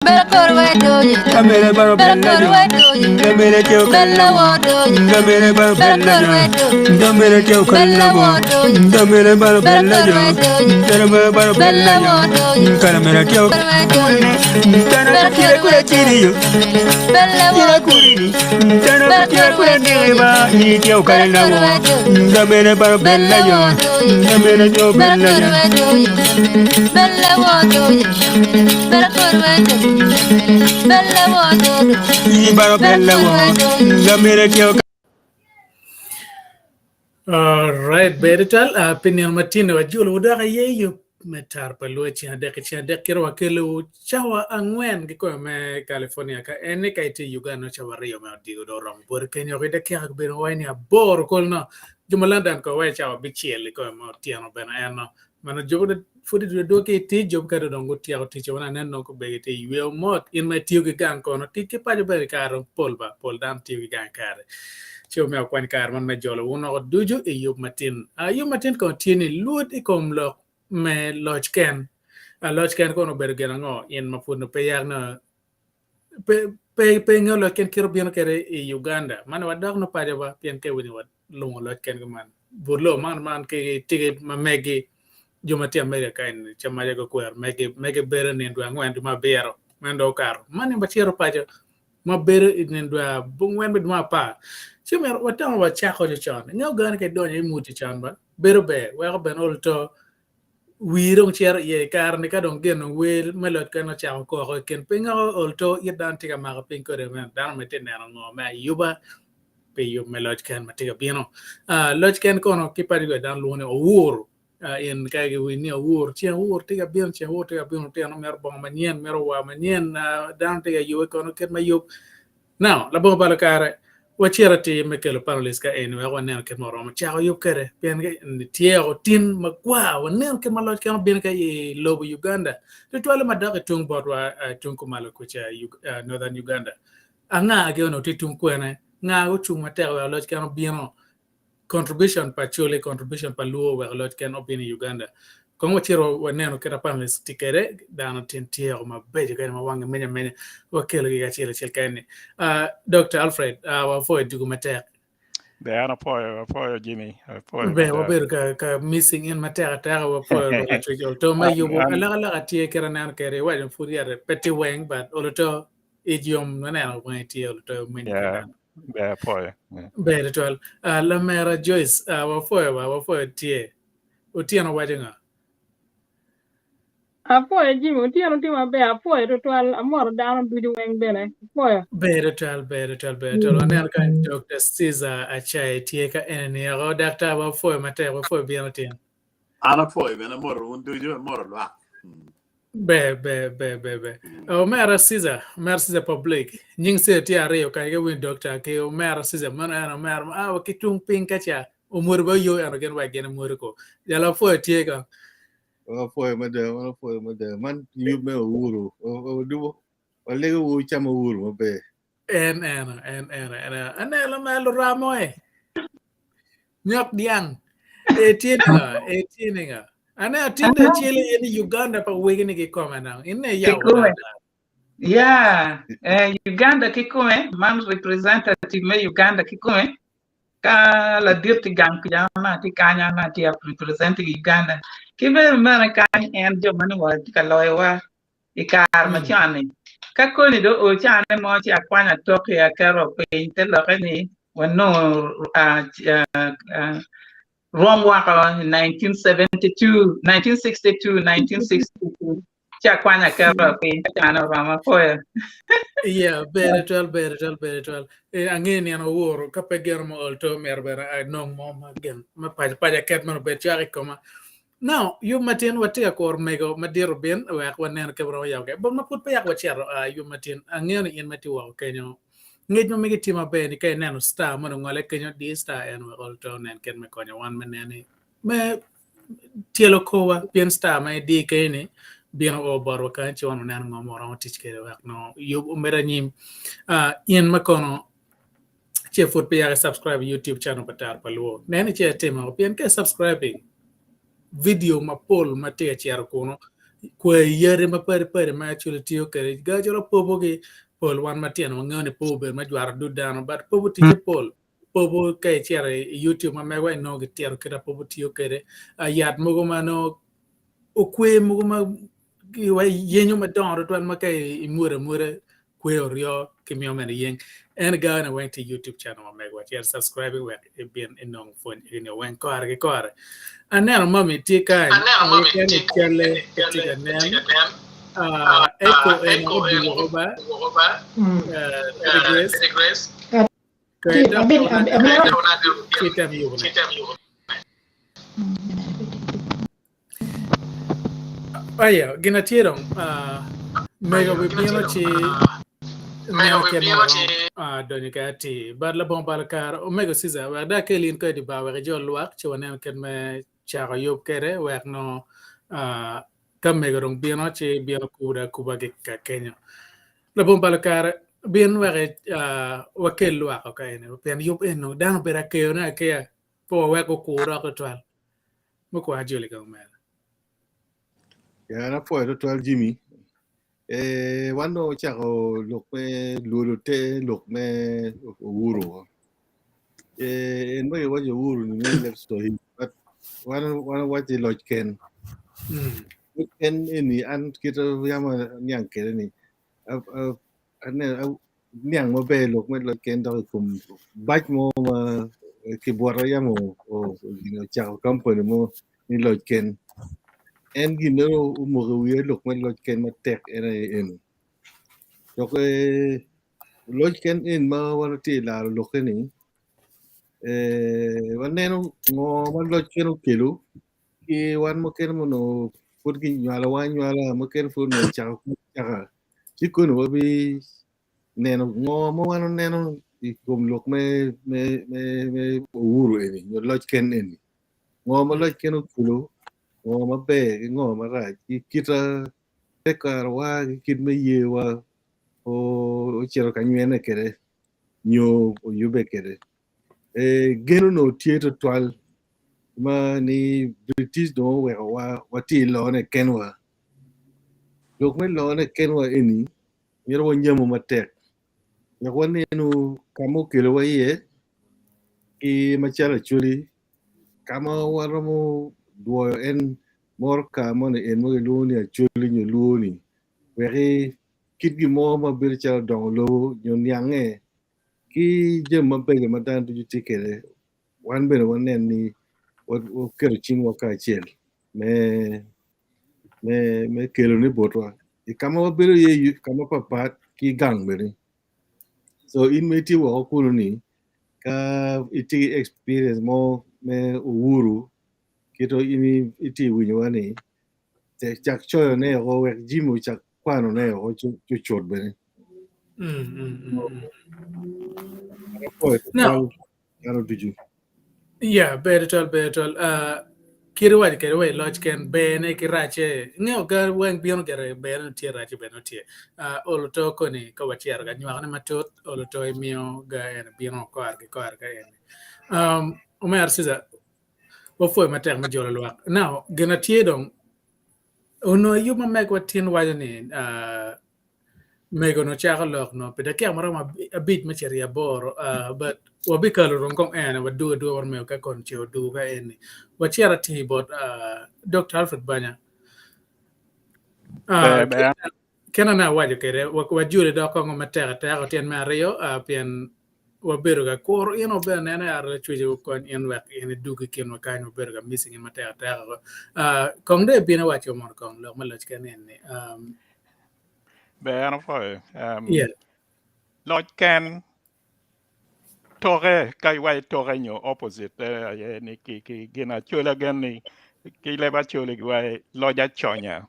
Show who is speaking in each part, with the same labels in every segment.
Speaker 1: Kamere baro bella jo, kamere teo kalla wo, kamere baro bella jo, kamere teo kalla wo, kamere baro bella jo, kamere baro bella jo, kamere teo tana kira kura kiri yo, kira kuri ni, tana kira kura ni ba ni teo kalla wo, kamere baro bella jo, kamere teo bella jo.
Speaker 2: Alright, ber tutwal. Uh, pi nino matino wajolo wudok aye yub me tar pa lwec ceng adek ki ceng adek kiro wakelo cawa angwen ki kome me California ka en ni ka itye i Uganda nongo cawa aryo me odiko dong oromo boti kenyo ki dakika gubedo wai ni aboro kol no jo ma London ko wai cawa abicel i kome me otyeno bene en no Mano jo ma pud gidwogo ki i tic, jo mukene dong gutyeko ticce wene anen nongo kombeddi gitye i yweyo mot. In ma itiyo ki gang kono, tic ki paco bene i kare dong pol ba, pol dano tiyo ki gang i kare. Ci omyero wakwany kare man me jolo wun woko ducu i yub matin. Uh, yub matin kono tye ni lwod i kom lok me loc ken. Uh, loc ken kono obedo gin ango? In ma pud nongo pe yak nongo pe pe pe ingeyo loc ken kit obino kwede i Uganda. Mano wadok nongo paco ba pien ka iwinyo wa lungo loc ken kuman. But lobo man man ki tye ma megi jo ma tye America ka eni ca maca gukwero megi megi bedo nino dwe angwen dwe me abiro meno dong okato man ni wacito paco ma bedo i nino dwe abongwen me dwe me apar ci myero watamo wacako con inge oganda ka idonyo i muti con ba bedo ber weko bene olo to wii dong cito iye i kare ni ka dong gin wel me loc kene ocako koko i kin piny ol to it dano tye ka mako piny kode meno dano bene tye neno ngo me ayuba pi yub me loc ken ma tye ka bino. Loc ken kono ki paco bene dano lwongo ni owur. In ka giwinyo ni owur, ceng owur tye ka bino, ceng owur tye ka bino, lutino mito bongo manyen, mito war manyen, dano tye ka yube kono kit me yub. Now, labongo balo kare, wacit atir me kelo panelist ka eni wek waneno kit ma waromo cako yub kwede pien tye o tin magwar waneno kit ma loc ken obino ka i lobo Uganda tutwalle madok i tung botwa tung kumalo kuca Northern Uganda. Anga-gi onongo tye tung kwene? Nga gucung matek wek loc ken obino? Contribution pa Acholi, contribution pa Luo wek loc ken obin i Uganda. Kong wacito waneno kit ma panelists tye kwede, dano tin tye o mabeco kene ma wangi meny amenya, wakelogi kacel acel kene. Uh, Dr. Alfred, uh, wapwoyo dugu matek.
Speaker 3: Ber, an apwoyo, apwoyo Jimmy, apwoyo
Speaker 2: Ber,
Speaker 3: mada.
Speaker 2: wabedo ka, ka missing in matek ateka, wapwoyo Rwot Lacwec Oluto me
Speaker 3: An,
Speaker 2: yubo
Speaker 3: an,
Speaker 2: alokaloka tye kit aneno kwede, iwaco pud yate pe tye weng, but oluto ic yom me neno wangi tye oluto menyo ki
Speaker 3: yeah,
Speaker 2: dano.
Speaker 3: ber apwoyo. Yeah.
Speaker 2: Ber tutwal. Uh, lamera Joyce, uh, wapwoyo ba, wapwoyo tye. Otyeno waco ngo?
Speaker 4: Apwoyo Jimmy, otyeno tye maber, apwoyo tutwal, amoto dano ducu weng bene, apwoyo.
Speaker 2: Ber tutwal, ber tutwal, ber tutwal. Waneno ka Dr. Caesar Achai tye ka ene niyoko. Daktar, wapwoyo matek, wapwoyo bino tyen.
Speaker 5: An apwoyo bene amoto wun ducu, amoto lwak.
Speaker 2: Ber, ber, ber, ber, ber. Omera Caesar, omera Caesar Public. Nying Caesar tye aryo kany ka iwinyo Doctor ki omera Caesar meno en omera ma a wa ki tung piny ka ca omwodo ba yo ento gin wek gin emwodo ko. Jalo apwoyo tye kong.
Speaker 6: Wapwoyo mada, wapwoyo mada. Man yub me Uhuru. Wadubo, walego wu cam Uhuru maber.
Speaker 2: En eno, en eno, en eno. Aneno ma luramo e. Nyok dyang. E tye ni nga, e tye ni nga. Aneno tinde cele in i Uganda pa wegi ni kikome nang. In ne yawo
Speaker 7: Kikome. Yeah, eh, Uganda kikome, man representative me Uganda kikome. Ka ladit i gang kuca ma tye kanya ma tye representing Uganda. Ki bene mene kany en jo ma ni wa tye ka loyowa i kare macon-ni. Ka koni dong oo cane mo ci akwanyo atoki aketo piny te lokke ni wanongo rwom woko i 1972, 1962, 1962 ci akwanyo aketo piny ka cane oromo apwoyo.
Speaker 2: Yeah, ber tutwal, ber tutwal, ber tutwal. Eh, ange nino owuro ka pe gin mo ol to myero bene anong mo ma gin ma paco paco aket mono obed cwak i koma. Now, yub matin watye ka kuro mego madit obin wek wanen kit ma romo yabo kwede. But ma pud peya wacito uh, yub matin, angeyo ni in ma itye woko kenyo, ngec ma megi tye maber ni ka ineno star moni ongole kenyo, di star en wek ol to onen kit me konyo wan me neni me tyelo korwa pien star ma idi kenyo ni bino o botwa kany ci wan waneno ngo ma waromo tic kwede wek nongo yub omed anyim. Uh, in ma kono ce pud peya ki subscribe YouTube channel pa Taro pa Luo. Nen ni ce itimo pien ka i subscribing video mapol ma tye ka cito kunu. Kwayi yadi mapadi padi ma Acholi tiyo kwede ga calo popogi pol wan matino wangeyo ni popo obedo me jwero dud dano but popo ticce pol. Popo ka icito i YouTube ma megwa inongo gitito kit ma popo tiyo kwede. Yat mogo ma nongo okwer mogo ma yenyo madongo tutwal ma ka imwodo amwoda kwer oryo ki miyo mene yeng. En gane weng tye i YouTube channel ma megwa cit subscribe wek ibin inong pwony eni weng kore ki kore. Aneno mami tye kany kene calle pe tye ka nen. Echo en odwogo ba Lady Grace. Kaya dok ci tem yubone. Aya, gin atye dong, mego bibino ci neno kit ma waromo donyo kwede atir. But labongo balo kare, omego Caesar, wek dong akel in kwede i bar wek ijol lwak ci wanen kit me cako yub kwede wek nongo ka mego dong bino ci bino kubo dong akuba ki ka kenyo. Labongo balo kare, bin wek wakel lwak ka eni pien yub eni dano obedo akeyone akeya pe wawek gukur dok tutwal. Mukwongo ajoli ka omera.
Speaker 6: Ya, an apwoyo tutwal Jimmy. Eh, wan dong ocako lok me lwodo te lok me Uhuru. Eh, en ma giwaco Uhuru ni me leb Swahili, but wan wan waco loc ken. Loc ken eni an kita yam aniang kede ni aneno niang maber lok me loc ken dok i kom bac mo ma kibwoto yam ocako kampani mo ni loc ken. En gin meno omoko i wiye lok me loc ken matek en aye eno. Dok loc ken en ma wan watye ka laro lokke ni waneno ngo ma loc ken okelo ki wan mukene ma onongo pud kinywalowa anywala mukene pud onongo ocako acaka ci kono wabi neno ngo ma wan oneno i kom lok me me me me Uhuru eni nyo loc ken eni ngo ma loc ken okelo ngo maber ki ngo marac ki kita tekwarowa ki kit me yewa ocito ka nywene kwede nyo oyubbe kwede. Gen onongo tye twatwal ma ni British dong owekowa watye i lone kenwa. Lok me lone kenwa eni myero wanyamu matek wek wanenu ka ma okelowa iye ki macalo Acholi ka ma waromo dwoyo en moro ka moni en ma kilwongo ni Acholi nyo Lwo ni wek kit gin mo ma bedo calo dongo lobo nyo niange ki jami mabeco ma dano ducu tye kwede, wan bene wanen ni waketo cingwa kacel me me me kelone botwa i ka ma wabedo iye ka ma patpat ki gang bene. So in ma itye woko kunu ni ka itye ki experience mo me Uhuru kit in itye ka winyowa ni cak coyone woko wek Jimmy ocak kwanone woko cucut bene.
Speaker 2: Now,
Speaker 6: Dano ducu.
Speaker 2: Yeah, ber twatwal, ber twatwal. Uh, kit iwaco kwede wa i loc ken berne ki racce. Ingeyo ga weng bino gire berne tye racce bene tye. Uh, olo to koni ka wacito ka nywakone matut, olo to imiyo ga en bino kore ki kore ka eni. Um, Omera Caesar, wapwoyo matek me jolo lwak. Now, gin atye dong Onongo yub ma megwa tin waco ni mego-ni ocako lok nongo pi dakika ma romo abic me cito i aboro but wabikalo rung kong ene wadwogo adwoga bot mego ka koni ce odwogo ka eni wacito atir bot Dokta Alfred Banya.
Speaker 3: Ber ber.
Speaker 2: Kit ma awaco kwede, wajoli dok kong matek ateka tyen me aryo pien wabedo ka kuro in wabedo neno yat lacwec okony in wek in idug i kinwa kany wabedo ka missing in matek ateka kong dong ibino iwaco mono kong lok me loc ken eni.
Speaker 3: Ber an apwoyo.
Speaker 2: Yeah.
Speaker 3: Loc ken toke ka iwaco toke nyo opposite aye ni ki gin acola gen ni ki leb acoli giwaco loc aconya.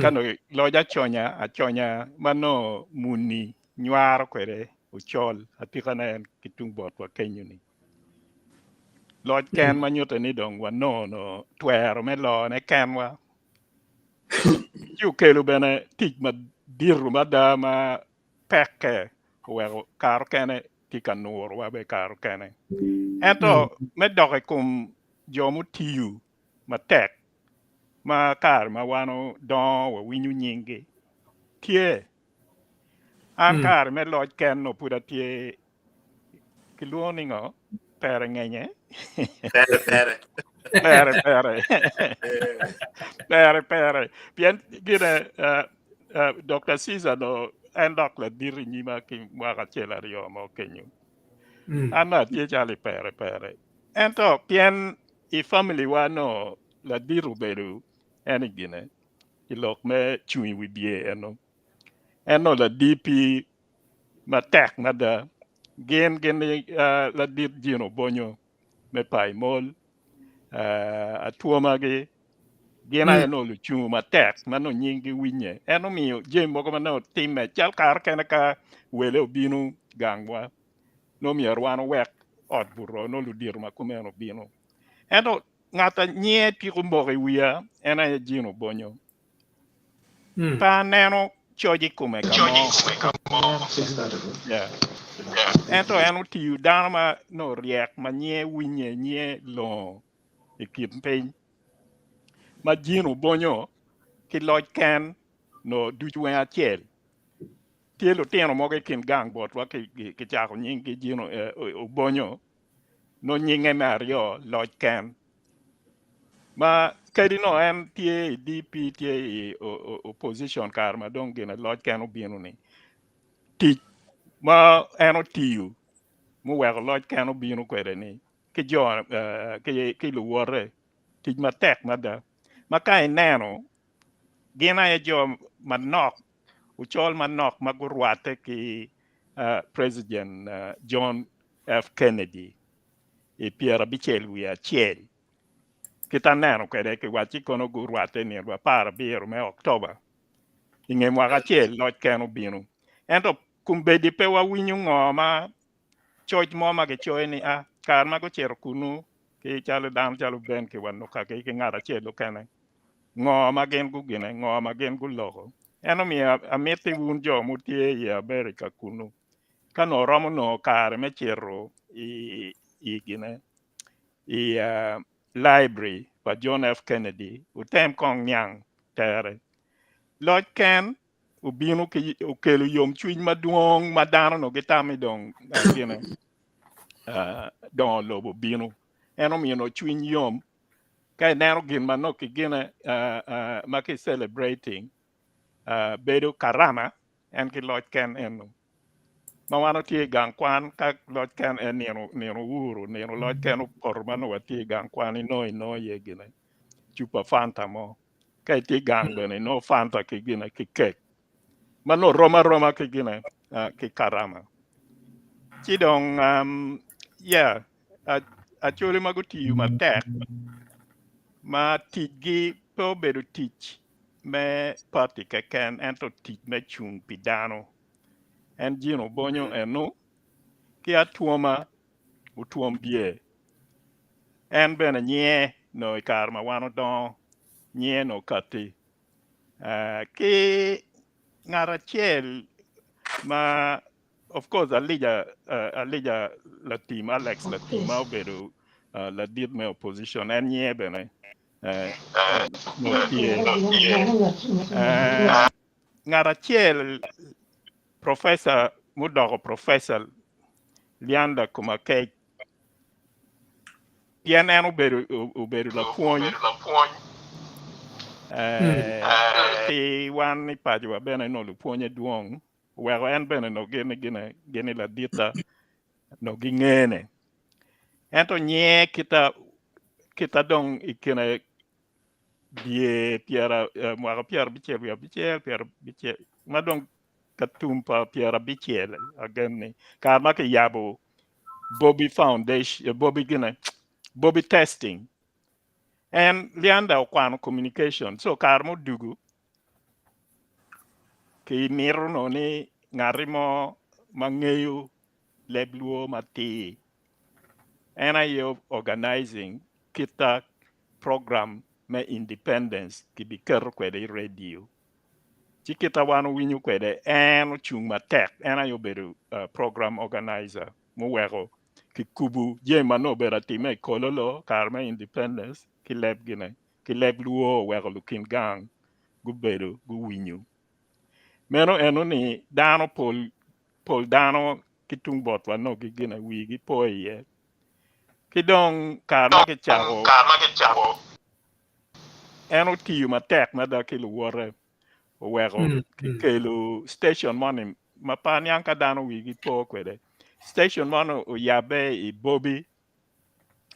Speaker 3: Ka nongo loc aconya aconya ma nongo muni nywaro kwede ocol atikane en ki tung botwa kenyo-ni. Loc ken ma nyutte ni dong wanongo twero me lone kenwa ci okelo bene tic madito mada ma pekke oweko kare okene tye ka nurowa bene kare okene. Ento me dok i kom jo mutiyo matek. Ma kare ma wan odongo wawinyo nyinggi tye. An kare me loc ken nongo pud atye kilwongo ni ngo? Pere ngenye?
Speaker 5: Pere pere.
Speaker 3: Pere pere. Pere pere. Pien gine uh, uh, Dr. Caesar no en dok ladit i nyima ki mwaka acel aryo mo kenyo. An atye calo i pere pere. Ento pien i family wa no ladit obedo en i gine i lok me cung i wi bye eno. En no la DP matek mada. Gin gin ni uh, ladit Jino Bonyo me Paimol uh, atwomagi gin aye no lucungu matek ma no nyinggi winye. En omiyo jami mogo ma no timme cal kare kene ka wele obino gangwa no myero wan owek ot buto no ludito ma kumeno obino. Ento ngat a nyinge tiko moko i wiya en aye Jino Bonyo. Pe aneno coc i kome ka mo. Yeah. Ento en otiyo dano ma no ryek ma nyinge winye nyinge longo i kin piny ma Jino Bonyo ki loc ken no ducu weng acel. Tye lutino mogo i kin gang botwa kicako nyinggi Jino Obonyo nongo nyinge me aryo loc ken ma kadi nongo en tye i DP tye i opposition kare ma dong gine loc ken obino ni tic ma en otiyo muweko loc ken obino kwede ni ki jo ki luwote tic matek mada ma ka ineno gin aye jo manok ocol manok ma gurwatte ki President John F. Kennedy i 71. Kit aneno kwede kiwacci kono gurwatte i nino 17 me Oktoba. I nge mwaka acel loc ken obino. Ento kombeddi pe wawinyo ngo ma coc mo ma gicoyo ni a kare ma gucito kunu ki calo dano calo Ben Kiwanuka ki ki ngat acel okene ngo ma gin gugine ngo ma gin guloko. En omiyo amiti wun jo mutye i America kunu ka nongo romo nongo kare me cito i i gine i uh, library pa John F. Kennedy wutem kong niang tere. Loc ken obino ki okelo yomcwiny madwong ma dano no gitamo ni dong uh, gine uh, dongo lobo bino. En omiyo no cwiny yom ka ineno gin ma nongo ki gine uh, uh, ma ki celebrating uh, bedo karama en ki loc ken eno. Ma wan watye i gang kwan ka loc ken en nino nino owuro nino loc ken opoto ma nongo watye i gang kwan inongo inongo iye gine cupa fanta mo. Ka itye gang bene inongo fanta ki gine ki kek ma nongo rom aroma ki gine uh, ki karama. Ci dong um, yeah, Acholi ma gutiyo matek ma ticgi pe obedo tic me party keken ento tic me cung pi dano. En Jino Obonyo eno ki Atwoma Otwom Bye. En bene nyinge no i kare ma wan odongo nyinge no okatti. Uh, ki ngat acel ma of course Alija uh, Alija Latim Alex Latim ma obedo uh, ladit me opposition en nyinge bene uh, no tye. Uh, ngat acel professor mudoko professor Lyanda Komakech pien en obedo obedo lapwony eh, ki wan i pacowa bene nongo lupwonye dwong oweko en bene nongo gin gine gini ladita nongo gingene ento nyinge kita kita dong i kine dye pyera eh, mwaka 76 90 ma dong ka tum pa 90 agen ni kare ma kiyabo Bobby Foundation eh, Bobby gine Bobby testing en Lyanda okwano communication so kare mudugu ki mito no ni ngati mo ma ngeyo leb luo matir en aye organizing kita program me independence kibiketo kwede i radio ci kita wan owinyo kwede en ocung matek en aye obedo uh, program organizer muweko kikubu jami ma nongo obedo atime i Kololo kare me independence ki leb gine. ki leb Luo oweko lukin gang gubedo guwinyo. Meno eno ni dano pol pol dano ki tung botwa nongo gigine wigi po iye. Ki dong kare ma kicako en otiyo matek mada ki luwote oweko kikelo station moni ma pe aniang ka dano wigi po kwede. Station moni oyabbe i Bobi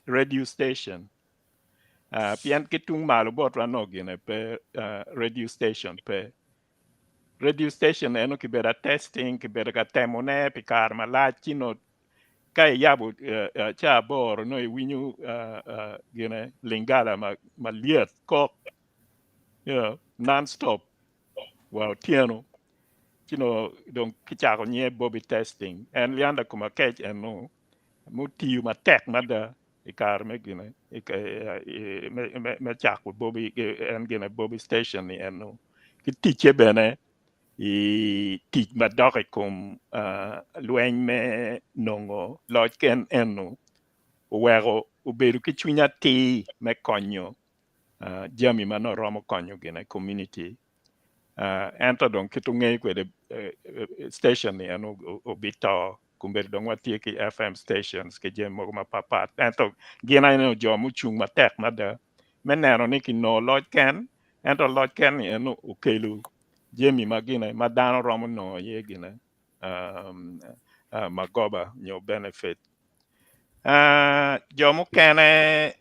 Speaker 3: radio station pien ki tung malo botwa nongo gine pe radio station pe. Radio station eno kibedo a testing kibedo ka temone pi kare malac ci nongo ka iyabo ca aboro nongo iwinyo gine lingala malyet kok you know non stop wa otyeno ci nongo dong kicako nyinge Bobby testing en Lyanda Kumakec eno mutiyo matek mada i kare me gine me cako Bobby en gine Bobby station ni eno ki ticce bene i tic madok i kom lweny me nongo loc ken eno oweko obedo ki cwiny atir me konyo jami ma nongo romo konyo gine community ento dong kit ongeyo kwede station ni en obito kombeddi dong watye ki FM stations ki jami mogo mapatpat ento gin aye jo mucung matek mada me neno ni kinongo loc ken ento loc ken ni eno okelo jami ma gine ma dano romo nongo iye gine magoba nyo benefit. Jo mukene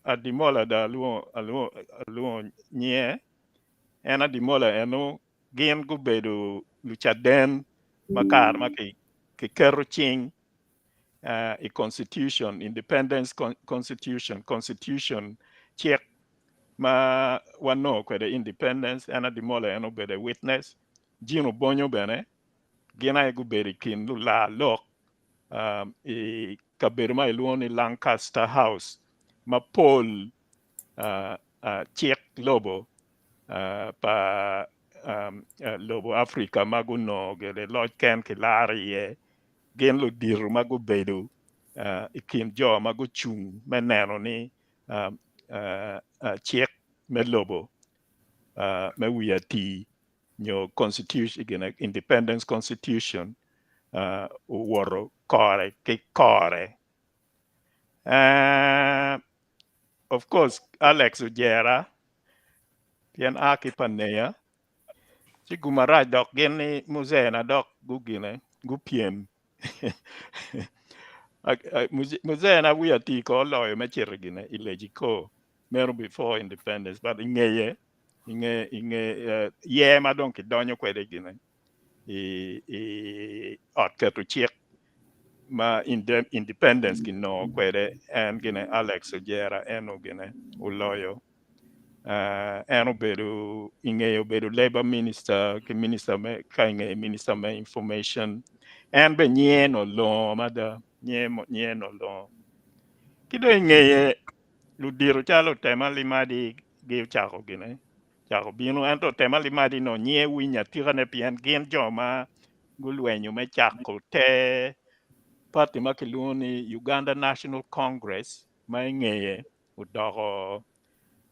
Speaker 3: Adimola dong alwongo nyinge en Adimola eno gin gubedo lucaden ma kare ma kiketo cing i constitution independence constitution constitution cik ma wanongo kwede independence en Adimola en obedo a witness Jim Obonyo bene gin aye gubedo i kin lular lok i kabedo ma kilwongo ni Lancaster House ma pol cik lobo pa lobo Africa ma gunongo kwede loc ken kilaro iye gin ludito ma gubedo i kin jo ma gucung me neno ni cik me lobo me wi atii nyo constitution gine independence constitution owoto kore ki kore. Of course Alex ojera pien a ki pa neya ci gum arac dok gin ni muzena dok gugine gupyem muzena wiya tii ko oloyo me cito gine i Lejiko meno before independence but i ngeye i nge i nge yer ma dong kidonyo kwede gine i i ot keto cik ma independence kinongo kwede en gine Alex Ojera eno gine oloyo en obedo i ngeye obedo labor minister ki minister me ka i ngeye minister me information en bene nyinge onongo longo mada nyinge onongo longo ki dong i ngeye ludito calo Otema Limadi gi ocako gine ocako bino ento Otema Limadi onongo nyinge winyo atikane pien gin jo ma gulwenyo me cako te party ma kilwongo ni Uganda National Congress ma i ngeye odoko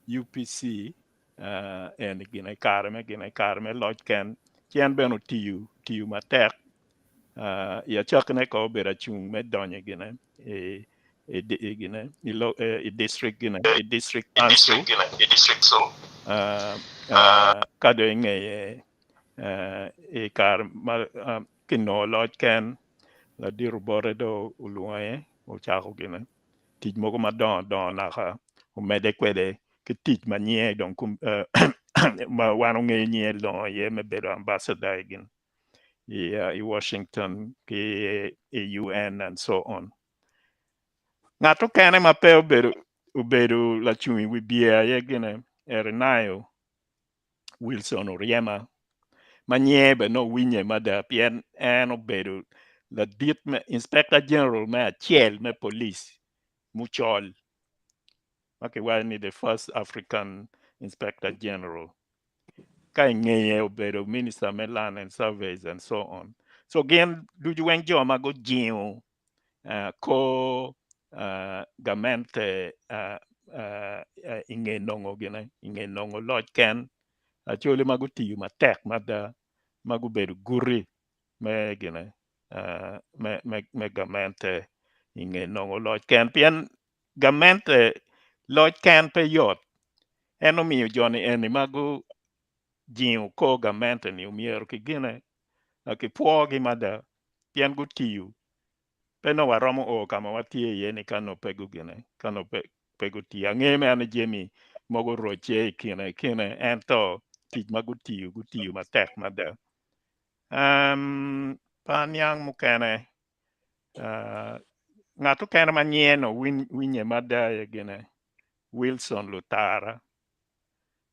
Speaker 3: UPC eni gine i kare me gine i kare me loc ken ci en bene otiyo tiyo matek i acakkine ko obedo acung me donyo gine i i gine i district gine i district council ka dong i ngeye i kare ma kinongo loc ken ladit obote dong olwonge ocako gine tic mogo madongo dongo naka omedde kwede ki tic ma nyinge dong ma wan ongeyo nyinge longo iye me bedo ambassador i gin i Washington ki i UN and so on. Ngat okene ma pe obedo obedo lacung i wi bye aye gine Erinayo Wilson Oryema ma nyinge bene nongo winye mada pien en obedo ladit me Inspector General me acel me police mucol ma kiwaco ni the first African Inspector General ka ingeye obedo minister me land and surveys and so on. So gin ducu weng jo ma gujingo kor gamente. i nge nongo gine i nge nongo loc ken Acholi ma gutiyo matek mada ma gubedo guti me gine me gamente i nge nongo loc ken pien gamente loc ken pe yot en omiyo joni eni ma gujingo kor gamente ni myero ki gine kipwogi mada pien gutiyo pe nongo waromo o ka ma watye iye ni ka nongo pe gugine ka nongo pe gutiyo. Angeyo mere ni jami mogo orocce i kine kine ento tic ma gutiyo gutiyo matek mada. Um, pe aniang mukene uh, ngat okene ma nyinge no winye mada aye gine Wilson Lutara.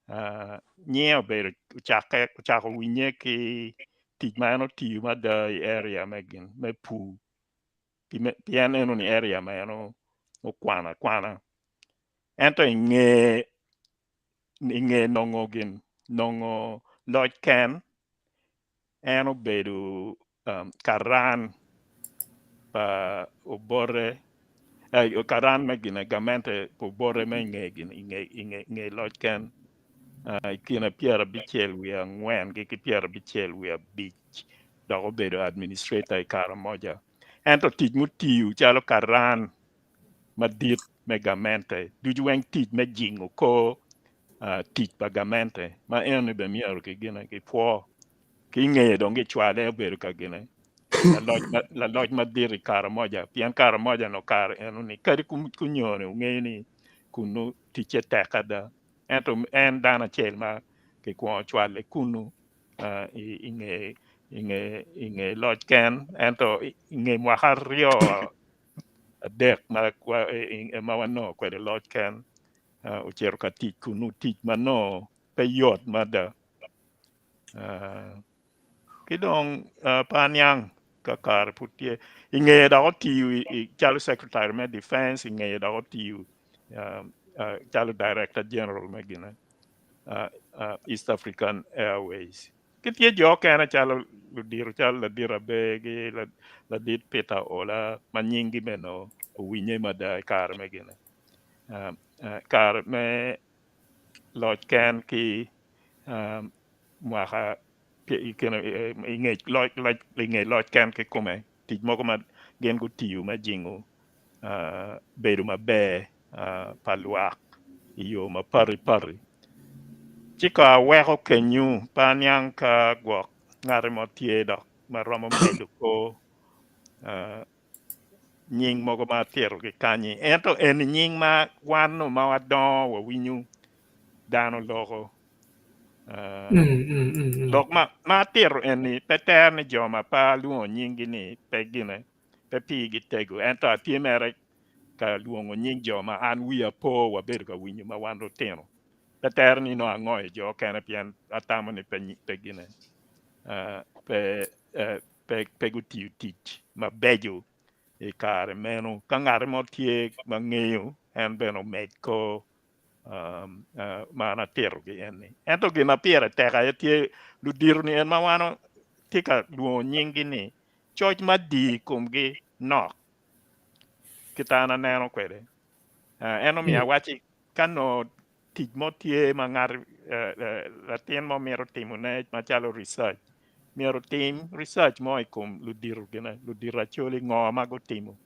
Speaker 3: Uh, nyinge obedo ocakke ocako winye ki tic ma en otiyo mada i area me gin me pur pien eno ni area ma en okwano akwana ento i nge i nge nongo gin nongo loc ken en obedo karan pa obote karan me gine gamente pa obote me inge gin inge loc ken i kine pyerabicel wiye angwen ki pyerabicel wiye abic dok obedo administrator i Karamoja ento tic mutiyo calo karan madit me gamente ducu weng tic me jingo kor tic pa gamente ma eni bene myero ki gine ki pwo ki ingeye dong gicwale obedo ka gine laloc madit i Karamoja pien Karamoja nongo kare eno ni kadi kunyone wungeyo ni kunu ticce tek ada ento en dano acel ma kikwongo cwale kunu inge loc ken ento inge mwaka aryo adek ma wanongo kwede loc ken ocito ka tic kunu tic ma nongo pe yot mada ki dong pe aniang ka kare pud tye ingeye dok otiyo calo secretary me defense ingeye dok otiyo calo director general me gine East African Airways. Ki tye jo okene calo ludito calo ladit Aber ki ladit Peter Ola ma nyinggi bene owinye mada i kare me gine kare me loc ken ki mwaka i nge loc ken kikome tic mogo ma gin gutiyo me jingo bedo maber pa lwak i yo mapati pati. Ci ka aweko kenyu pe aniang ka gwok ngati mo tye dok ma romo medo kor nying mogo ma atito ki kanyi ento eni nying ma wan ma wadongo wawinyo dano loko lok ma atito eni pe ter ni jo ma pe alwongo nyinggi ni pe gine pe pigi tego ento atye mere ka lwongo nying jo ma an wiya po wabedo ka winyo ma wan lutino pe ter ni nongo angoyo jo okene pien atamo ni pe gine pe gutiyo tic mabeco i kare meno ka ngat mo tye ma ngeyo en bene omed kor ma an atitogi en-ni. Ento gin ma pire tek aye tye ludito-ni en ma wan tye ka lwongo nyinggi-ni coc madii i komgi nok kit an aneno kwede. En omiyo awacci ka nongo tic mo tye ma ngat latin mo mito timone macalo research myero otim research mo i kom ludito gine ludito Acholi ngo ma gutimo.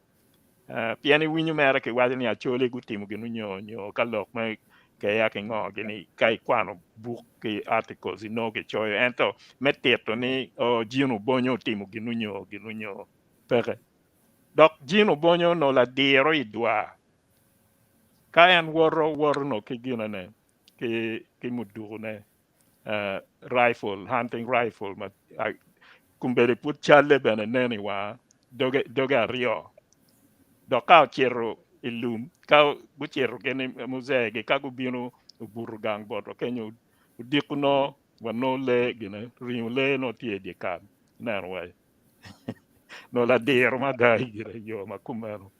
Speaker 3: Pien iwinyo mere kiwaco ni Acholi gutimo gin onyo nyo ka lok me keya ki ngo gini ka ikwano buk ki articles inongo kicoyo ento me tito ni oh Jin Obonyo otimo gin onyo gin onyo peke. Dok Jin Obonyo onongo ladiro i dwar ka en woto woto nongo ki ginene ki mudukune rifle hunting rifle ma kombeddi pud calle bene nen i wanga doge aryo dok ka ocito i lum ka gucito gin muzegi ka gubino obuto gang botwa kenyo odiko nongo wanongo lee gine ringo lee nongo tye i dye kal ineno wai nongo ladiro mada gire i yo ma kumeno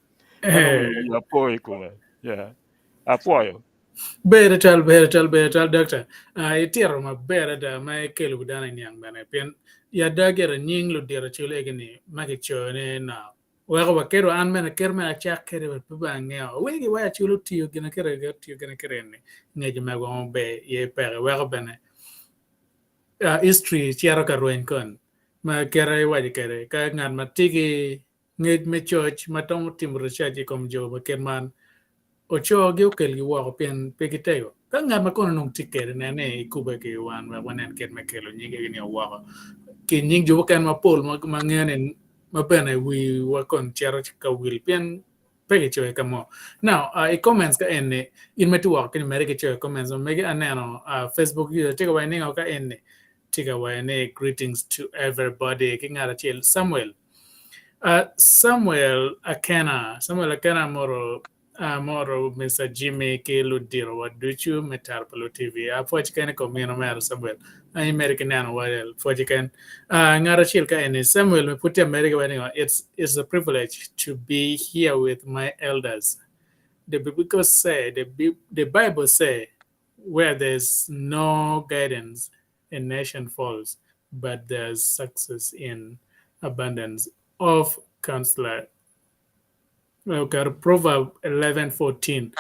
Speaker 3: en apo i kome apwoyo.
Speaker 2: Ber twatwal, ber twatwal, ber twatwal daktar. Uh, itito maber ada ma ikelo dano i niang bene pien i ada gire nying ludito Acholi egi ni ma kicoyo ne nok. Weko waketo an bene kit me acak kede wek pe bene angeyo. Awinyo giwaco acol otiyo gin akite otiyo gin akite ni ngec omego mo ber iye peke weko bene history cito ka rweny koni ma kite iwaco kede ka ngat ma tye ki ngec me coc ma twero timo research i kom jo ma kit man ocogi okelgi woko pien pe gitego. Ka ngat ma kono onongo tye kwede nen ni ikube ki wan wek wanen kit me kelo nyingegi ni woko ki nying jo mukene mapol ma ngeyo ni ma bene wiwa kon cito ka wil pien pe kicoyo ka mo. Now, i comments ka eni in ma itye woko keni mere ki coyo comments ma megi aneno Facebook user tye ka waco ningo ka eni tye ka waco ni greetings to everybody ki ngat acel Samuel. Samuel Akena, Samuel Akena moro amoro Mr. Jimmy ki ludito wa ducu me Taro pa Luo TV. Apwoc kene kom mino mero Samuel. An imede ki neno wa el pwoc ken. Ngat acel ka eni Samuel me pud tye America wa ningo it's it's a privilege to be here with my elders. The biblical say the the Bible say where there's no guidance a nation falls but there's success in abundance of counselor. Oketo Proverb 11:14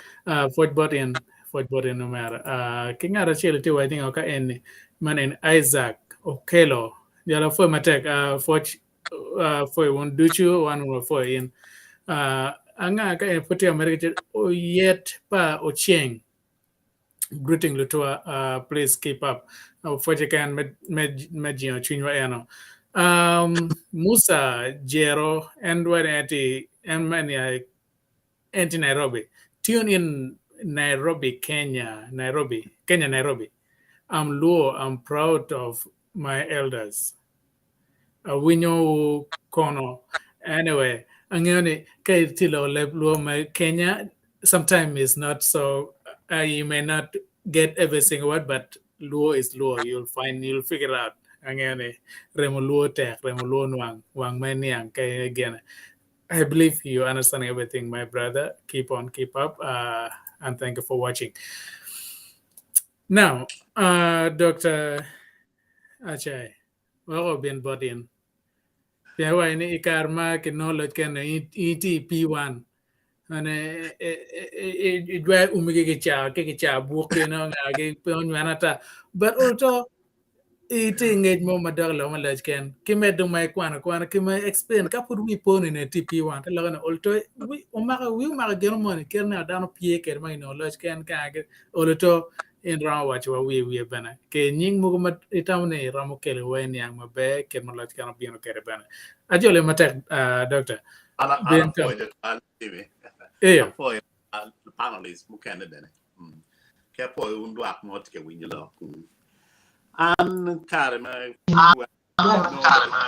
Speaker 2: pwoc bot in pwoc bot in omera ki ngat acel tye waci ngo ka eni man en Isaac Okello jalo apwoyo matek pwoc apwoyo wun ducu wan wapwoyo in anga ka en pud tye America ce oyet pa Oceng greeting lutua uh, please keep up pwoc keken me, me, me jingo cwinywa eno um, Musa Jero en dwaro ni eti en mani en tye Nairobi tune in Nairobi Kenya Nairobi Kenya Nairobi I'm Luo I'm proud of my elders awinyo kono anyway angeyo ni ka itye loko leb luo me Kenya sometimes it's not so uh, you may not get every single word but Luo is Luo you'll find you'll figure out angeyo ni remo Luo tek remo Luo nwang wang ma iniang ka gene I believe you understand everything my brother keep on keep up uh, and thank you for watching now uh, Dr. Achai weko obin bot in pien iwaco ni i kare ma kinongo loc kene in itye i P1 mane ijwayo umi ki kicaa ki kicaa buk ki nongo ngagi pe onywene ata but oto itye i ngec mo madok i lok me loc ken ki med dong ma ikwano akwana ki ma explain ka pud wi po ni itye i P1 te lokke ni olo omako wi omako gino moni kit ni dano pye kwede ma inongo loc ken ka olo to in romo waco wa wiye wiye bene ke nying mogo ma itamo ni romo kelo wa niang maber kit ma loc ken obino kwede bene ajole matek uh, doctor
Speaker 5: An an
Speaker 2: bin ka
Speaker 5: apwoyo tutwal Jimmy.
Speaker 2: eyo
Speaker 5: Apwoyo panelists mukene bene. Mm. Ki apwoyo un lwak mo tye ka winyo lok. Mm. An kare ma kare ma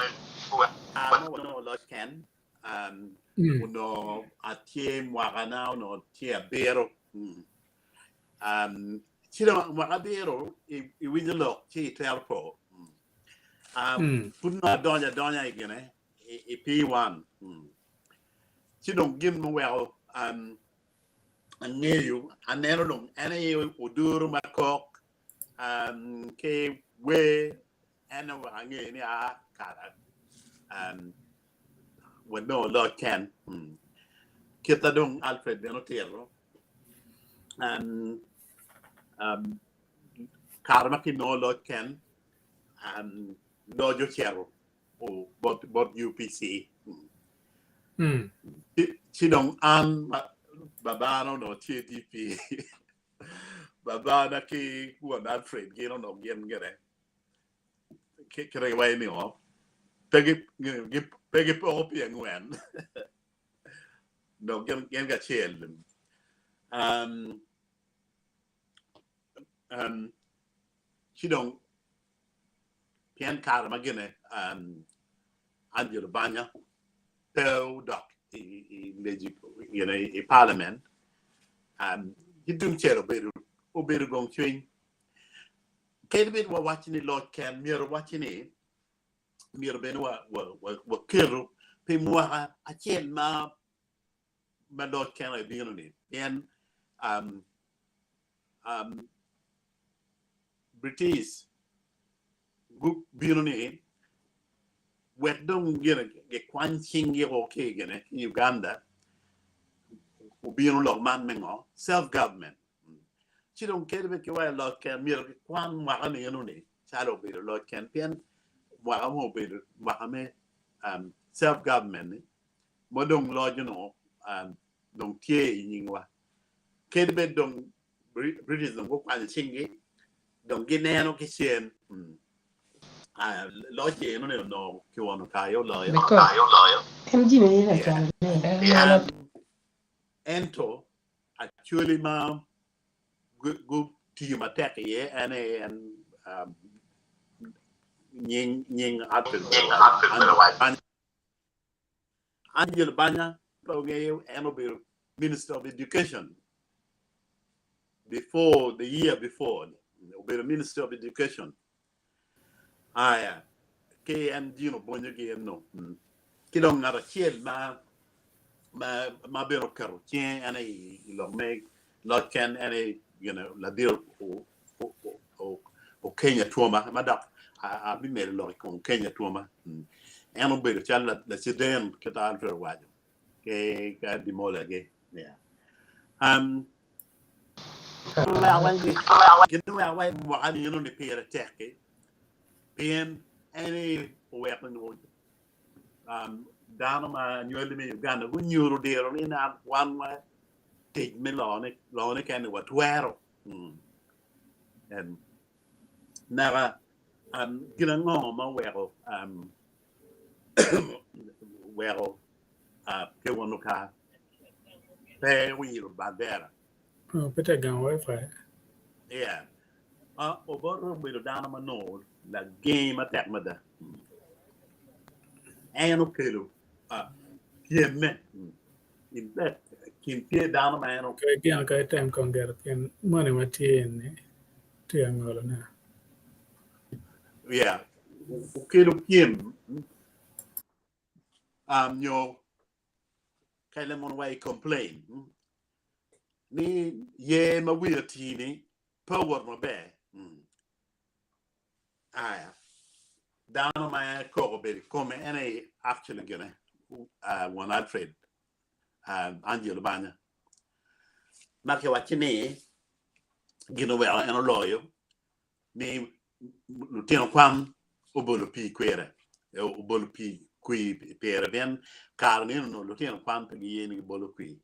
Speaker 5: wanongo loc ken um,
Speaker 2: mm.
Speaker 5: onongo atye mwakana onongo tye abiro. Mm. Um, ci dong mwaka abiro i- iwinyo lok ci itwero po. Mm. Um,
Speaker 2: Mm.
Speaker 5: pud nongo adonyo adonya i gine i, i P1. Mm. Ci dong gin muweko um, angeyo aneno dong en aye oduro ma kok um, ki wer en oweko angeyo ni a kara um, wanongo loc ken. Mm. Kita dong Alfred bene otito um, um, kare ma kinongo loc ken um, loc ocito o- bot, bot UPC. Mm.
Speaker 2: Mm.
Speaker 5: Ci ci dong an ma- babana onongo tye DP babana ki won Alfred gin onongo gin gire ki- kite giwaco ni o pe gi- gi- pe gipoko pi angwen dong gin gin kacel um, um, ci dong pien kare ma gine um, Angelo Banya pe odok i, i, i, you know, i parliament um, ki tungcel obedo obedo gong cwiny kadi bed wawaco ni loc ken myero waci ni myero bene waketo pi mwaka acel ma ma loc ken aye bino ni pien um, um, British gubino ni. Wek dong gine gikwany cinggi o ki gine ki Uganda obino lok man me ngo? Self government. Ci dong kadi bed ki wa i loc ken myero gikwan mwaka ni eno ni calo obedo loc ken pien mwaka mo obedo mwaka me um, self government ni ma dong loc onongo um, dong tye i nyingwa. Kadi bed dong British dong gukwanyo cinggi dong gineno ki cen loc eno ni onongo kiwono kayo oloyo. Ento actually ma gutiyo matek iye en aye en nying nying Alfred Angelo Banya pe ongeyo en obedo Minister of Education before the year before obedo Minister of Education aya ki en Gino Bonyo gi eno ki dong ngat acel ma ma ma bene oketo cinge en aye i lok me loc ken en aye gine ladit Okeny Atwoma ma dok abimedo lok i kom Okeny Atwoma. En obedo calo laceden kit ma Alfred owaco ki Adimolagi. Um, gin oweko wa mwaka ni eno ni pire tek-ki pien en aye oweko um, dano ma anywali me Uganda gunyuto diro ni wan tic me lone kene watwero. Naka gin ango ma oweko weko ke won okar pe oyilo bandera?
Speaker 2: Pe tye gang wifi.
Speaker 5: Yeah. Obote obedo dano ma nongo lageng matek mada. En okelo pyemme. In fact, kin tye dano ma en
Speaker 2: Okay, gin ka item kong gero pien moni ma tye ni tye angolo ne.
Speaker 5: Yeah, okelo pyem um, nyo kele mono wa i complain ni ye ma wiye oti ni pe owot maber. Mm. Aya, dano ma koko obedo i kome en aye actually gine uh, won Alfred uh, Angelo Banya ma kiwacci ni gin oweko en oloyo ni lutino kwan obolo pii kwire obolo pii kwir pire pien kare ni onongo lutino kwan pe giye ni gibolo kwir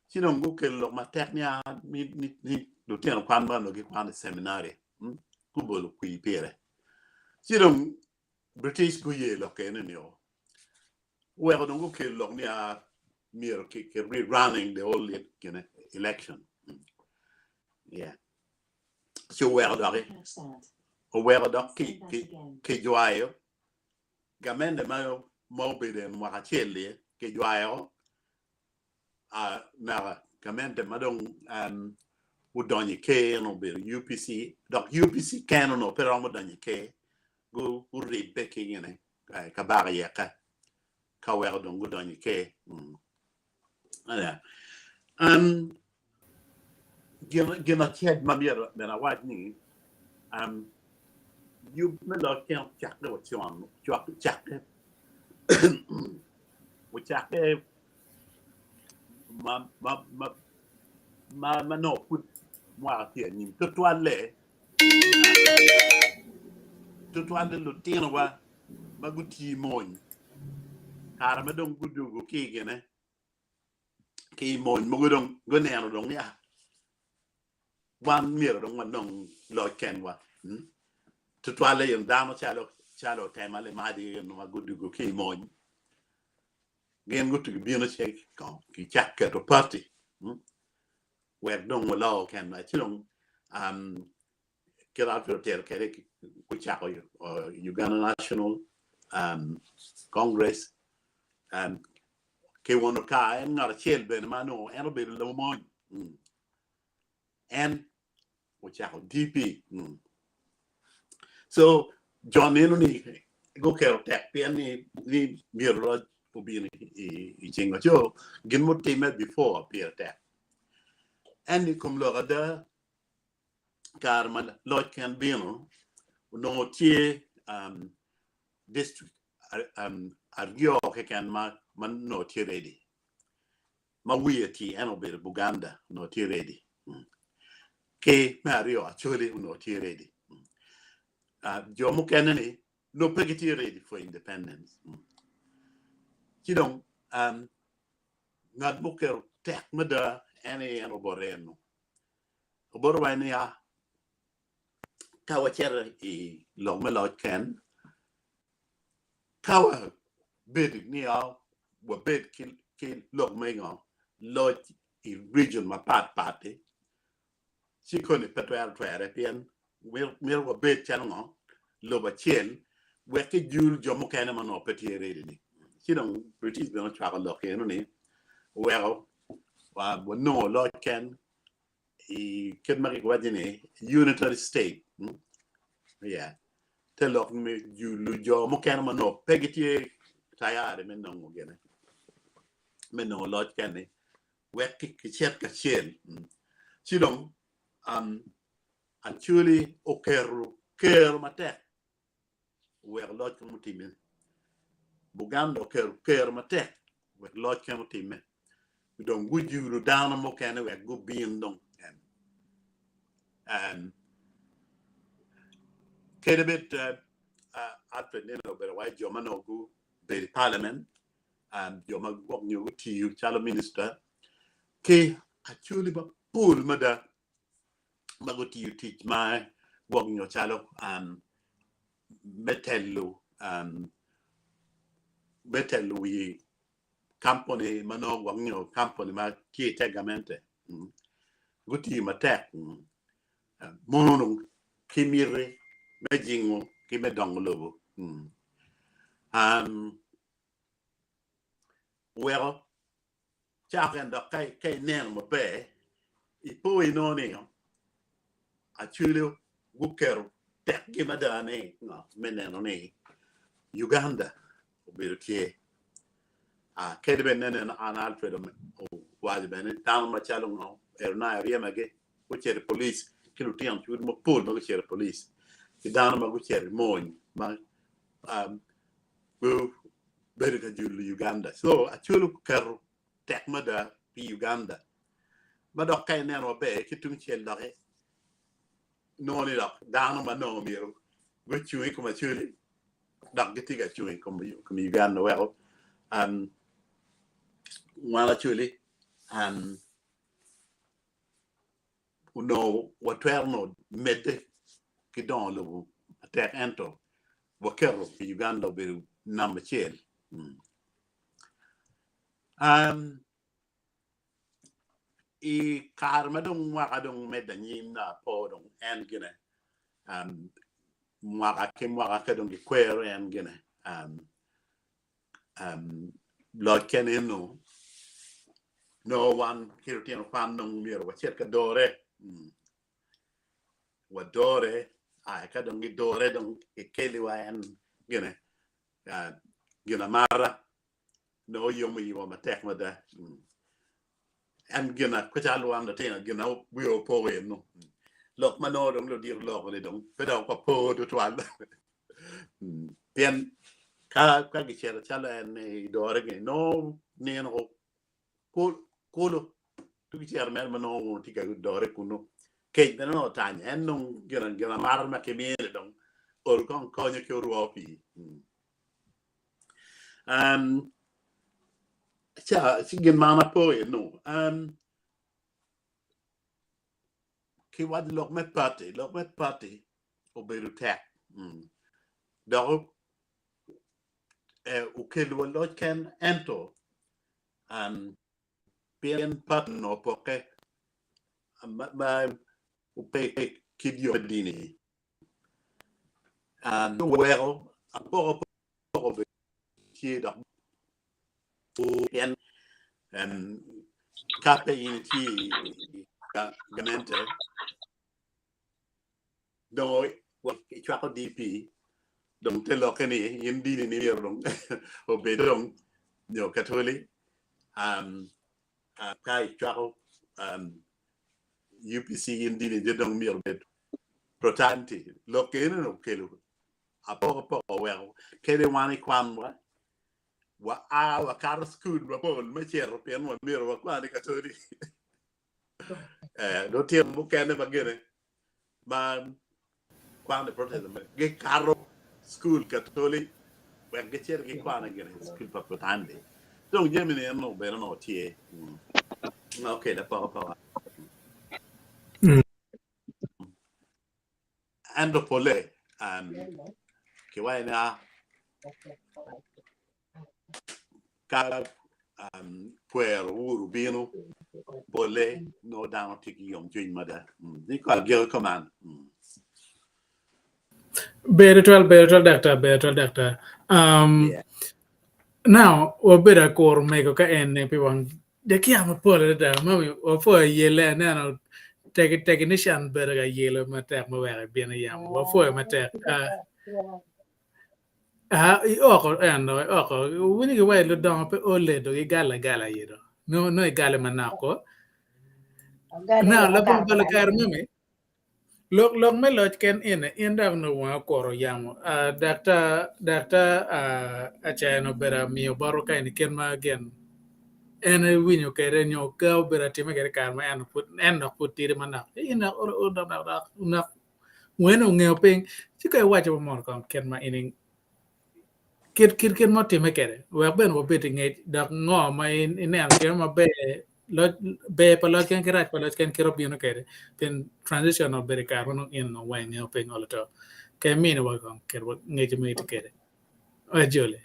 Speaker 5: ci dong gukelo lok matek ni ni, ni lutino kwan ma onongo gikwano i seminari gubolo kwir pire. Ci dong British guye lok eni ni o oweko dong gukelo lok ni a myero ki ki rerunning the whole gine election. Yeah. Ci oweko doki oweko dok ki ki kijwayo gamente ma ma obedo en mwaka acel-li kijwayo naka gamente ma dong odonyo i ker en obedo UPC dok UPC kene onongo pe romo donyo i ker guribbe ki gine kabaka yeke ka weko dong gudonyo i ker. Gin acel ma myero bene awac ni yub me loc ken ocakke wa con ocakke ocakke ma ma ma ma ma nongo pud mwaka tye anyim tutwalle tutwalle lutinowa ma gutii mony kare ma dong gudwogo ki i gine ki i mony mogo dong guneno dong ni ah wan myero dong wanong loc kenwa tutwalle in dano calo calo Otema Limadi ma gudwogo ki i mony gin gutugi bino ci gicak keto party wek dong walo kenwa ci dong kit ma otero kwede gucako Uganda National Congress ki won okar en ngat acel bene ma nongo en obedo lamony en ocako DP so jo neno ni guketo tek pien ni ni myero loc obin i cingwa co gin mutimme before pire tek en i kom lok ada kare ma loc ken bino onongo tye um, district. Aryo keken ma onongo tye ready ma wiye tye en obedo Buganda onongo tye ready ki me aryo Acholi onongo tye ready. Jo mukene ni nongo pe gitye ready for independence. Ci dong ngat muketo tek mada en aye en obote eno. Obote owaco niya ka wacito i lok me loc ken, ka wabed ni wabed ki lok me ngo loc i region mapat pat-ti, ci koni pe twero twere pien myero wabed calo ngo lobo acel wek kijul jo mukene ma onongo pe tye ready-ni. Ci dong British bene ocwako lok eno-ni oweko wanongo loc ken i kit ma kiwaco ni unitary state yeah te lok me julo jo mukene ma nongo pe gitye tayari me nongo gine me nongo loc keni wek kicit kacel ci dong um, Acholi oketo kero matek wek loc kong otimme. Buganda oketo kero matek wek loc kene otimme. Dong gujulo dano mukene wek gubin dong. Um, kadi bed uh, uh, Alfred Nene obedo wa jo ma nongo gubedo i parliament, um, jo ma gwok nyo gutiyo calo minister, ki Acholi mapol mada ma gutiyo tic ma gwok nyo calo me telo me telo wi kampuni ma nongo gwok nyo kampuni ma tye i te gamente gutiyo matek mono dong ki miti me jingo ki me dongo lobo weko Cako en dok ka ineno maber, ipo inongo ni Acholi guketo tekgi mada ni me neno ni Uganda obedo tye. Kadi bed nene an Alfred owaco bene ni dano macalo ngo Eronaya Oryemagi gucito i police ki lutino pud mapol ma gucito i police ki dano ma gucito i mony ma gubedo ka julo Uganda. So Acholi oketo tek mada pi Uganda. Ma dok ka ineno maber ki tungcel doki nongo ni dok dano ma nongo myero gucung i kom Acholi dok gitye ka cung i kom Uganda weko um, wan Acholi um, onongo watwero nongo medde ki dongo lobo matek ento waketo pi Uganda obedo namba acel. Um, I kare ma dong mwaka dong medde anyim na apo dong en gine um, mwaka ki mwaka ka dong gikwero en gine um, Loc kene eno nongo wan ki lutino kwan dong myero wacit ka dore wadore aya ka dong gidore dong kikeliwa en gine gin amata nongo yomo iwa matek mada en gin calo wan lutino gin ma wiwa opo eno lok ma nongo dong ludito loko ni dong pe dok wapo tutwal Pien ka ka gicito calo en i dore gini nongo nino kulu tu gicito mere ma nongo wun tye ka dore kunu kec bene nongo otany en dong gin amata ma kimine dong ol kong konyo ki orwo pii. Ca ci gin ma an apo iye nongo kiwaco lok me party lok me party obedo tek dok okelo wa loc ken ento pien party onongo opokke ma pe kit yo me dini oweko apokapoka obedo tye dok pien ka pe in itye i gamente Dong icwako DP dong te lokke ni in dini ni myero dong obed dong nyo Katoli ka icwako UPC in dini ni dong myero obed Protanti. Lok eno okelo. Apokapoka oweko kadi wan i kwanwa wa a wakato cukul mapol me cito pien wamyero wakwan i Katoli. Eh, lutino mukene ma gene ma kwano i Protestant gikato cukul Katoli wek gicit gikwan gene i cukul pa Protandi. Dong jami-ni en onongo bene onongo tye ma okelo apokapoka. Ento pole kiwaco ni ka kwero Uhuru bino pole nongo dano tye ki yomcwiny mada. Ni kong agiko kuman.
Speaker 2: Ber tutwal, ber tutwal daktar, ber tutwal daktar. Um,
Speaker 5: Yeah.
Speaker 2: Now, wabedo akuro mego ka en pi wang Dakika mapol adada ma wapwoyo yelle aneno technician bedo ka yelo matek me weko ebino yamo wapwoyo matek ioko eno ioko winyo ki waci ludongo pe ole dong igalo agala aye do nongo igale manok ko now labongo balo kare moni Lok lok me loc ken ene in dok onongo wanga okuto yamo Daktar Daktar Acaen obedo amiyo botwa ka eni kit ma gin en ewinyo kwede nyo ka obedo atime kwede i kare ma en pud en dok pud tidi manok in dok dok dok dok wene ongeyo piny ci ka iwaco wa mono kong kit ma in Kit kit kit ma otimme kwede wek bene wabed ki ngec dok ngo ma in ineno tye maber loc ber pa loc ken ki rac pa loc ken kit obino kwede pien transition obedo i kare ma nongo in onongo weng ingeyo piny olo to ka imini wa kong kit ngec ma itye kwede ajoli.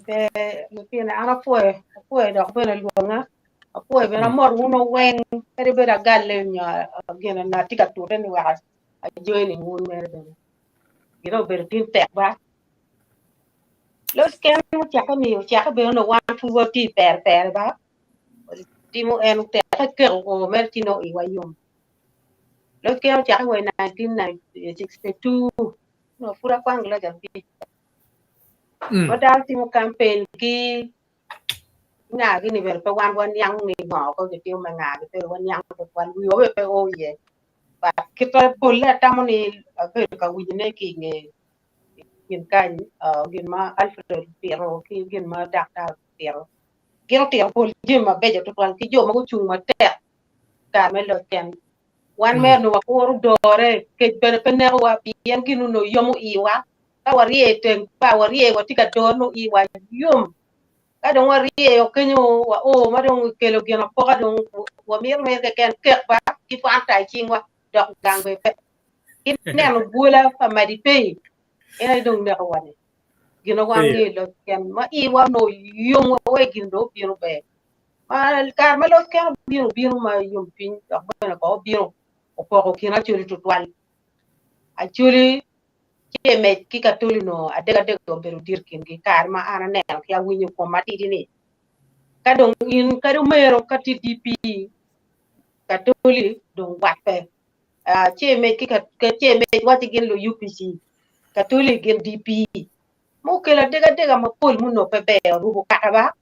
Speaker 8: Ber lutino an apwoyo apwoyo dok bene lwonga apwoyo bene amot wun weng kadi bed agalle nyo gin na atye ka tute ni wek ajoin wun mere bene. Gin obedo tin tek ba. Loc ken ocakke ni ocakke bene onongo wan pud watye i pere pere ba. Timo en teke keko o mere ci nongo iwa yom. Loc ken ocakke wa i 1962 onongo pud akwano kilaci abic. Ma dano timo kampen ki nga gini bene pe wan waniang ni ngo ko gitimo me nga gi pe waniang tutwal wiwa bene pe o iye. But kite polle atamo ni abedo ka winyone ki i nge gin kany gin ma Alfred otito ki gin ma daktar otito. Gin otito pol jami mabeco tutwal ki jo ma gucung matek i kare me loc ken. Wan mere onongo wakuro dore kec bene pe nekowa pien gin onongo yomo iwa ka warye i teng bar warye watye ka dore nongo iwa yom. Ka dong waryeyo kenyo wao ma dong okelo gin apoka dong wamito mere keken kek ba ki fanta i cingwa dok gang bene pe. Ki neno bwola pa Madi Pei en aye dong nekowa ni. Gin ma wan ngeyo loc ken ma iwa onongo yom wa wai gin dong obino ber. Ma kare ma loc ken obino obino ma yomcwiny dok bene kono obino opoko kin Acholi tutwal. Acholi Cemec ki Katoli onongo adekadek obedo dit i kingi kare ma an aneno ki awinyo kom matidi-ni. Ka dong in kadi omero ka tye DP Katoli dong wat pe. Cemec ki Cemec wacci gin lu UPC, Katoli gin DP. Ma okelo adekadeka mapol ma onongo pe ber oruko kaka ba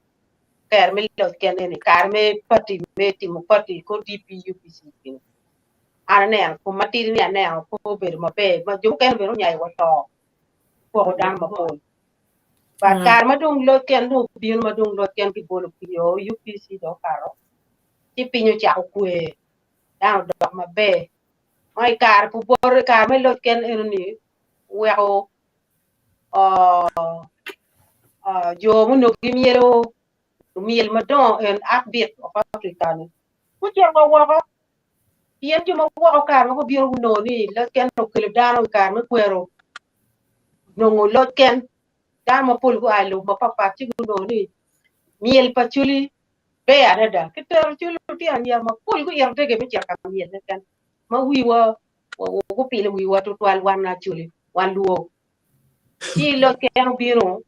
Speaker 8: kare me loc kene ni kare me party me timo party kor DP UPC gini. An aneno kom matidi ni aneno pe obedo maber ma jo mukene bene onyayo wa to poko dano mapol. But kare ma dong loc ken dong obino ma dong loc ken kibolo pii o UPC dong okato ci piny ocako kwe dano odok maber ma i kare pu bot i kare me loc ken eno ni oweko jo munongo gimyelo myel madongo en heartbeat of Africa ni gucito wa woko pien jo ma woko kare ma gubino gunongo ni loc ken okelo dano i kare me kwero nongo loc ken dano mapol gua i lobo mapatpat ci gunongo ni myel pa coli ber adada kitero coli lutino anyira mapol guito dege me cito ka myel keken ma wiwa gupilo wiwa tutwal wan acoli wan luo ci loc ken obino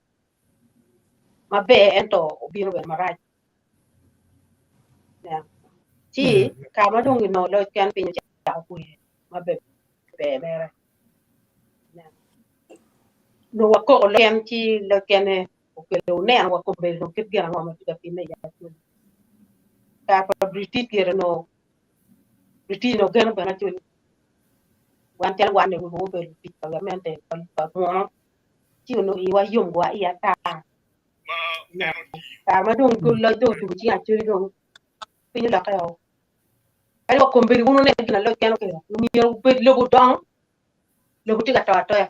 Speaker 8: maber ento obino bene marac Ci ka ma dong ginongo loc ken piny ocako kwe maber ber mere. Nongo wakoko loc ken ci loc kene okelo wuneno wa kombeddi dong kit gin ango ma tye ka timme i Acholi. Kare pa British gire onongo British onongo geno bene Acholi. Wan calo wan ni obedo lutic pa gamente pa muno ci onongo iwa yom wa i ata. Kare ma dong loc dong otugo cing Acholi dong piny olokke o. Kadi wa kombeddi wun wunen gin na loc ken okelo myero obed lobo odong lobo tye ka to atoya.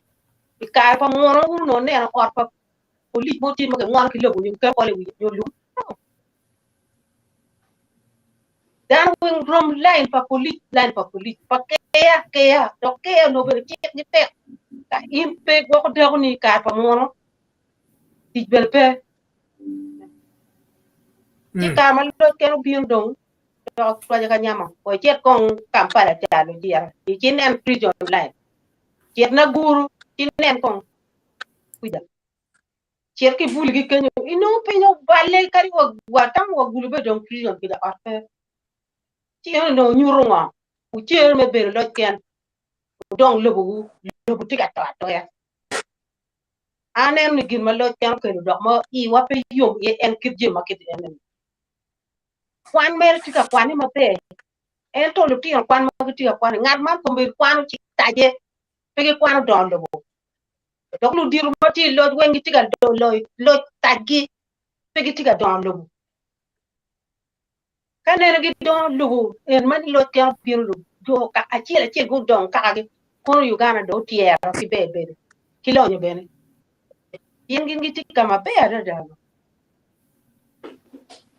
Speaker 8: I kare pa muno wun onongo wuneno ot pa polic mo tye ma kingono ki lobo nyo kiketo kol i wiye nyo lum. Dano weng rom lain pa polic lain pa polic pa keya keya dok keya onongo obedo cik gi tek ka in pe igwoko dako ni i kare pa muno tic bene pe. Ci kare ma loc ken obino dong dok twaco ka nyama wa icit kong Kampala calo jira ci inen prison line cit Naguru ci nen kong kuca. Cit ki buligi kenyo inongo piny oballe kadi wa wa tam wa gulu bene dong prison kuca ot pe. Ci en onongo nyuto ngo? Wucer me bedo loc ken wudong lobowu, lobo tye ka to atoya. Aneno ni gin ma loc ken okelo dok ma iwa pe yom iye en kit jami ma kit ene-ni. Kwan mere tye ka kwane maber ento lutino kwan ma gitye ka kwane ngat man kombeddi kwano ci taje pe gikwano dongo lobo. Dok ludito ma tye i loc weng gitye ka loc tacgi pe gitye ka dongo lobo. Ka nene gidongo lobo en ma ni loc ken obino jo acel acel gudongo kakagi kono Uganda dong otyero ki ber bedo ki lonyo bene. Pien gin gitye ka maber adada.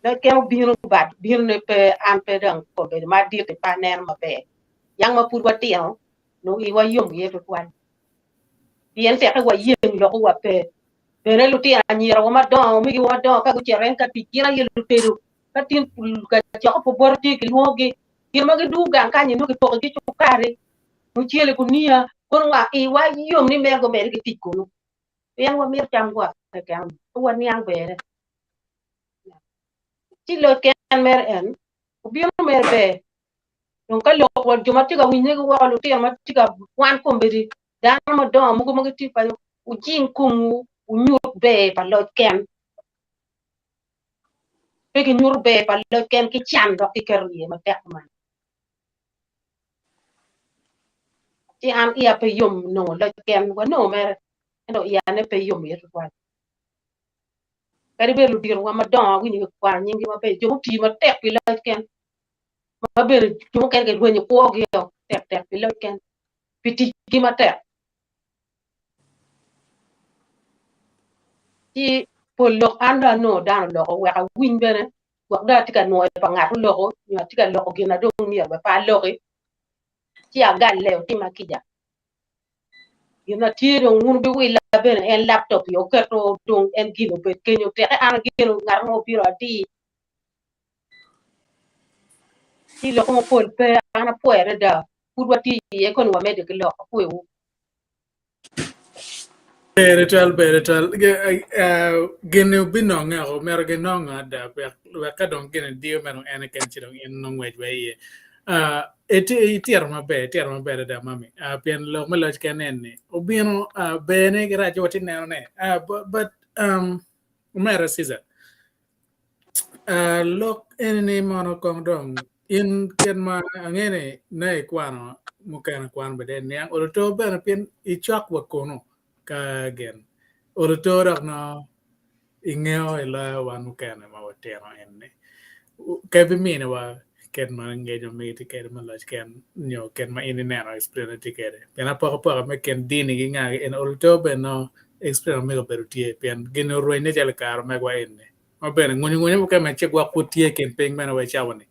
Speaker 8: Loc ken obino but binone pe an pe dong obedo ma aditi pe aneno maber. Yang ma pud watino nongo iwa yom iye tutwal. Pien teke wayeng loko wa pe. Bene lutino anyira wa madongo, omegiwa madongo ka gucito en ka tic gin aye lutedo. Ka tin kacoko pa bota tye kilwongogi, gin ma gidwogo gang kany nongo kipoko gi cukari, mucele guniya, kono wa iwa yom ni mere gumede ki tic kunu. Pien wamito cam gwa keken, pe waniang bene. Ci loc ken mere en, obino mere ber. Dong ka lok wa jo ma tye ka winye gi woko, lutino ma tye ka kwan kombeddi, dano madongo mogo ma gitye paco, wujing komwu, wunyut ber pa loc ken. Pe ginyuto ber pa loc ken ki can dok giketo iye matek kuman. Ci an iya pe yom nongo loc ken, wanongo mere, ento iya ne pe yom iye tutwal. Kadi bed luditowa madongo awinyo gikwano nyinggi maber, jo mutii matek pi loc ken, ma bene jo mukene girwenyo kwogi-o tektek pi loc ken, pi ticgi matek. Ci pol lok an dong anongo dano oloko wek awiny bene gwok dong atye ka nwoyo pa ngat oloko nyo atye ka loko gin na dong myero bene pe aloki ci agalle otima kica. Gin ma tye dong wun wubiwilla bene en laptop-pi oketo dong en gin obed kenyo teke an ageno ngat mo obino adir Ci lok mapol pe an apwoyo adada pud watye iye koni wamedde ki lok apwoyowu.
Speaker 2: Ber twatwal, ber twatwal. Gin-ni obinonge oko, myero ginong ada wek ka dong gin diyo me dong en keken ci dong in nongo ngwec wa iye. Itito maber, itito maber adada mami, pien lok me loc kene eni obino berne ki rac-ce watye nenone but omera Ceaser, Lok eni mono kong dong in kit ma ange ni ne ikwano mukene kwan bene niang oluto bene pien icok wa kunu ka gin oluto dok nongo ingeyo iloyo wan mukene ma watino eni ka ibiminiwa kit ma ngec ma megi tye kwede me loc ken nyo kit ma in ineno experience tye kwede pien apokapoka me kin dini ki nga eni oluto bene nongo experience ma mege obedo tye pien gin orwenye calo i kare megwa eni ma bene ngunyu ngunyu mukene me ci gwok pud tye i kin piny meno wa i cawa ni.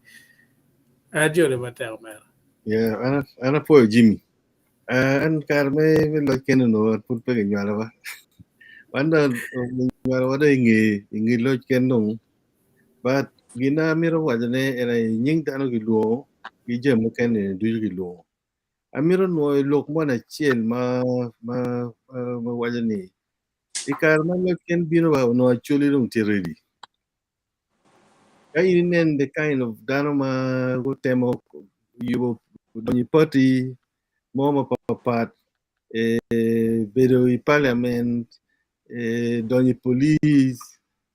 Speaker 2: Ajoli matek omera.
Speaker 6: Yeah, an an apwoyo Jimmy. Uh, an kare me me loc kene onongo an pud pe ginywalowa. Wan dong ginywalowa dong inge inge loc ken dong. But gin na amito wacone en aye nying dano gilwongo ki jami mukene ducu gilwongo. Amito nwoyo lok moni acel ma ma ma waco ni I kare ma loc ken bino wa onongo Acholi dong tye ready. Ka in inen the kind of dano ma gutemo yubo donyo i party mo mapapat, eh, bedo i parliament, eh, donyo i police,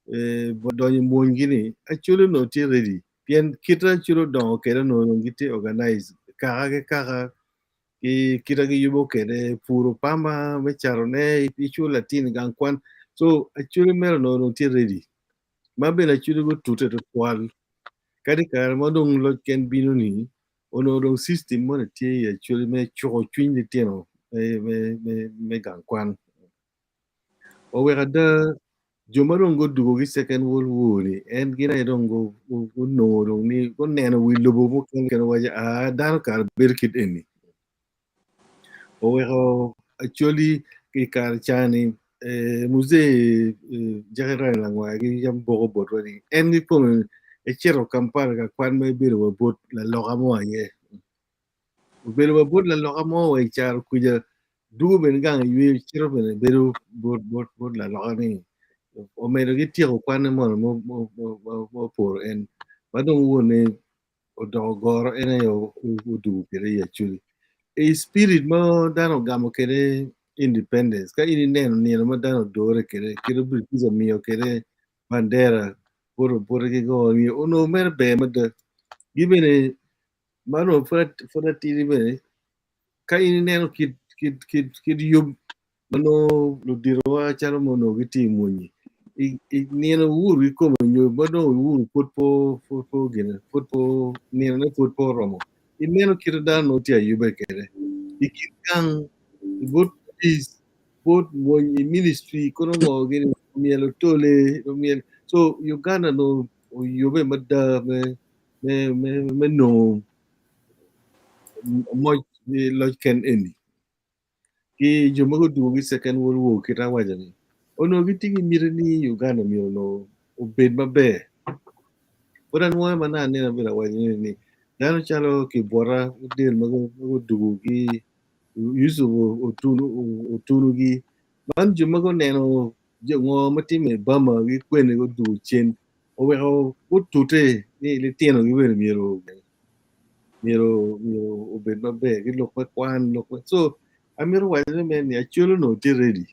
Speaker 6: eh, donyo i mwonygi ni, Acholi onongo tye ready. Pien kit Acholi odongo kwede onongo dong gitye organized kaka ki kaka. Ki kite giyubo kwede puro pamba me catone iculo latin i gang kwan. So Acholi mere onongo dong tye ready ma bene Acholi gutute tutwal kadi i kare ma dong loc ken bino ni onongo dong system moni tye i Acholi me cuko cwiny litino me gang kwan. Oweko ada jo ma dong gudugo ki Second World War ni en gin aye dong gunongo dong ni guneno wi lobo mukene kene waco aa dano kare bedo kit eni. Oweko Acholi i kare ca-ni Muzee Jackie Ryan Langwaya yam boko botwa ni en kikome ecito Kampala ka kwan ma ebedo wa bot laloka mo aye. Obedo wa bot laloka mo wa i caro kuca dugo bene gang iyweyo cito bene bedo bot bot bot laloka ni omedo ki tyeko kwane mono ma oporo en ma dong wone odoko goro en aye odugo kwede i Acholi. I spirit ma dano ogamo kwede independence ka in ineno nino ma dano odore kwede kit ma British omiyo kwede bandera bot obote ki ngo onongo mere ber mada gibene Man onongo pud atidi bene, ka in ineno kit kit kit kit yub ma nongo luditowa calo ma onongo gitye i mwonyi i nino iwur kikome nyo ma nongo iwur pud pe pud pe gine pud pe ninone pud pe oromo ineno kit ma dano nongo tye ayubbe kwede i kin gang i but police bot mwony i ministry kono ngo gini myel otole myel so Uganda onongo oyubbe mada me me me me nongo moc loc ken eni ki jo ma gudwogo ki second world war kit awaco ni onongo gitye ki miti ni Uganda myero onongo obed maber pud anwoyo ma naka abedo awaco ni ni dano calo kibwota del ma gudwogo ki Yusuf otunugi man jo ma guneno ngo ma timme i Burma ki kwene gudwogo cen oweko gutute ni litinogi bene myero myero myero obed maber ki lok me kwan lok me so amito waco ni mere ni Acholi onongo tye ready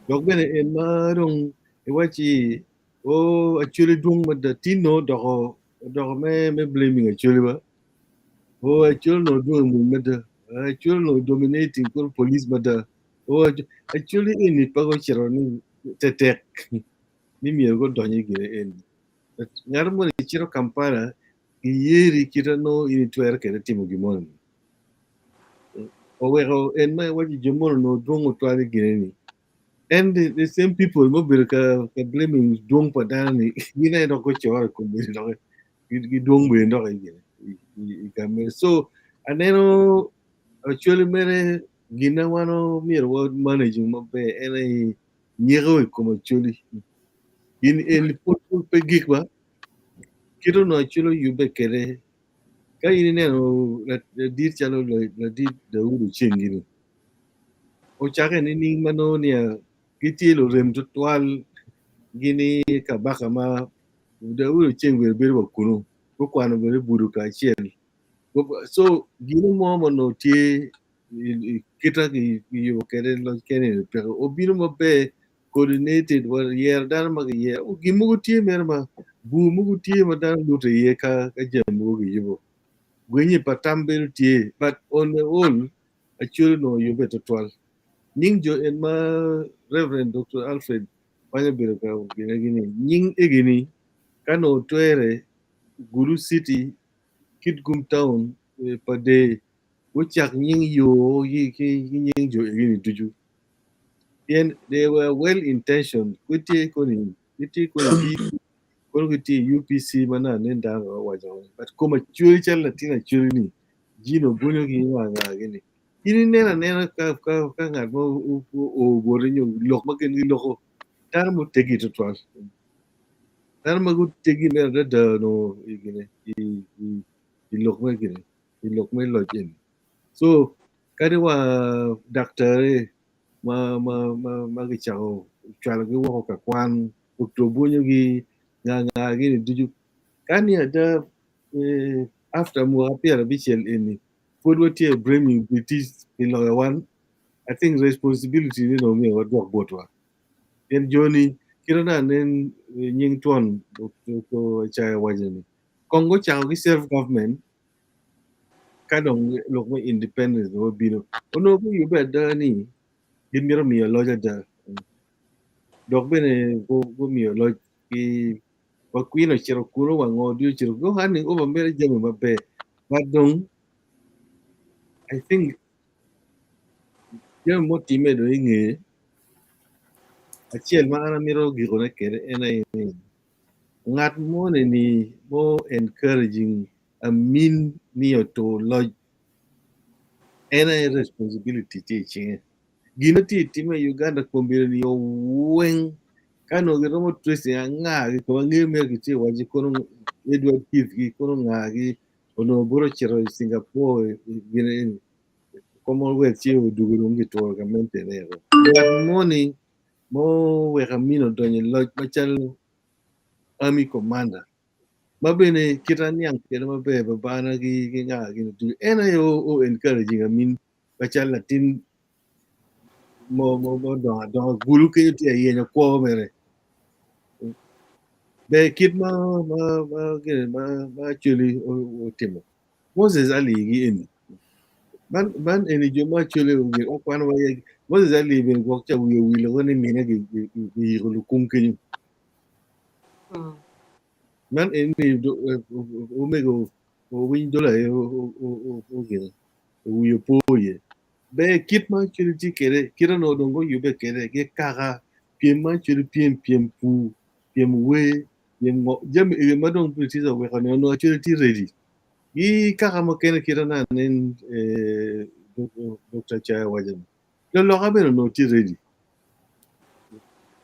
Speaker 6: dok bene en ma dong iwacci o Acholi dwong mada tin dong odoko odoko me me blaming Acholi ba o Acholi onongo dwong i mwony mada Acholi onongo dominating kor police mada o Acholi eni pe gucito ni tetek ni myero gudony i gine eni. Ngat moni cito Kampala giyeri kite nongo in itwero kede timo gin moni. Oweko en ma iwaco jo moni onongo dwong otwal i gine ni. And the same people ma obedo ka, ka blaming dwong pa dano ni gin aye dok gucore i kom bene dok gidwong bene dok i gine i kamere. So aneno Acholi mere gin na wan myero wa manage maber en aye nyeko i kom Acholi. Gin eni pud pe gik ba, kit onongo Acholi oyubbe kwede ka in ineno ladit calo ladit Daudi Oceng gini ocake nining ma nongo niya gitye lurem tutwal gini kabaka ma Daudi Oceng bene bedo wa kunu gukwano bene budo kacel so gino mo ma onongo tye kita kiyubo kwede loc kene peke obino maber coordinated wa yero dano ma giyero gin mogo tye mere ma bur mogo tye ma dano luto iye ka jami mogo giyubo gwenye pa tam bedo tye but on the whole Acholi onongo oyubbe tutwal nying jo en ma Reverend Dr. Alfred Kwany obedo ka gine gini nying egini ka nongo twere Gulu City Kitgum Town pa dee gucak nying yo ki nying jo egini ducu pien they were well intentioned gitye koni gitye koni kono gitye i UPC ma naka nen dano owaco but kom acholi calo latin acholi ni jino gonyo ki nga nga gini in ineno anena ka ka ka ngat mo oo boti nyo lok ma gin giloko dano mutegi tutwal dano ma gutegi mere adada onongo i gine i lok me gine i lok me loc eni. So kadi wa daktari ma ma ma ma gicako cwalogi woko ka kwan Dr. Obwonyogi nga nga gini ducu ka ni ada eh, after mwaka 50 eni pud watye blaming British pi loyo wan I think responsibility ni dong myero wadwok botwa pien joni kite na nen nying twon Dr. Achaya waco ni kong gucako ki self government. Ka dong lok me independence dong obino, onongo guyubbe ada ni gimito miyo loc ada. Dok bene gumiyo loc ki wa Queen ocito kunu wa ngo ducu ocito go handing over mere jami maber. But dong I think jami mutimme dong inge acel ma an amito gikone kwede en aye ni ngat moni ni mo encouraging amin ni otur loc en aye responsibility tye i cinge. Gin ma tye ka timme i Uganda kombeddi ni weng ka onongo giromo tracing anga gi kong angeyo mere gitye ka waco kono Edward Keith gi kono nga gi onongo bot ocito i Singapore gin eni Commonwealth ci odwogo dong gituro gamente ne woko. Ngat moni ma oweko Amin odonyo i loc macalo army commander ma bene kite aniang kwede maber babana ki nga gini ducu en aye o encouraging Amin macalo latin mo odongo adonga gulu kenyo tye ka yenyo kwo mere ber kit ma Acholi otimo Moses Ali gi eni man eni jo ma Acholi okwano wa iye Moses Ali bene gwok ca wiye owilo woko ni mine giyiko lukung kenyo man eni omego owiny dola aye ogine wiye opo iye Ber kit ma Acholi tye kwede, kit onongo dong guyubbe kwede ki kaka, pyem ma Acholi pyem, pyem pur, pyem wer, pyem ngo, jami egi ma dong British oweko ni onongo Acholi tye ready. Ki kaka mukene kit ma anen Dokta Acaya waco ni, luloka bene onongo tye ready.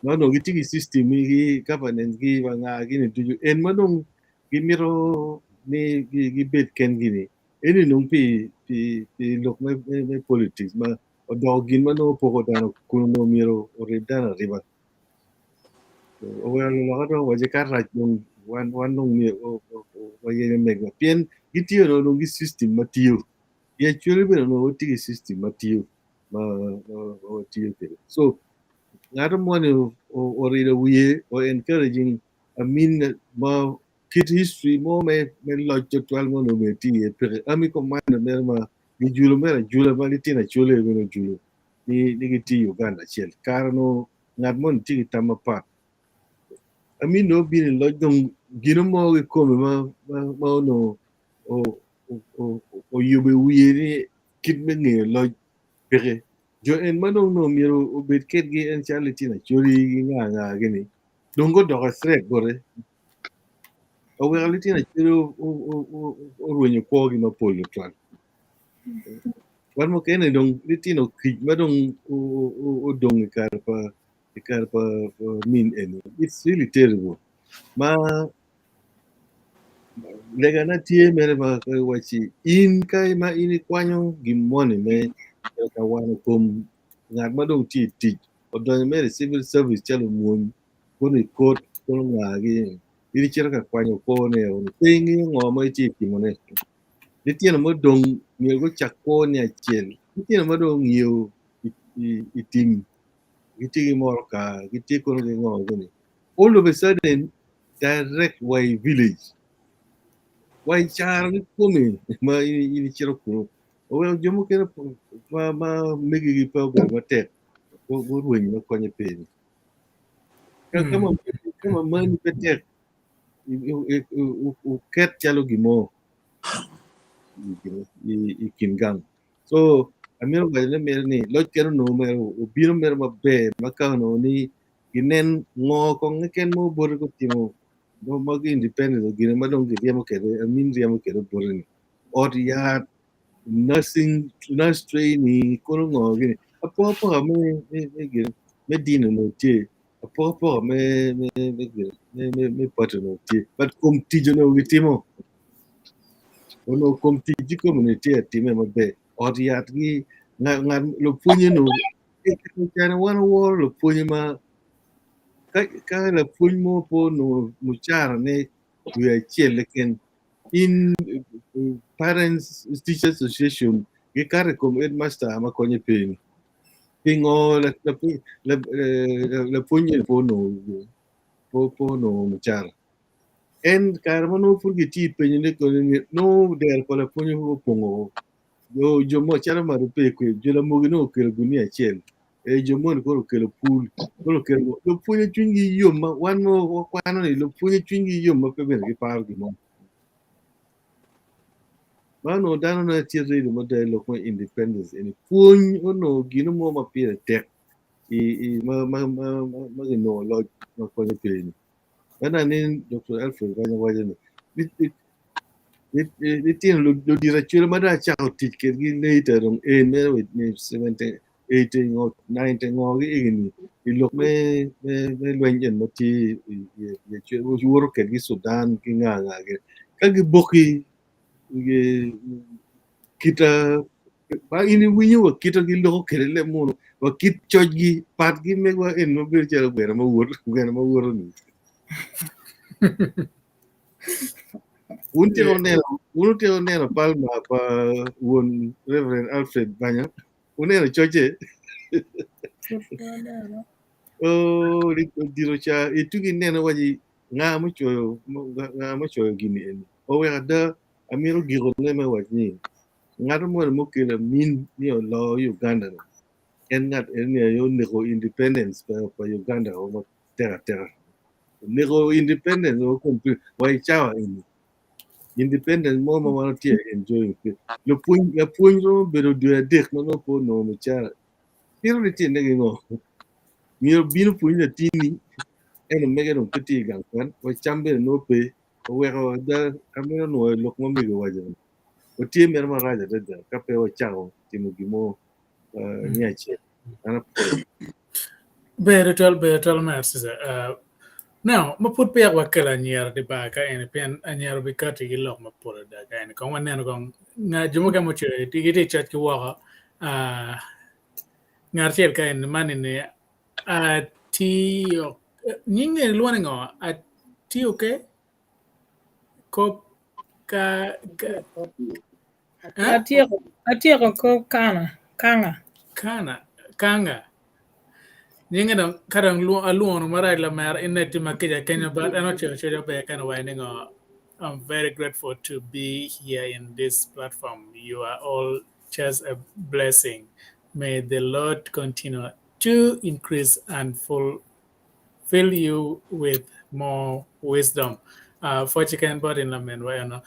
Speaker 6: Ma onongo gitye ki system gi, governance gi, wa nga gini ducu, en ma dong gimito ni gibed kengi ni Eni nong pi pi pi lok me me politics ma odoko gin ma nongo poko dano kun onongo myero orib dano ariba. Oweko luloka dong owaco ka rac dong wan wan dong myero wayenyo megwa pien gitye onongo dong ki system ma tiyo. I Acholi bene onongo watye ki system ma tiyo ma watiyo kwede. So ngat moni orido wiye o encouraging Amin ma Kit history mo me me loc tutwal ma onongo bene tye iye peke. Army commander mere ma gijulo mere ajula ma litino acula aye bene ojulo ni ni gitye i Uganda acel. Kare onongo ngat moni tye ki tam mapat. Amin dong obino i loc dong gino mo kikome ma ma ma onongo oyubo i wiye ni kit me ngeyo loc peke. Jo en ma dong onongo myero obed kedgi en calo litino Acholi ki nga nga gini dong gudoko threat bote. Oweko litino acel orwenyo kwogi mapol tutwal. Wan mukene dong litino kic ma dong odong i kare pa i kare pa min eni it's really terrible ma legana tye mere ma wacci in ka ma in ikwanyo gin moni me ka wano kom ngat ma dong tye i tic odonyo mere i civil service calo omwony kono i kot kono ngagi in icito ka kwanyo kwone pe ingeyo ngo ma itye ka timone. Litino mudong myero gucak kwo ni acel litino ma dong ongiyo i tim gitye ki motoka gitye kono ki ngo gini all of a sudden direct wa i village wa i caro kikome ma in icito kunu oweko jo mukene ma megigi pe obedo matek gurweny ma konye pe. Ka ma mani pe tek wuket calo gin mo i kin gang. So amito waco ni mere ni loc kene onongo mere obino mere maber ma ka onongo ni ginen ngo kong keken mo bote gutimo ma gi independent gine ma dong giryemo kwede amin ryemo kwede bote ni ot yat nursing nurse training kono ngo gini apokapoka me me me gin me dini onongo tye apokapoka me me me gin me me me party onongo tye but kom tic onongo gitimo onongo kom tic kikome onongo tye atime maber ot yat gi ngat ngat lupwonye onongo calo wan waworo lupwonye ma ka ka lapwony mo pe onongo mucarane dwe acel keken in Parents Teachers Association gikato i kom headmaster ma konye pe ni. Pingo lapwony eni pe onongo mucara? En kare ma nongo pud gitye i penyo ni koni ni nongo dero pa lapwony opongo jo jo mo calo Marupe kwe jo lamogi nongo okelo gunia acel e jo moni koro okelo pul koro okelo lupwonye cwinygi yom ma wan ma wakwano ni lupwonye cwinygi yom ma pe bene giparo gin mo. Man onongo dano nongo tye ready mada i lok me independence eni pwony onongo gino mo ma pire tek i i ma ma ma ma ginongo loc ma konyo pe ni. Ento anin Dr. Alfred Banya waco ni litino ludito acwele ma dong acako tic kedgi later dong en mere ni 70 80 ngo 90 ngo gi egini i lok me me me lweny en ma tye i i acwele woto kedgi Sudan ki nga nga gi ka giboki kita ma in iwinyo wa kita giloko kwede leb munu wa kit cocgi patgi megwa en ma bedo calo gweno ma woto gweno ma woto ni. Wun tye wuneno wun tye wuneno palma pa won Reverend Alfred Banya wuneno cocce oh odiro ca itugi neno waci nga mucoyo nga mucoyo gini eni oweko ada amito gikone me wac ni ngat moni mukelo amin ni olo Uganda ni en ngat eni aye oneko independence pa Uganda o matek ateka oneko independence o complete wa i cawa eni independence mo ma wan watye enjoying lupwony lapwony romo bedo dwe adek ma nongo pe onongo mucara pito litine ki ngo myero obin opwony latinni ento mege dong pe tye i gang kwan wa cam bene nongo pe oweko ada amito nwoyo lok ma mego owaco ni watye mere marac adada ka pe wacako timo gin mo me acel an apwoyo.
Speaker 2: Ber tutwal, ber tutwal me Aciza. Uh, now, ma pud peya wakelo anyira di bar ka eni, pien anyira obikati ki lok mapol adada ka eni. Kong waneno kong nga jo mukene mucoyo gitye i coc ki woko. Uh, ngat acel ka eni man eni atiyo nyinge lwongo ni ngo? Atiyo ke? Kop ka, ka eh?
Speaker 4: Atyeko atyeko kop kana kanga.
Speaker 2: Kana kanga. Nyinge dong ka dong alwongo marac lamera in ne tima kica kenyo but en ocoyo acoca ber kene waci ni ngo I'm very grateful to be here in this platform. You are all just a blessing. May the Lord continue to increase and full fill you with more wisdom. Pwoc keken bot in laminwa eno.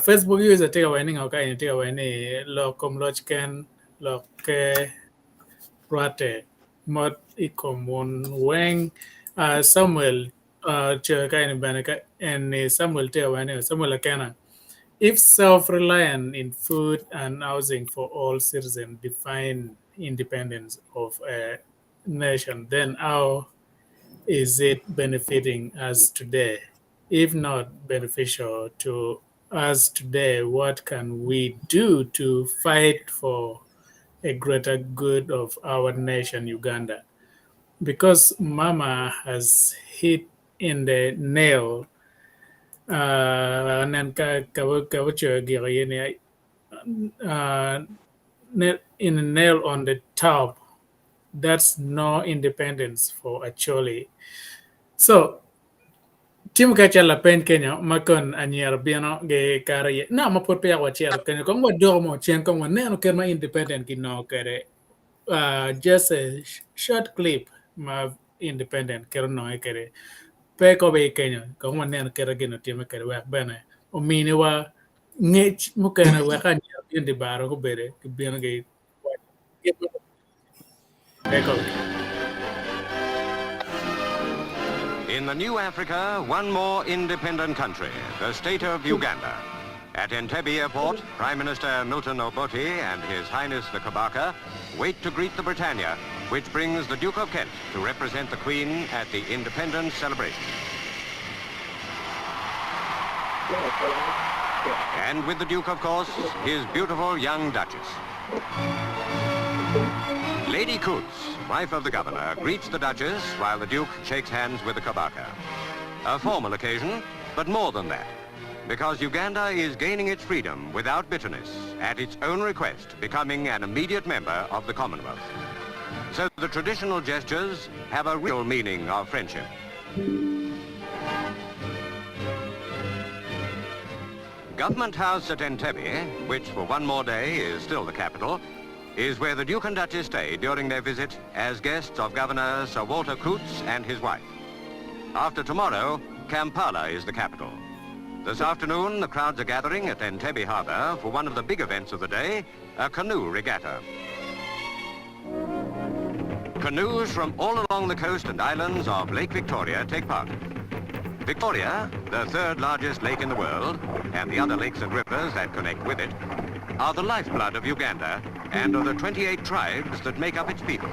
Speaker 2: Facebook user tye ka waco ni ngo ka eni tye ka waco ni lok kom loc ken lok ke rwatte mot i kom wun weng. Samuel coyo ka eni bene ka eni Samuel tye ka waco ni Samuel Akena if self-reliant in food and housing for all citizens define independence of a nation, then how is it benefiting us today? If not beneficial to us today, what can we do to fight for a greater good of our nation, Uganda? Because Mama has hit in the nail, nen ka ka wacoyo giko iye ni in the nail on the top that's no independence for Acholi. So timo ka cal lapeny kenyo ma kon anyira bino gi kare iye na ma pud peya wacito kenyo kong wadoko mo cen kong waneno kit ma independent ginongo kwede just a short clip ma independent kit ononge kwede pe kobe kenyo kong waneno kit ma gin otime kwede wek bene ominiwa ngec mukene wek anyira gin di bar gubede gibino gi
Speaker 9: In the new Africa, one more independent country, the state of Uganda. At Entebbe Airport, Prime Minister Milton Obote and His Highness the Kabaka wait to greet the Britannia, which brings the Duke of Kent to represent the Queen at the independence celebration. And with the Duke, of course, his beautiful young Duchess. Lady Coots, wife of the governor, greets the Duchess while the Duke shakes hands with the Kabaka. A formal occasion, but more than that, because Uganda is gaining its freedom without bitterness, at its own request, becoming an immediate member of the Commonwealth. So the traditional gestures have a real meaning of friendship. Government House at Entebbe, which for one more day is still the capital, is where the Duke and Duchess stay during their visit as guests of Governor Sir Walter Coutts and his wife. After tomorrow, Kampala is the capital. This afternoon, the crowds are gathering at Entebbe Harbour for one of the big events of the day, a canoe regatta. Canoes from all along the coast and islands of Lake Victoria take part. Victoria, the third largest lake in the world, and the other lakes and rivers that connect with it, are the lifeblood of Uganda and of the 28 tribes that make up its people.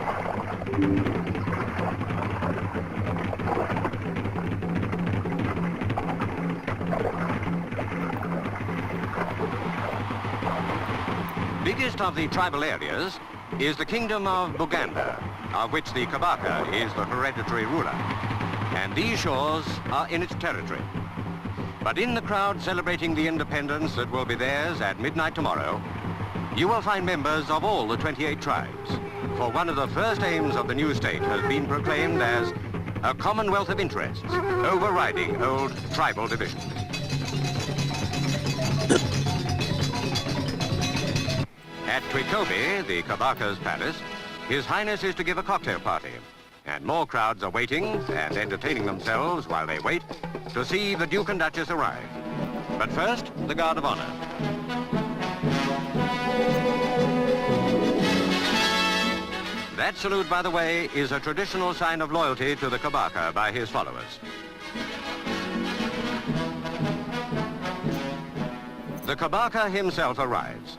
Speaker 9: Biggest of the tribal areas is the kingdom of Buganda, of which the Kabaka is the hereditary ruler. And these shores are in its territory. But in the crowd celebrating the independence that will be theirs at midnight tomorrow, you will find members of all the 28 tribes. For one of the first aims of the new state has been proclaimed as a commonwealth of interests, overriding old tribal divisions. At Twekobe, the Kabaka's palace, His Highness is to give a cocktail party. And more crowds are waiting and entertaining themselves while they wait to see the Duke and Duchess arrive. But first, the Guard of Honor. That salute, by the way, is a traditional sign of loyalty to the Kabaka by his followers. The Kabaka himself arrives,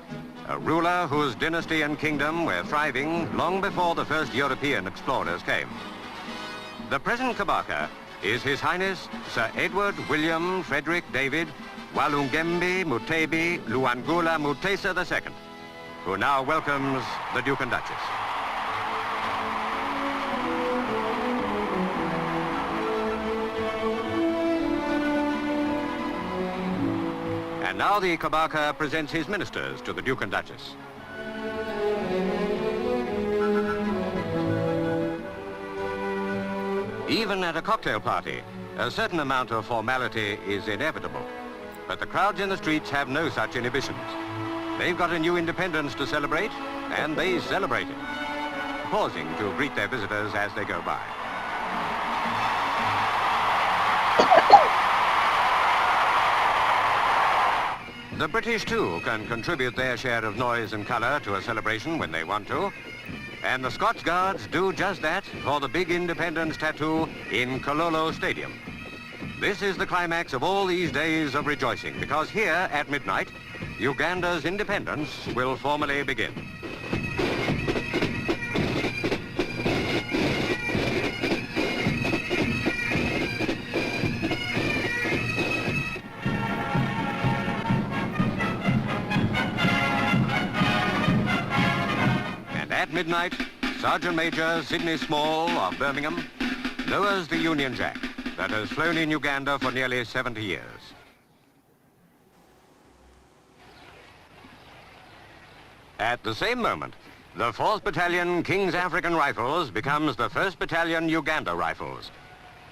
Speaker 9: a ruler whose dynasty and kingdom were thriving long before the first European explorers came. The present Kabaka is His Highness Sir Edward William Frederick David Walugembe Mutebi Luwangula Mutesa II, who now welcomes the Duke and Duchess. And now the Kabaka presents his ministers to the Duke and Duchess. Even at a cocktail party, a certain amount of formality is inevitable. But the crowds in the streets have no such inhibitions. They've got a new independence to celebrate, and they celebrate it, pausing to greet their visitors as they go by. The British, too, can contribute their share of noise and colour to a celebration when they want to. And the Scots Guards do just that for the big independence tattoo in Kololo Stadium. This is the climax of all these days of rejoicing, because here at midnight, Uganda's independence will formally begin. And at midnight, Sergeant Major Sidney Small of Birmingham lowers the Union Jack that has flown in Uganda for nearly 70 years. At the same moment, the 4th Battalion King's African Rifles becomes the 1st Battalion Uganda Rifles.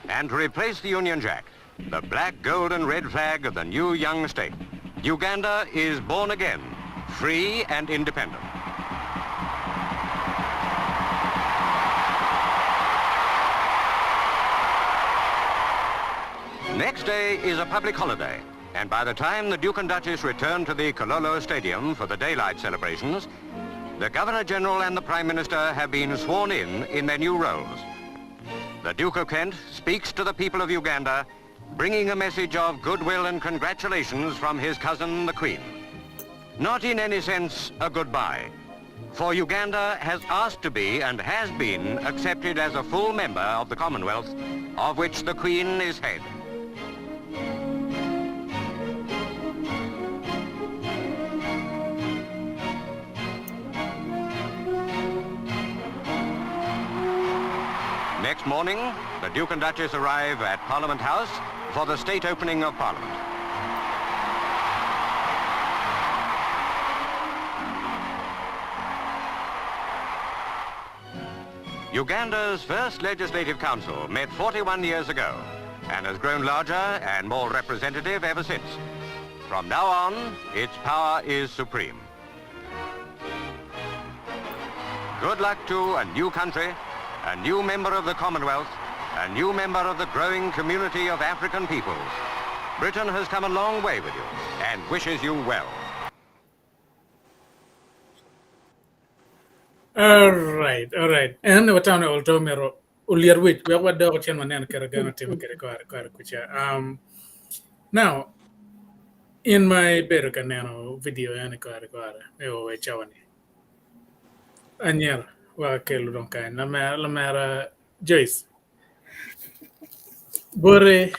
Speaker 9: And to replace the Union Jack, the black, gold and red flag of the new young state, Uganda is born again, free and independent. Next day is a public holiday, and by the time the Duke and Duchess return to the Kololo Stadium for the daylight celebrations, the Governor-General and the Prime Minister have been sworn in in their new roles. The Duke of Kent speaks to the people of Uganda, bringing a message of goodwill and congratulations from his cousin, the Queen. Not in any sense a goodbye, for Uganda has asked to be and has been accepted as a full member of the Commonwealth, of which the Queen is head. Next morning, the Duke and Duchess arrive at Parliament House for the state opening of Parliament. Uganda's first Legislative Council met 41 years ago and has grown larger and more representative ever since. From now on, its power is supreme. Good luck to a new country, a new member of the Commonwealth, a new member of the growing community of African peoples. Britain has come a long way with you and wishes you well.
Speaker 2: All right, all right. En watamo ni olto mero olyet wic wek wadok cen wanen kit ma gin otimo kwede kore kore kuca. Um, now, in ma ibedo ka neno video eni kore kore me o wa i cawa ni, anyira wek akelu dong kany lamera lamera Joyce bote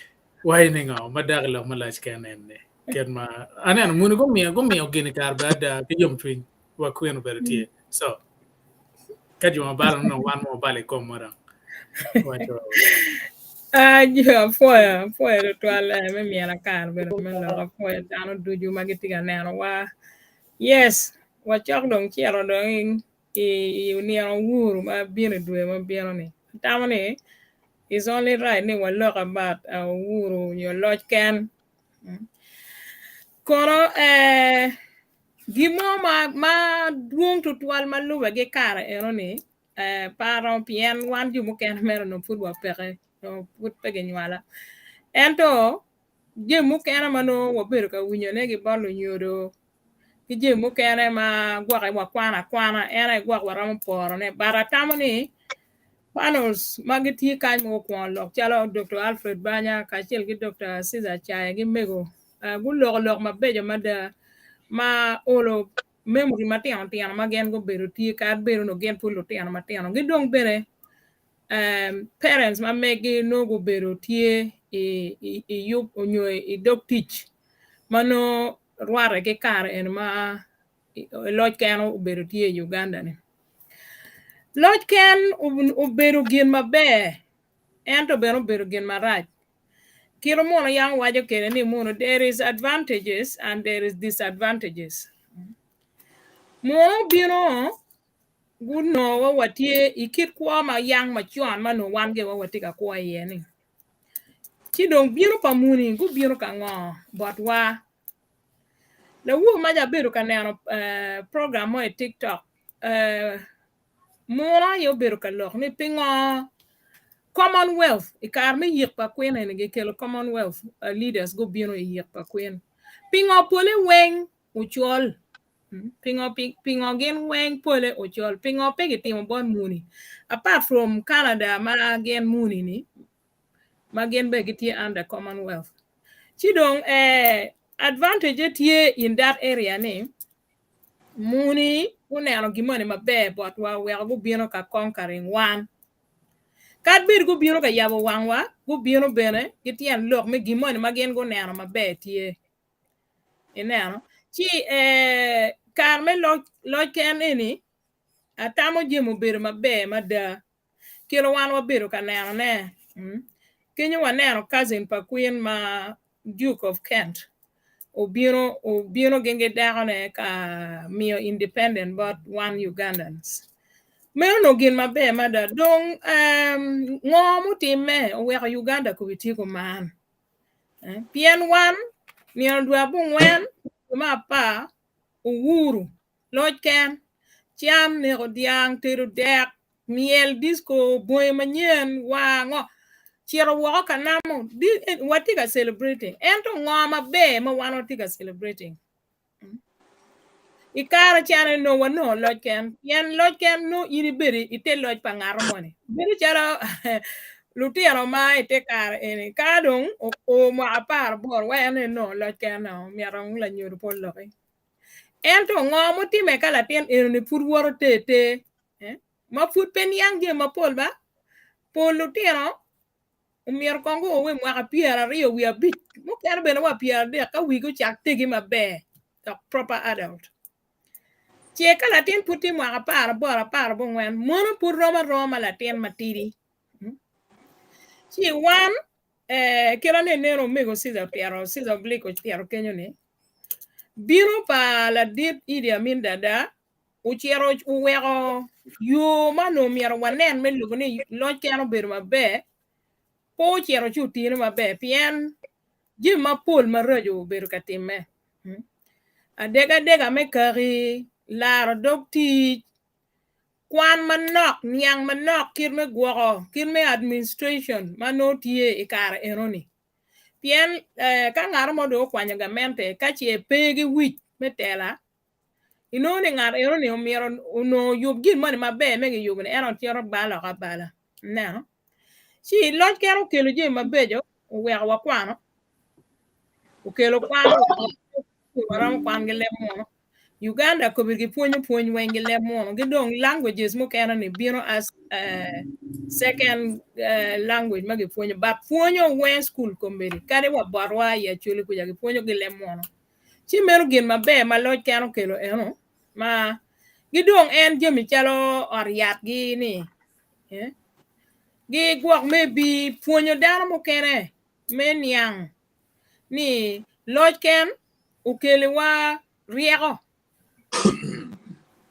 Speaker 2: waci ni ngo ma dok i lok malac ken en ni kit ma aneno muni gumiyo gumiyo gini kare bene ada ki yomcwiny wa Queen obedo tye so ka jo ma balo nongo wan mo wabalo i komwa dong waco
Speaker 4: Ah, jo apwoyo, apwoyo tutwal eh, me myero kare bene me lok apwoyo dano ducu ma gitye ka nenowa. Yes, wacok dong cito dong i, i, i nino Uhuru ma bino i dwe ma bino ni. Atamo ni it's only right ni walok about uh, Uhuru nyo loc ken. Mm. Kono eh, Gin mo ma ma dwong tutwal ma lube ki kare eno-ni eh, paro pien wan jo mukene mere onongo pud wapeke, onongo pud pe ginywala. Ento jami mukene ma nongo wabedo ka winyone ki bot lunyodo ki jami mukene ma gwokke wakwano akwana en aye gwok waromo porone but atamo ni panels ma gitye kany ma gukwongo lok calo Dr. Alfred Banya kacel ki Dr. Caesar Caya ki mego Guloko lok mabeco mada ma olo memory matino tino ma gin gubedo tye kadi bed onongo gin pud lutino matino ki dong bene parents ma megi nongo gubedo tye i yub nyo i dog tic ma nongo rwate ki kare eni ma loc ken obedo tye i Uganda ni. Loc ken obedo gin maber ento bene obedo gin marac. Kit ma muno yam waco kwede ni muno there is advantages and there is disadvantages. Muno obino gunongo wa watye i kit kwo ma yang macon ma nongo wan giwa watye ka kwo iye ni. Ci dong bino pa muni gubino ka ngo botwa. Lawur maca abedo ka neno eh, program mo i TikTok eh, Muno aye obedo ka lok ni pingo Commonwealth i kare me yik pa Queen eni gikelo Commonwealth leaders gubino i yik pa Queen. Pingo pole weng ocol? Pingo pingo gin weng pole ocol? Pingo pe gitimo bot muni? Apart from Canada ma gin muni ni ma gin bene gitye under Commonwealth. Ci dong eh, advantage tye in that area ni Muni guneno gin moni maber botwa oweko gubino ka conquering wan. Kadi bed gubino ka yabo wangwa, gubino bene ki tyen lok me gin moni ma gin guneno maber tye. Ineno? Ci eh, kare me loc, loc ken eni, atamo jami obedo maber mada. Kelo wan wabedo ka nenone. Kenyo waneno cousin pa Queen ma Duke of Kent obino obino gin ki dakone ka miyo independent bot wan Ugandans. Meno onongo gin maber mada. Dong ngo mutimme oweko Uganda kobi tye kuman? Pien wan nino dwe abongwen dwe me apar Uhuru loc ken, cam, neko dyang, tedo dek, myel, disco, bongi manyen, war, ngo, cito woko ka namo, watye ka celebrating. Ento ngo maber ma wan watye ka celebrating? I kare ca ni nongo wanongo loc ken, pien loc ken nongo in ibedo i te loc pa ngato moni. Bedo calo lutino ma i te kare eni, ka dong oo mwaka 18 wa en enongo loc ken myero lanyodo pe oloki. Ento ngo mutime ka latin enoni pud woto te te ma pud pe niang jami mapol ba? Pol lutino omyero kong guo wa i mwaka 25 mukene bene wa 30 ka wigi ocak tegi maber dok proper adult. Ce ka latin pud tye mwaka 18 14 mono pud rom aroma latin matidi. Ci wan eh, kit ma ineno omego Caesar otito, Caesar Oblique otito kenyo ni bino pa ladit Idi Amin Dada ocito oweko yo ma onongo myero wanen me lubo ni loc ken obedo maber pe ocito ci otine maber pien jami mapol maraco obedo ka timme. Adegadega me kaki, laro dog tic, kwan manok, niang manok kit me gwoko, kit me administration ma nongo tye i kare enoni. Pien ka ngat mo dong okwanyo gamente ka ce pe ki wic me tela, inongo ni ngat enoni omyero onongo oyub gin moni maber me giyubo ni ento cito balo oko abala. Ineno? Ci loc kene okelo jami mabeco oweko wakwano, okelo kwan waromo kwan ki leb munu. Uganda kobedi gipwonyo pwony weng ki leb munu ki dong languages mukene ni bino as second language ma gipwonyo but pwonyo weng school kombedi kadi wa botwa i Acholi kuca gipwonyo ki leb munu. Ci meno gin maber ma loc ken okelo eno ma ki dong en jami calo ot yatgi ni gi gwok me bi pwonyo dano mukene me niang ni loc ken okeliwa ryeko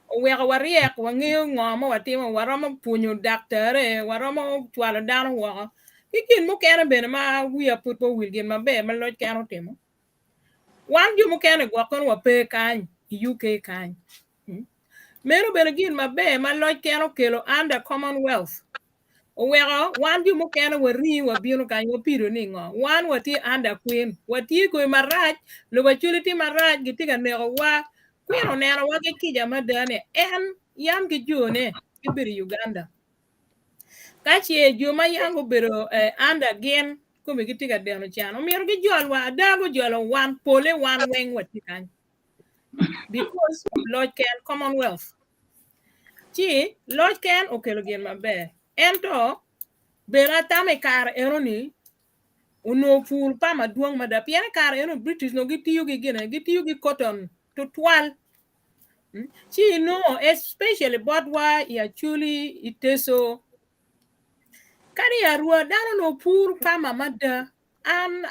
Speaker 4: oweko waryek wangeyo ngo ma watimo waromo pwonyo daktare waromo cwalo dano woko ki gin mukene bene ma wiya pud pe owil gin maber ma loc ken otimo wan jo mukene gwok kono wape kany i UK kany meno bene gin maber ma loc ken okelo under commonwealth oweko wan jo mukene warii wabino kany wapido ni ngo wan watye under queen watye kwe marac lobo Acholi tye marac gitye ka nekowa queen onenowa ki kica mada ni en yam ki jone gibedo i Uganda ka ce jo ma yam gubedo under gin kome gitye ka deno can omyero gijolwa ada gujolo wan pole wan weng watye kany because loc ken commonwealth ci loc ken okelo gin maber ento bene atamo i kare enoni onongo pur pa madwong mada pien i kare eno British onongo gitiyo ki gine gitiyo ki cotton tutwal ci inongo especially botwa i Acholi i Teso kadi i Arua dano onongo puro pama mada an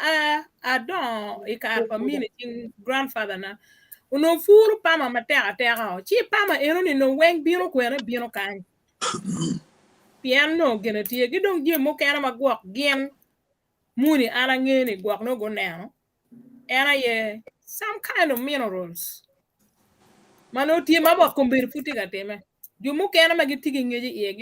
Speaker 4: adongo i kare pa mini cing grandfather na onongo puro pama matek ateka o ci pama enoni onongo weng bino kwene bino kany pien onongo gine tye ki dong jami mukene ma gwok gin muni an angeyo ni gwok nongo guneno en aye some kind of minerals ma nongo tye ma wa kombeddi pud tye ka time jo mukene ma gitye ki ngec iye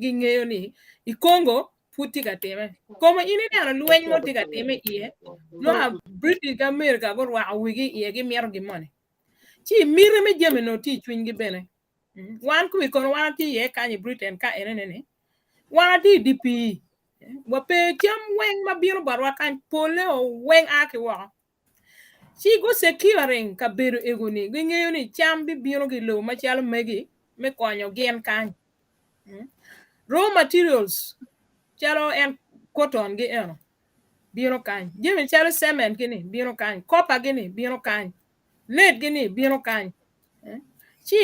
Speaker 4: gingeyo ni i Congo pud tye ka time kome in ineno lweny mo tye ka time iye nongo British ki America gurwako wigi iye gimito gin moni ci miti me jami nongo tye i cwinygi bene wan kwi kono wan atye iye kany i Britain ka enene ni wan atye i di pii Wape cam weng ma bino botwa kany pole o weng a ki woko. Ci go securing kabedo ego ni gingeyo ni cam bibino ki lobo macalo megi me konyo gin kany. Raw materials calo en cotton gi eno bino kany. Jami calo cement gi ni bino kany, copper gi ni bino kany, lead gi ni bino kany. Ci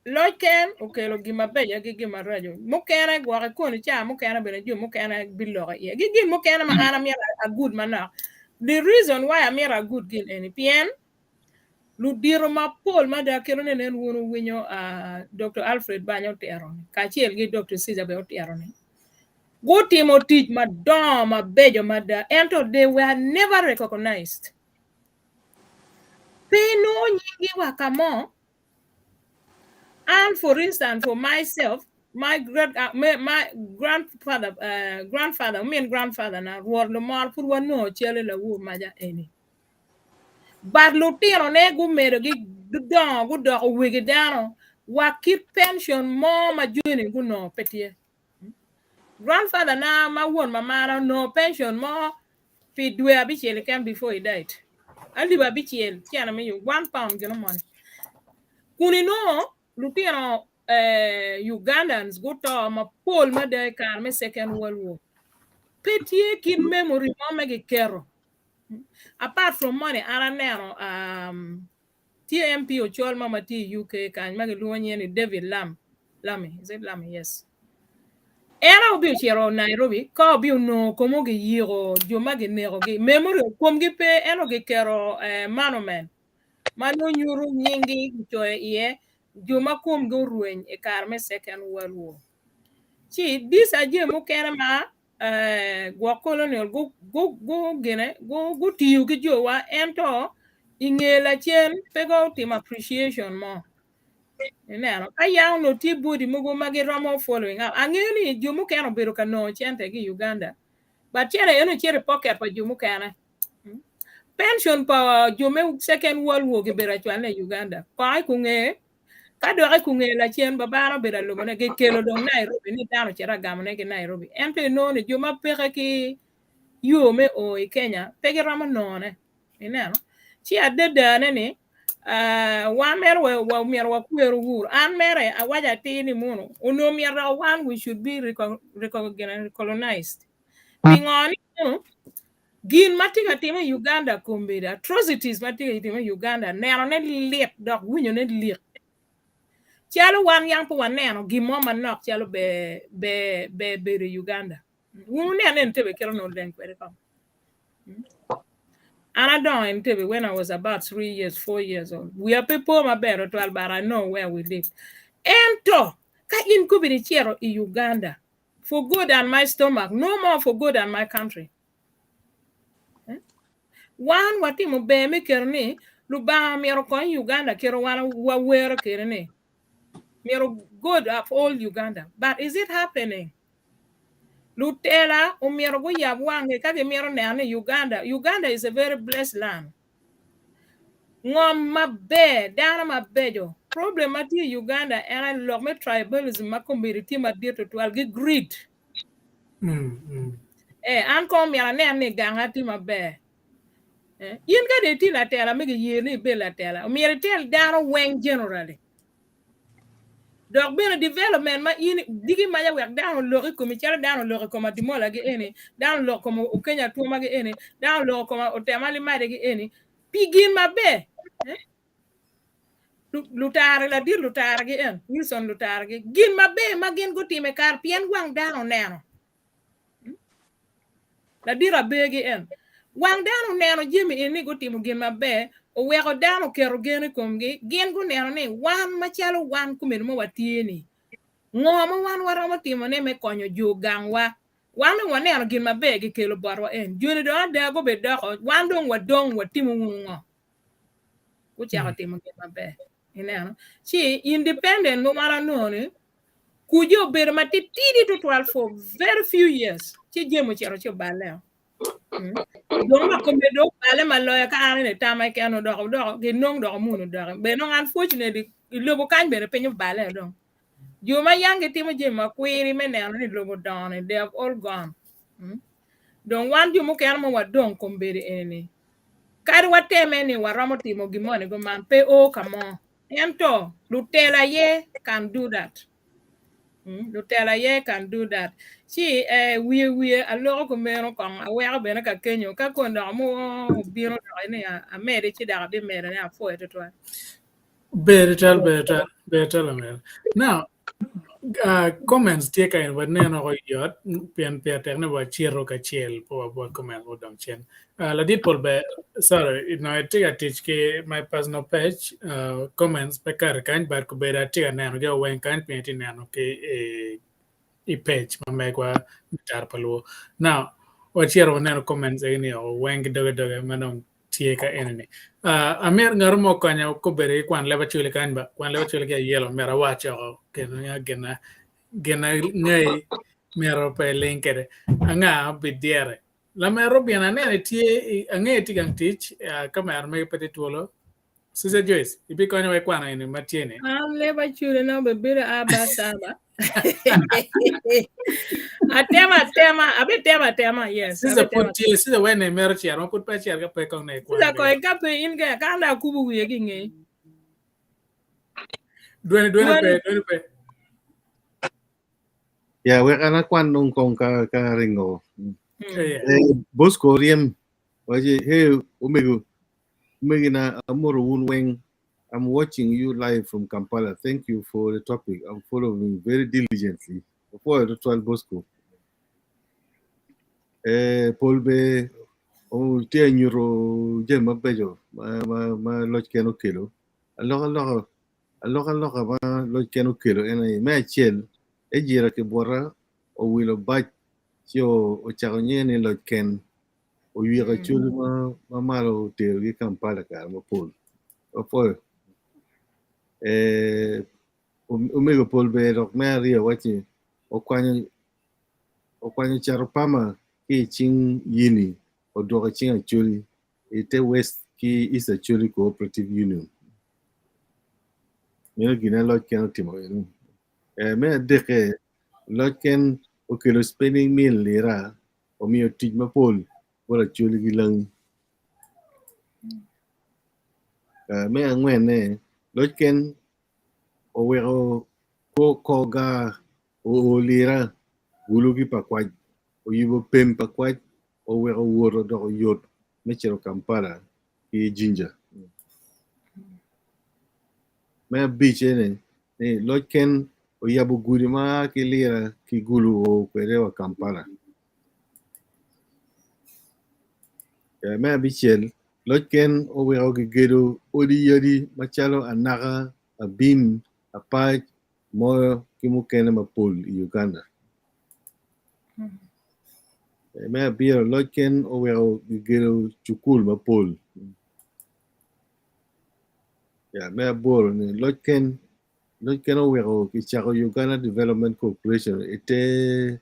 Speaker 4: loc ken okelo gin mabeco ki gin maraco mukene gwok ikoni ca mukene bene jo mukene biloko iye ki gin mukene ma an amyero agud manok the reason why amyero agud gin eni pien ludito mapol mada kit ma nen wun wuwinyo Dr. Alfred Banya otito ni kacel ki Dr. Caesar bene otito ni gutimo tic madongo mabeco mada ento they were never recognized Pe inongo nyinggi wa ka mo. An for instance for myself, my great uh, my, my grandfather uh, grandfather min grandfather na rwot lumor pud wanongo cale lawur maja eni. But lutinone gumedo gi gudongo gudoko wegi dano wa kit pension mo ma joni gunongo pe tye. Grandfather na ma won mamana onongo pension mo pi dwe abicel keken before he died. Alip abicel cene me £1 gino moni. Kun inongo lutino eh, Ugandans guto mapol mada i kare me Second World War. Pe tye kit memory mo ma giketo. Apart from money, an aneno um, Tye MP ocol mo ma tye i UK kany ma gilwongo nyinge ni David Lam, Lammy, is it Lammy? Yes. En aye obi ocito Nairobi ka obi onongo komo giyiko jo ma ginekogi. Memorial komgi pe ento giketo eh, monument ma nongo nyuto nyinggi gicoyo iye jo ma komgi orweny i kare me Second World War. Ci these are jami mukene ma eh, gwok colonial gugine gutiyo ki jowa ento I nge lacen pe go otimo appreciation mo. Ineno, ka yam onongo tye body mogo ma giromo following up. Angeyo ni jo mukene obedo ka nongo cente ki i Uganda, but cente eno cito i pocket pa jo mukene. Pension pa jo me second world war kibedo acwalone i Uganda. Kong i kunge, ka dok i kunge lacen babana obedo alubone, gikelo dong Nairobi ni dano ocito agamone ki Nairobi. Ento inongo ni jo ma peke ki yo me o i Kenya pe giromo nongone. Ineno? Ci adadane ni uh, wan mere wa, myero wakwer Uhuru. An mere awaco atir ni muno onongo myero dok wan we should be recolonized. Pingo ni muno gin ma tye ka time i Uganda kombeddi, atrocities ma tye ka time i Uganda, nenone lit dok winyone lik. Calo wan yang pe waneno gin mo manok calo ber ber ber bedo i Uganda. Wun wuneno ni Entebbe kit onongo leng kwede kong. An adongo i Entebbe when I was about 3 years, 4 years old. Wiya pe po maber tutwal, but I know where we live. Ento, ka in kobedo icito i Uganda, for good and my stomach, no more for good and my country. Wan watimo ber me keto ni Lubanga myero okony Uganda kit wan wawero kede ni myero good of all Uganda. But is it happening? Lutela omyero guyab wangi ka gimito neno ni Uganda, Uganda is a very blessed land. Ngom maber, dano mabeco. Problem ma tye i Uganda en aye lok me tribalism ma kombeddi tye madit tutwal gi greed. Eh, an kong myero anen ni ganga tye maber. Eh, in ka dong itye latela me giye ni ibed latela, omyero itel dano weng generally. Dok bene development ma in diki maca wek dano olok i komi calo dano olok i kom Adimola gi eni, dano olok i kom Okenya Atwoma gi eni, dano olok i kom Otema Limade gi eni, pi gin maber. Eh? Lutara, ladit lutara gi en, Wilson lutara gi, gin maber ma gin gutime kar pien wang dano oneno. Ladit aber gi en. Wang dano oneno jami eni ni gutimo gin maber, oweko dano oketo gen i komgi, gin guneno ni wan macalo wan komedi ma watye ni, ngo ma wan waromo timone me konyo jo gangwa? Wan dong waneno gin maber gikelo botwa en. Joni dong ada gubed doko, wan dong wadong watimo wunu ngo? Gucako timo gin maber. Ineno? Ci independent ma wan anongo ni kuje obedo matitidi tutwal for very few years ci jami ocito ci oballe. Dong ma kome dong obale ma loyo ka an eni tama keken odoko doko ginong doko munu doki. Bene nongo unfortunately i lobo kany bene piny obale dong. Jo ma yang gitimo jami ma kwiri me neno ni lobo odongo ni they have all gone. Dong wan jo mukene ma wadong kombeddi eni kadi wateme ni waromo timo gin moni man pe o ka mo. Ento lutela aye can do that. Lutela aye can do that. Ci eh, wiye wiye aloko kumeno kong aweko bene ka kenyo ka kon dok mo obino dok ni amedi ci dok abimedo ni apwoyo tutwal.
Speaker 2: Ber twal, ber twal, ber twal omera. Now, comments tye ka en waneno ko yot pien pire tek ni wacito kacel pe wabwot comment odong cen. Ladit pol ber, sorry, no itye ka tic ki my personal page, comments pe kati kany but kobedo atye ka neno gi weng kany pien itye neno ki i page ma megwa me tara pa luo. Now, wacito waneno comments egi ni weng ki doge doge ma dong tye ka eni-ni. Amito ngat mo okonya kobedo ki kwan leb acwali kany ba, kwan leb acwali ki ayelo myero awac oko kendo gina gina ngei myero pe iling kede. Anga bidyere. Lamer Robin aneno itye angeyo itye gang tic ka mer megi pe tye twolo. Sister Joyce, ibikonyo wa ikwano eni ma tye ni.
Speaker 4: An leb acwali na obebedo aba saba. Atema atema, abitemo atema, yes.
Speaker 2: Sister pud tye, sister wene mero cer, ma pud pe cer ka pe kong ne
Speaker 4: ikwan. Sister koy ka pe in ka ka na kubu wiye ki ngeyi.
Speaker 2: Dweni dweni pe, dweni pe.
Speaker 6: Ya wek an akwan dong kong ka ka ringo. Eh, Bosco Riem waci hey omego omegina amoto wun weng I'm watching you live from Kampala. Thank you for the topic. I'm following very diligently. Apwoyo tutwal Bosco. Eh, pol be tye nyuto jami mabeco ma, ma, ma loc ken okelo. Alokaloka alokaloka ma loc ken okelo en aye me acel Ejira Kibwota owilo bac ci ocako nyinge ni loc ken. Oyweko Acholi ma ma malo oterogi Kampala kare mapol. Wapwoyo. Eh, omego pol ber dok me aryo wacci okwanyo okwanyo cato pama ki i cing yini odwoko i cing Acholi i te West ki East Acholi Cooperative Union. Meno gin a loc ken otimo eno. Eh, me adekke, loc ken okelo spinning mill lira omiyo tic mapol bot Acholi ki Langi. Eh, me angwenne, loc ken oweko koga oo lira gulu ki Pakwach, oyubo pem Pakwach oweko wot odoko yot me cito Kampala ki Jinja. Me abic ene ni loc ken oyabo gudi ma a ki Lira ki Gulu o kwede wa Kampala. Me abicel, loc ken oweko kigedo odi yadi macalo Anaka, Abim, Apac, Moyo ki mukene mapol i Uganda. Me abiro, loc ken oweko kigedo cukul mapol. Me aboro ni loc ken loc ken oweko kicako Uganda Development Corporation i te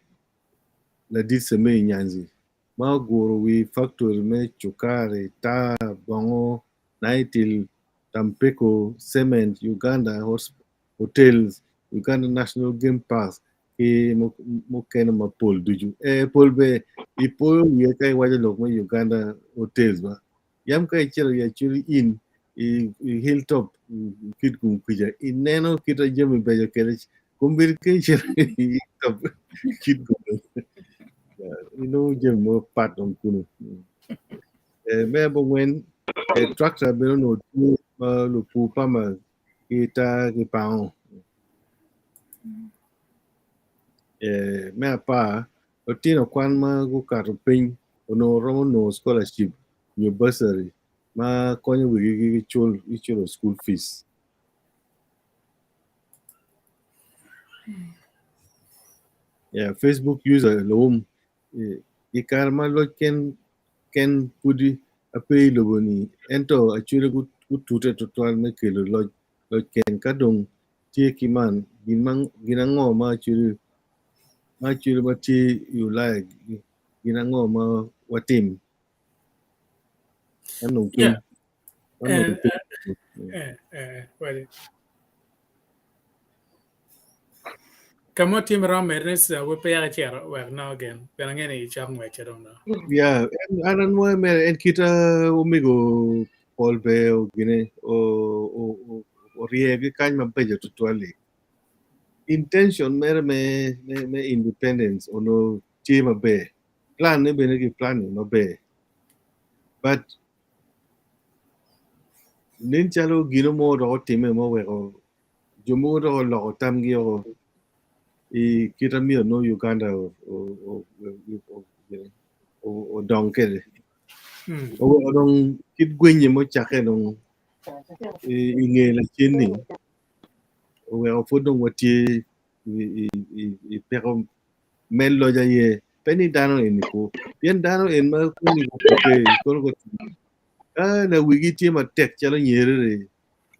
Speaker 6: ladit Semei Nyanzi ma oguro wi faktori me cukari, taa, bongo, Nytil, Tampeco, Cement, Uganda Hotels, Uganda National Game Parks ki mukene mapol ducu. Ee, pol be ipoyo wiye ka iwaco lok me Uganda Hotels ba. Yam ka icito i Acholi Inn i Hilltop Kitgum kuca ineno kit ma jami beco kwede. Kombeddi ka icito i Hilltop Kitgum inongo jami mapat dong kunu. Me abongwen, tractor bene onongo tye ma lupur pama ki taa ki pango. Me apar, lutino kwan ma gukato piny onongo romo nongo scholarship nyo bursary ma konyo wegigi ki culo school fees. Yeah, Facebook user luwum i kare ma loc ken ken pudi ape i lobo ni ento Acholi gutute tutwal me kelo loc loc ken ka dong tye ki man gin ma gin ango ma Acholi ma Acholi ma tye i Ulaya gin ango ma watim man dong piny
Speaker 2: Yeah.
Speaker 6: man dong
Speaker 2: Eh,
Speaker 6: piny
Speaker 2: eh, eh, wadi. Ka mo tim rom med ni we pe yaka cito wek no gen. Pien ange ni icok ngwecce dong no.
Speaker 6: Yeah, en an anwoyo mere en kita omego Paul be ogine o orye ki kany mabeco tutwal-li. Intention mere me me me independence onongo tye maber. Plan ne bene ki planning maber. But nen calo gino mo dok otime ma oweko jo mogo dok oloko tamgi o i kit myero nongo Uganda odong kwede. Oweko dong kit gwenye mucakke dong i nge lacen-ni oweko pud dong watye i peko me loc aye pe ni dano eni ku pien dano eni ma koni pe kono ka lawigi tye matek calo Nyerere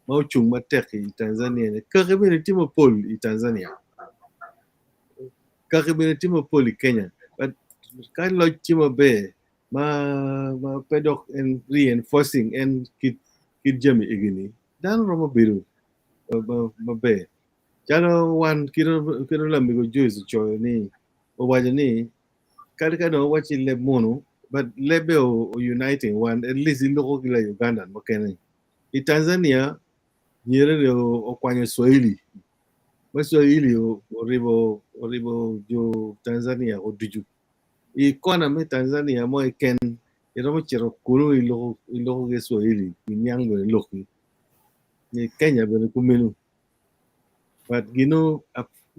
Speaker 6: ma ocung matek i Tanzania ni kaki bene tye mapol i Tanzania kaki bene tye mapol i Kenya but ka loc tye maber ma ma pe dok en reinforcing en kit kit jami egini dano romo bedo maber calo wan kit lamego Joyce ocoyo ni owaco ni kadi ka dong owaci leb munu but lebbe o uniting wan at least iloko ki la Ugandan mukene i Tanzania Nyerere okwanyo Swahili ma Swahili oribo oribo jo Tanzania ducu i kona me Tanzania mo keken iromo cito kunu iloko iloko ki Swahili iniang bene lokki i Kenya bene kumeno but gino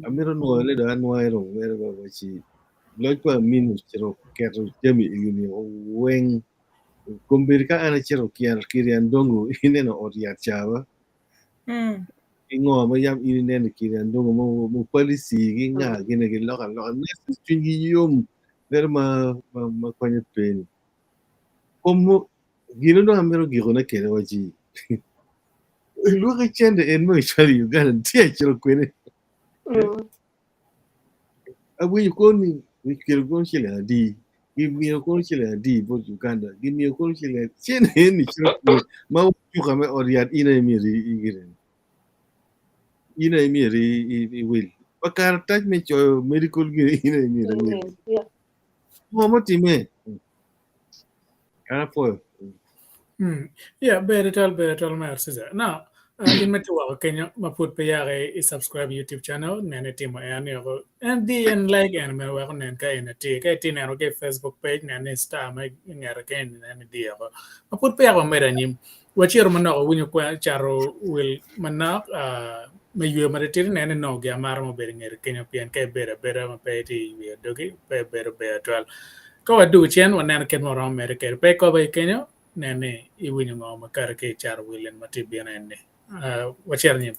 Speaker 6: amito nwoyo ni dong anwoyo dong mere ba waci loc pa Amin ocito keto jami egini weng kombeddi ka an acito Kiryandongo ineno ot yat ca ba ki ngo ma yam in ineno i Kiryandongo mupalisi ki nga gini giloko aloka nurses cwinygi yom bedo ma konyo pe ni. Pomo gino dong amito gikone kede wa ci lwaki cente en mo icwalo i Uganda tye acito kwede. Awinyo kono ni gikelo kono ciling adi, gimiyo kono ciling adi bot Uganda, gimiyo kono ciling adi, cente en ni cito kwede ma cuka me ot yat in aye myero igire. In aye myero iwil. Pa karatac me coyo medical gini in aye myero iwil. Ngo mutime? An apwoyo.
Speaker 2: Yeah, ber twatwal, ber twatwal mer Caesar. Now, in ma tye woko kenyo ma pud pe yaka i subscribe YouTube channel, nen itimo en yoko. En di en like en mere weko nen ka en atir. Ka itye neno ki i Facebook page, nen ni star ma i ngete kenyo nen idi yoko. Ma pud pe yaka wamedo anyim. Wacito manok wawinyo kwe cato wil manok me yweyo matitidi nen ni nongo gin amata mo obedo i ngete kenyo pien ka ibedo abeda ma pe itye i yweyo dogi pe bedo ber twatwal. Ka wadwogo cen waneno kit ma waromo medde kwede. Pe ikobo i kenyo nen ni iwinyo ngo ma kati ki i cato wil eni ma tye bino eni. Wacito anyim.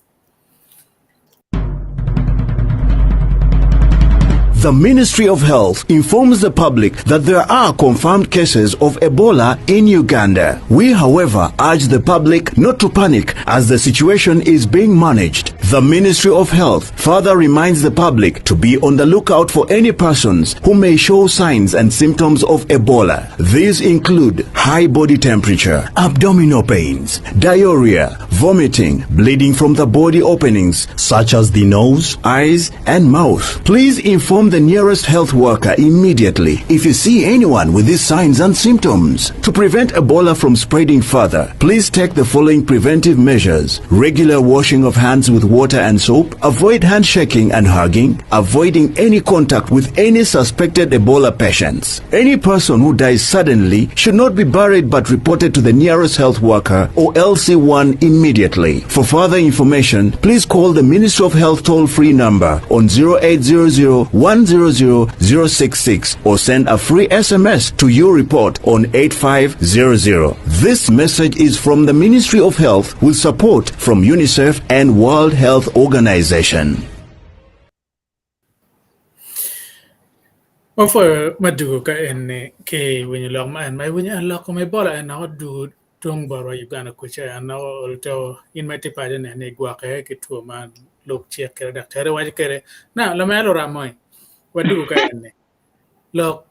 Speaker 10: The Ministry of Health informs the public that there are confirmed cases of Ebola in Uganda. We, however, urge the public not to panic as the situation is being managed. The Ministry of Health further reminds the public to be on the lookout for any persons who may show signs and symptoms of Ebola. These include high body temperature, abdominal pains, diarrhea, vomiting, bleeding from the body openings such as the nose, eyes, and mouth. Please inform the nearest health worker immediately if you see anyone with these signs and symptoms. To prevent Ebola from spreading further, please take the following preventive measures. Regular washing of hands with water and soap, avoid handshaking and hugging, avoiding any contact with any suspected Ebola patients. Any person who dies suddenly should not be buried but reported to the nearest health worker or LC1 immediately. For further information, please call the Ministry of Health toll-free number on 0800 100 066 or send a free SMS to your report on 8500. This message is from the Ministry of Health with support from UNICEF and World Health Organization.
Speaker 2: Wapwoyo me dwogo ka eni ki winyo lok man ma iwinyo en lok kom Ebola en dok odwogo tung botwa i Uganda kuca en dok ool to in ma itye paco nen ni igwokke ki two man lub cik kede daktari waco kede na lamera luram moi wadwogo ka eni lok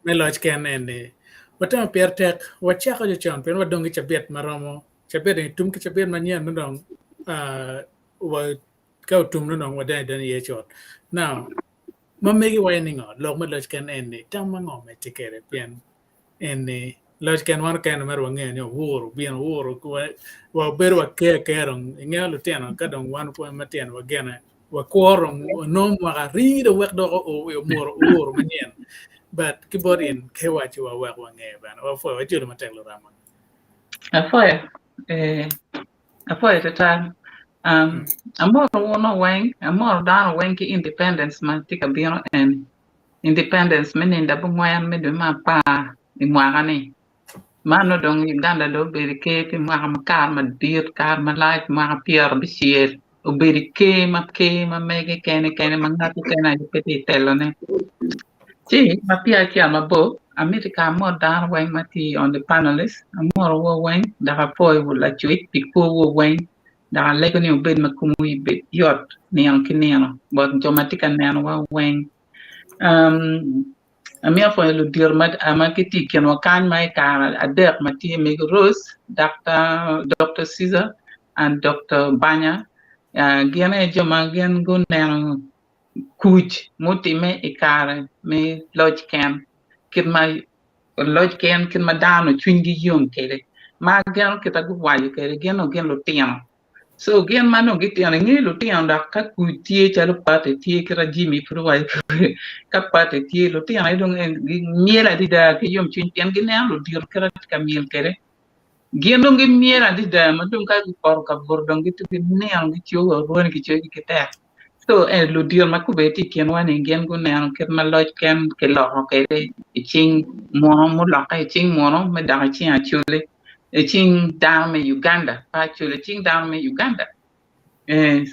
Speaker 2: me loc ken eni watemo pire tek wacako jo con pien wadong ki cabit maromo cabit eni tum ki cabit manyen nongo dong wa Ka otum nongo dong wadonyo adonya iye cut. Now, ma megi waco ni ngo? Lok me loc ken en ni, tam ango ma itye kwede? Pien en ni loc ken wan okene mere wangeyo ni owuro obino owuro wabedo waker aker dong ingeyo lutino ka dong wan pwony matino wagene wakwo dong wanongo mwaka arii dong wek dok omuro owuro manyen. But ki bot in ke waco wa wek wange bene. Wapwoyo wajolo matek lurama.
Speaker 7: Apwoyo. Eh, Apwoyo twatwal. Um, amoro wun weng, amoro dano weng ki independence ma tye ka bino eni. Independence me nindo abongwen me dwe me apar i mwaka ni. Man nongo dong Uganda dong obedo i ker pi mwaka makar madit, kare malac, mwaka pyerabicel. Obedo i ker ma ker ma mege kene kene ma ngat mukene aye pe tye ka telone. Ci ma peya acito mabor, amiti ka amot dano weng ma tye on the panelist, amotowu weng dok apwoyo lacwec pi kwowu weng dok alego ni wubed ma komwu bed yot nino ki nino bot jo ma tye ka nenowa weng. Um, amito pwoyo ludito ma, ma gitye i kinwa kany ma i kare adek ma tye Mego Rose, Dr. Dr. Caesar and Dr. Banya. Uh, gin aye jo ma gin guneno kuc mutimme i kare me loc ken, kit ma loc ken kit ma dano cwinygi yom kwede. Ma ageno kit ma guwaco kwede gin onongo gin lutino. So gin ma nongo gitino inge lutino dok ka kuc tye calo party tye kit ma Jimmy pud owaco kwede ka party tye lutino aye dong gimyel adada ki yomcwiny pien gineno ludito kit ma gitye ka myel kwede. Gin dong gimyel adada ma dong ka gupoto ka buto dong gitye ginino gicibo wa orwone gicogi ki tek. So ludito ma kubbe tye i kinwa-ni gin guneno kit ma loc ken kiloko kwede i cing muno mulokke i cing muno me dok i cing Acholi i cing dano me Uganda pe Acholi i cing dano me Uganda.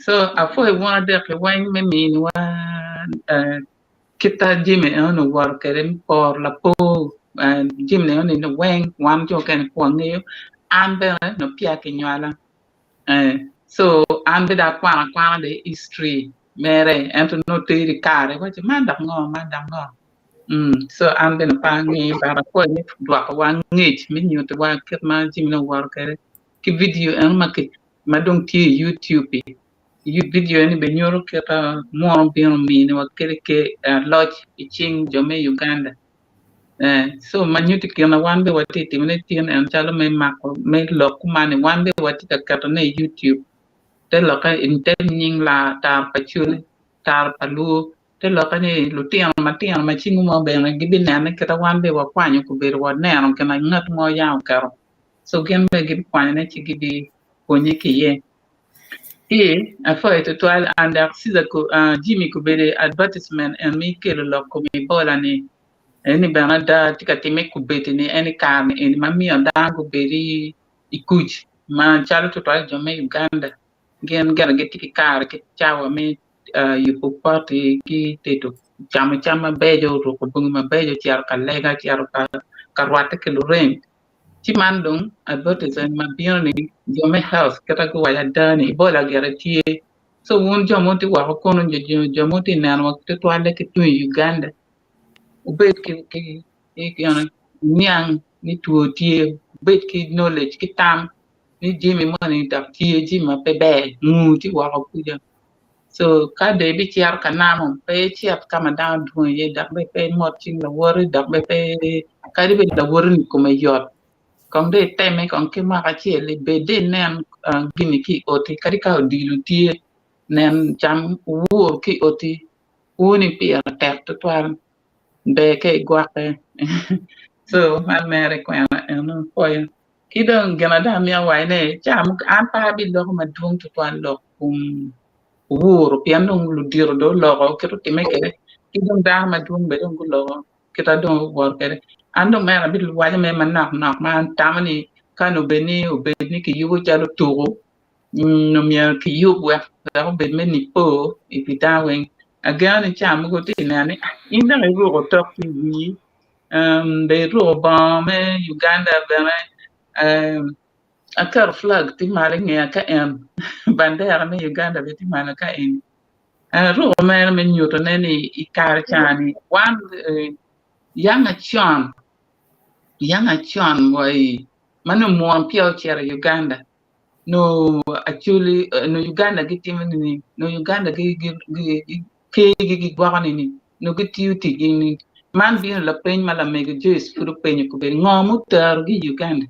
Speaker 7: So apwoyo wun adek-ki weng me miniwa kit ma jami enoni owoto kwede me poro lapor. Jami eno ni weng wan jo mukene pe wangeyo an bene nongo peya kinywala so an bene dong akwano akwana dong history mere ento nongo teri kare iwaci man dok ngo man dok ngo so an bene pe angeyo but apwoyo me dwoko wa ngec me nyuto wa kit ma jami ne owoto kwede ki vidio eno ma dong tye i youtube-bi vidio eni bene nyuto kit ma muno bino miniwa kwede loc i cing jo me Uganda so ma nyuto gin ma wan bene watye ka timone tin en calo me mako me lok kuman ni wan bene watye ka ketone i youtube te lokke te nying tar pa col tar pa luo te lokke ni lutino matino ma cingi mo bene gibinene kit ma wan bene wakwanyo kabedo waneno gin ma ngat mo yam oketo so gin bene gibikwanyone ci gibipwonye ki iye. Ci apwoyo tutwal an dok Caesar Jimmy kobedo advertisement en ma ikelo lok kom Ebola ni eni bene ada tye ka time kobedi ni en i kare ni eni ma miyo dano gubed i kuc ma calo tutwal jo me Uganda gin gire gitye ki kare ki cawa me yubo poti ki tedo camo cam mabeco ruko bongi mabeco cito ka lega cito ka rwatte ki lurem. Ci man dong advertisement ma bino ni jo me health kit ma guwaco ada ni Ebola gire tye so wun jo ma wutye woko kunu nyo jo ma wutye ka nenowa tutwalle ki tung i Uganda wubed ki niang ni two tye wubed ki knowledge ki tam ni jami moni dok tye jami ma pe ber nguu tye woko kuca. So ka dong ibicito ka namo pe icit ka ma dano dwong iye dok bene pe imot cing lawoti dok bene pe kadi bed lawoti-ni kome yot kong dong iteme kong ki mwaka acel-li bed dong inen gini ki i oti kadi ka odilo tye nen cam owur ki i oti kwoni pire tek tutwal ber ka igwokke so man mere kwena eno pwoyo. Ki dong gin ada amito waco ni ca mukene an pe abiloko madwong tutwal lok kom owuru pien dong ludito dong oloko kit otimme kwede ki dong dano madwong bene dong guloko kit ma dong owoto kwede an dong mere abiwaco mere manok nok ma atamo ni ka nongo obed ni obed ni kiyubo calo tuko nyo myero kiyub wek obed me nipo i wi dano weng ageno ni ca mogo tye ka neno ni in dok iruko otok ki i wii Bene iruko bongo me Uganda bene aketo flag tye malo ingeya ka en bandera me Uganda bene tye malo ka eni aruko mere me nyutone ni i kare ca-ni wan yang acon yang acon wa i ma nongo munu peya ocito i Uganda nongo Acholi nongo Uganda gitimo nini nongo Uganda kergi gigwoko nini nongo gitiyo ticgi nining? Man bino lapeny ma lamego Joyce pud openyo kobedi ngo muterogi i Uganda?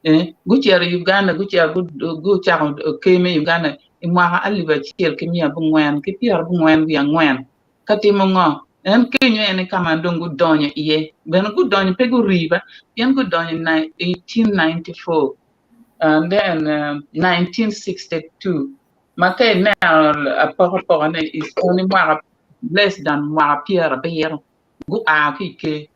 Speaker 7: Eh, gucito i Uganda, gucito gucako ker me Uganda i mwaka alip acel ki miya abongwen ki pyerabongwen wiye angwen ka timo ngo? En kenyo en ka ma dong gudonyo iye. Bene gudonyo pe gurii ba, pien gudonyo i 1894 and then 1962 ma ka ineno apokapokane is only mwaka less than mwaka pyerabiro gua ki i ker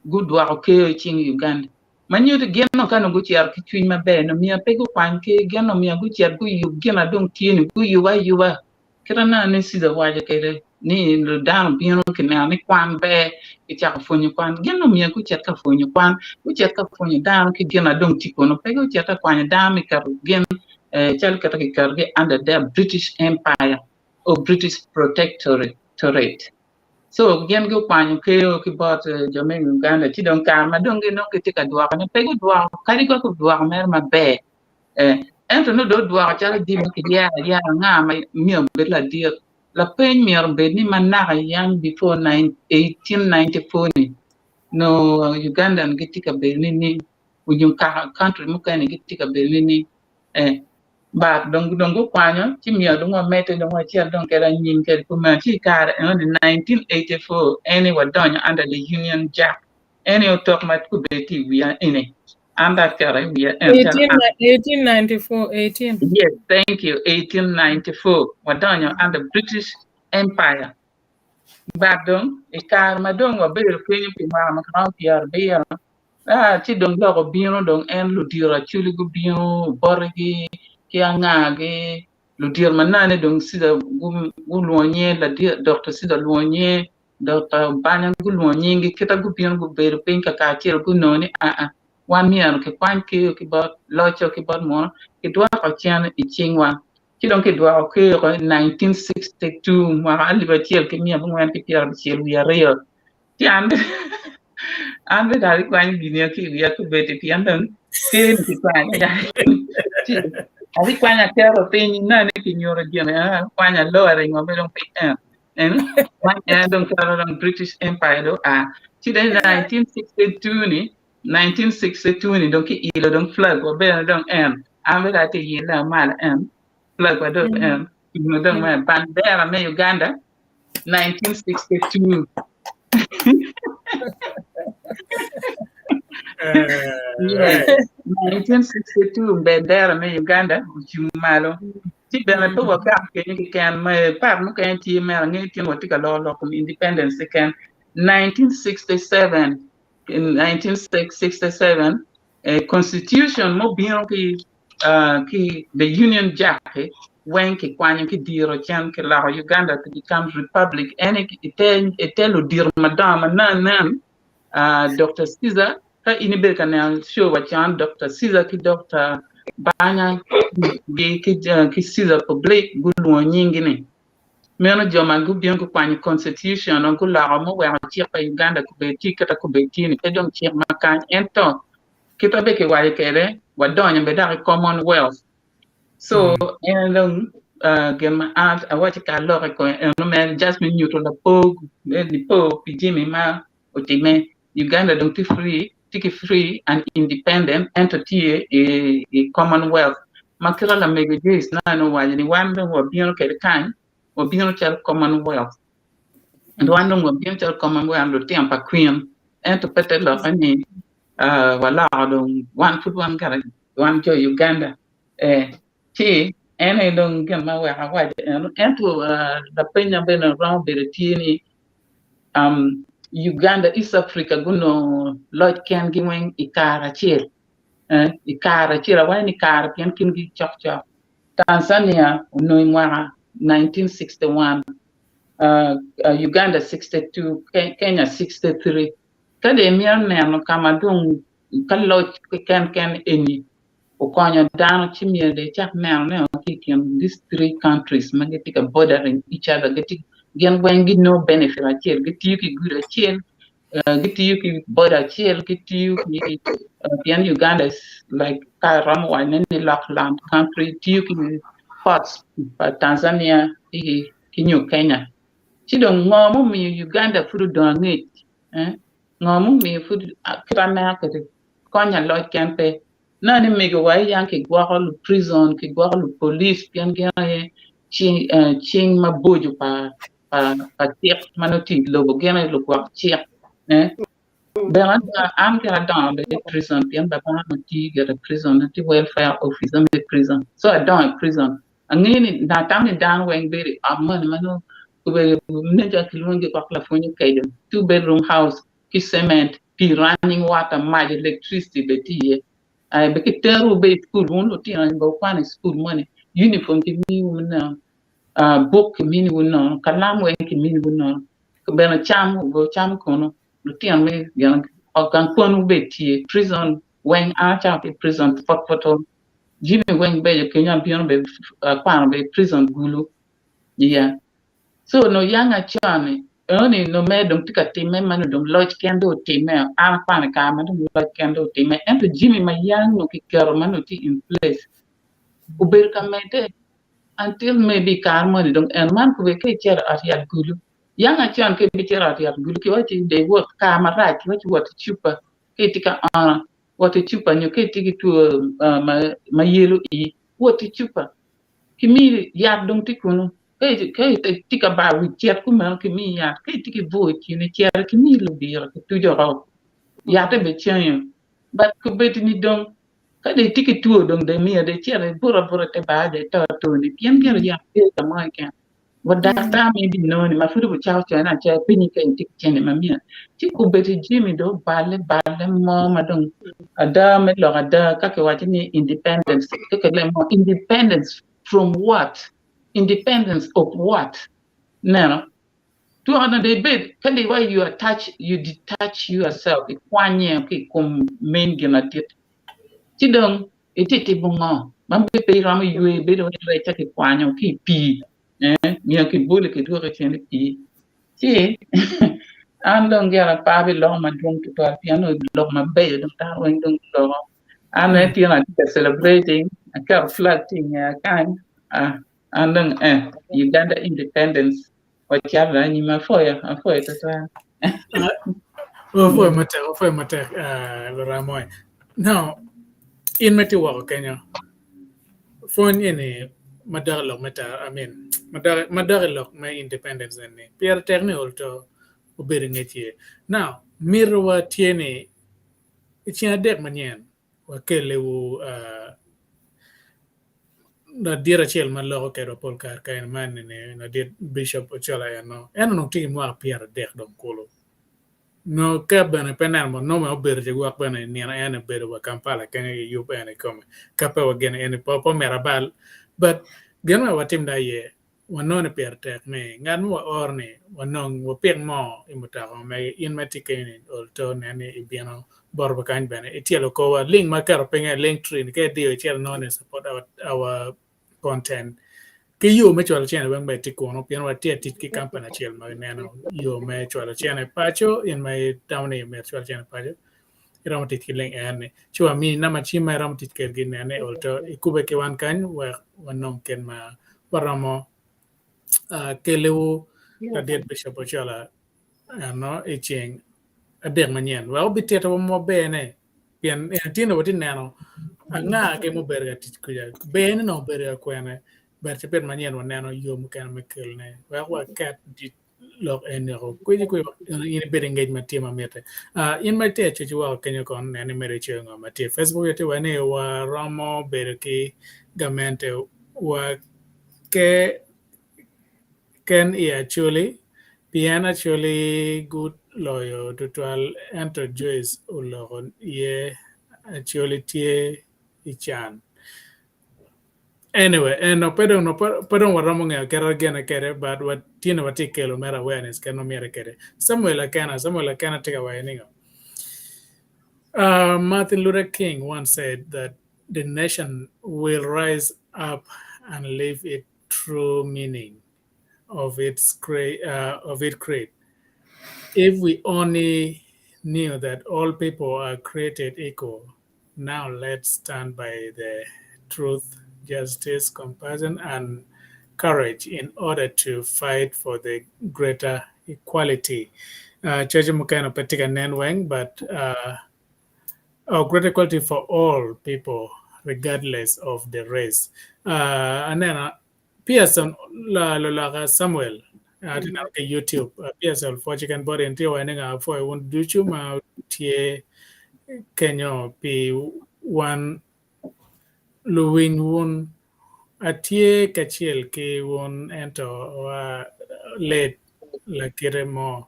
Speaker 7: gudwoko ker i cing Uganda ma nyuto gin nongo ka nongo gucito ki cwiny maber nongo myero pe gukwany ker gin nongo myero gucit guyub gin na dong tye ni guyub ayuba Kit ma aneno ni Caesar owaco kwede ni dano bino kineno ni kwan ber kicako pwonyo kwan, gin omyero gucit ka pwonyo kwan, gucit ka pwonyo dano ki gin na dong tye kunu, pe gucit ka kwanyo dano me keto gin calo kit ma kiketogi under their British Empire or British Protectorate. So gin gukwanyo ker ki bot jo me Uganda ci dong kare ma dong ginongo gitye ka dwokone pe gudwoko kadi gwok gudwoko mere maber. Ento nongo dong odwoko calo jami ma kiyero ayera anga ma myero obed ladit. Lapeny myero obed ni ma naka yam before 1894 ni nongo Ugandan gitye ka bedo nining onyo country mukene gitye ka bedo nining but dong gukwanyo ci myero dong wamedde dong wacit dong kwede anyim kwede kumeno ci i kare enoni 1984 eni wadonyo under the Union Jack eni otok ma gubedo tye i wiya eni. An dok aketo i wiya en calo an.
Speaker 4: 1894, 18.
Speaker 7: Yes, thank you. 1894 wadonyo under British Empire. But dong i kare ma dong wabedo kenyo pi mwaka ma romo pyerabiro, ah, ci dong lok obino dong en ludito Acholi gubino botigi ki angagi ludito manane dong Caesar gulwongo nyinge ladit Dr. Caesar olwongo nyinge. Dokta Obanya gulwongo nyinggi kita gubino gubedo piny kakacel gunongo ni aa wan myero kikwany ker ki bot locco ki bot muno kidwoko cen i cingwa. Ci dong kidwoko ker i 1962 mwaka 1962. Ci an an bene abikwanyo gini ki i wiya kobedi pien dong ker ni kikwanyo ci abikwanyo aketo piny ineno ni kinyuto gin akwanyo alowering wa dong piny eno en en dong keto dong British Empire dong oa ci dong i 1962 ni 1962 ni dong kiilo dong flag wa bene dong en an bene atye yille malo en flag wa dong en dong me bandera me Uganda 1962. Yes, 1962 bendera me Uganda ocung malo. Ci bene pe wagak kenyo keken ma part mukene tye mere ange tye watye ka loko lok kom independence keken. 1967 in 1967 eh, constitution mubino ki ki the Union Jack weng kikwanyo ki diro cen kiloko Uganda to become republic en ite ludito madongo ma nen nen Dokta Caesar ka in ibedo ka neno show wa con Dokta Caesar ki Dokta Banya ki Caesar Public gulwongo nyingi ni meno jo ma gubino gukwanyo constitution guloko muweko cik pa Uganda kubed tye kita kubed tye ni pe dong cik ma kany ento Kit ma bene kiwaco kwede, wadonyo bene dok i Commonwealth. So en dong gin ma an awaco ka aloko i kome eno mere just me nyuto lapor me nipo pi jami ma otimme. Uganda dong tye free, tye ki free and independent ento tye i Commonwealth ma kit ma lamego Joyce nongo owaco ni wan dong wabino kwede kany, wabino calo Commonwealth. Wan dong wabino calo Commonwealth lutino pa Queen ento pe te lokke ni waloko dong wan pud wan kara wan jo Uganda eh ci en aye dong gin ma oweko awaco eno ento lapenya bene romo bedo tye ni Uganda East Africa gunongo loc kengi weng i kare acel i kare acel awaco ni kare pien kingi cok cok Tanzania onongo i mwaka 1961 Uganda 62 Kenya 63 Ka dong imito neno ka ma dong ka loc keken ken eni okonyo dano ci myero dong icak neno ne ki i kin these three countries ma gitye ka bordering each other gitye gin weng ginongo benefit acel gitiyo ki gudo acel gitiyo ki border acel gitiyo ki pien Uganda is like ka iromo wacone ni lock land country tiyo ki ports pa Tanzania ki nyo Kenya. Ci dong ngo mumiyo Uganda pud odong angec? Eh? Ngo mumiyo pud kit aneno kwede konya loc ken pe? Neno ni mego wa yang kigwoko lu prison, kigwoko lu police pien gin aye cing, eh, cing maboco pa pa pa cik ma nongo tye i lobo gin aye lugwok cik. Eh? Bene ada an kit adongo bene i prison pien babana onongo tiyo gire i prison, tye welfare officer me prison. So adongo i prison. Angeyo ni atamo ni dano weng bedo i ot moni ma nongo obedo nen calo kilwongo ki gwok lapwony okeco two bedroom house ki cement pii running water mac electricity bene tye iye aye bene kiterowu bene i cukul wun lutino bene wukwano i cukul moni uniform kimiyowu nono buk kiminiwu nono kalam weng kiminiwu nono bene cam wucamo kunu lutino me gang kwanwu bene tye prison weng an acako ki i prison pwod pwod Jami weng beco kenyo abino bene akwano bene prison gulu iya so nongo yang acon enoni nongo mere dong tye ka timme ma nongo dong loc ken dong otimme an akwano i kare ma dong loc ken dong otimme ento jami ma yang nongo kiketo ma nongo tye in place obedo ka medde until maybe i kare moni dong en man kobedi ka icito i ot yat gulu yang acon ka ibicito i ot yat gulu kiwaci dong iwot kare marac kiwaci wot i cupa ka itye ka ono wot i cupa nyo ka itye ki two ma yelo ii, wot i cupa kimiyi yat dong tye kunu. Ka itye ka bar wic cet kumeno kimiyi yat, ka itye ki bur i tyeni cito kimiyi lubira kituco oko yatte bene cengi but kombeddi ni dong ka dong itye ki two dong dong myero dong icit ibut abuta i te bar dong ito toni pien gire yat pe ka mo keken. Wa daktar ma ibinongo ni ma pud obucako cone acaya penyi ka itye ki cente ma miya ci kombeddi jami dong oballe balle mo ma dong ada me lok ada ka kiwaco ni independence independence from what independence of what neno. Twon dong ibed kadi wa you attach you detach yourself ikwanye ki i kom main gin ladit ci dong itye timo ngo ma pe iromo ywe bedo wai rec ca kikwanyo ki i pii eh nyo kibolo kidwoko cen i pii ci an dong gire pe abiloko madwong tutwal pien nongo lok mabeco dong dano weng dong giloko an bene tyen atye ka celebrating aketo flag tye ingeya kany ah an dong eh Uganda independence wacito anyim apwoyo apwoyo tutwal.
Speaker 2: Apwoyo matek apwoyo matek Luramoy. Now in ma itye woko kenyo pwony eni madok i lok me I mean madok i lok me independence eni pire tek ni ol to obedo i ngec iye. Now mitiwa tye ni i ceng adek manyen wakeliwu ladit acel ma loko kwedwa pol kare kany ma eni ladit Bishop Ochola eno en onongo tye ki mwaka 30 dong kulu nongo ka bene pe neno bot nongo bene obedo cigwok bene i nino en obedo wa Kampala kenyo i yub en kikome ka pe wageno eni pe omito abal but gin ma watim dong aye Wanongo ni pire tek ni ngat ma waoro ni wanong wapik moo i mutoka ma mege. In ma itye kenyo ni ol to nen ni ibino botwa kany bene ityelo korwa. Link ma aketo pinye link tree ni ka idiyo icito inongo ni support our, our content. Ki yo me cwalo cene weng bene tye kunu pien watye ka tic ki company acel ma gineno yo me cwalo cene paco. In ma itamo ni imito cwalo cene paco iromo tic ki link en ni ci wamini namba cim ma iromo tic kwedgi nene ol to ikube ki wan kany wek wanong kit ma waromo keliwu ladit Bishop Ochola eno i ceng adek manyen wek obititowa maber ne pien eni tye ni watye neno anga gi mubedo ka tic kwija ber ni nongo obedo ka kwene but cabit manyen waneno yo mukene me kelone wek waket lok eni woko kweci kwe in ibedo i ngec ma tye ma mitte. Uh, in ma itye acweci woko kenyo kono nen imedo icoyo ngo ma tye. Facebook tye wa ni waromo bedo ki gamente wa ke ken i Acholi pien Acholi guloyo tutwal ento Joyce oloko iye Acholi tye i can. Anyway, eno pe dong pe dong waromo ngeyo kite gene kede but watye ni watye kelo mere awareness kit ma myero kede. Samuel Akena, Samuel Akena tye ka waco ni ngo? Martin Luther King once said that the nation will rise up and live its true meaning of its of its creed. If we only knew that all people are created equal, now let's stand by the truth, justice, compassion, and courage in order to fight for the greater equality. Coc mukene pe tye ka nen weng but oh, greater equality for all people regardless of the race. Aneno Pearson loloka Samuel atye neno ki YouTube Pearson pwoc keken boti en tye wa ni nga apwoyo wun ducu ma tye kenyo pi wan luwiny wun atye kacel ki wun ento wa late lakite mo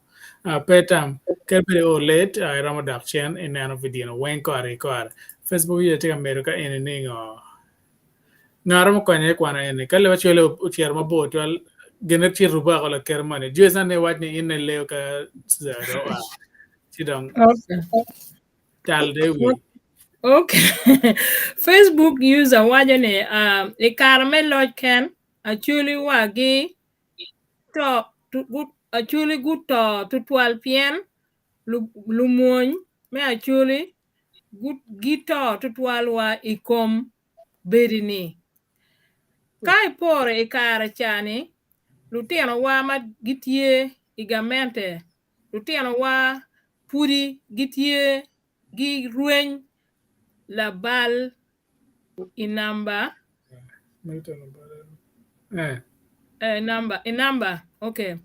Speaker 2: pe tam kadi bed o late iromo dok cen ineno video ni weng kore ki kore Facebook tye ka medo ka eni ni ngo Nga romo konye i kwano eni? Ka leb acwele ocito mabor twal, gine tye rubo woko lakere moni. Joyce an iwac ni in ileo ka Cesar dong oa. Ci dong
Speaker 4: Okay.
Speaker 2: tal de wi.
Speaker 4: Okay. Facebook user waco ni uh, i kare me loc ken acholi wa gi to tu, gu, acholi guto tutwal pien lu, lumwony me acholi gito tutwal wa i kom bedi-ni. Ka iporo i kare ca-ni, lutinowa ma gitye i gamente, lutinowa pudi gitye girweny labal i namba i namba okay.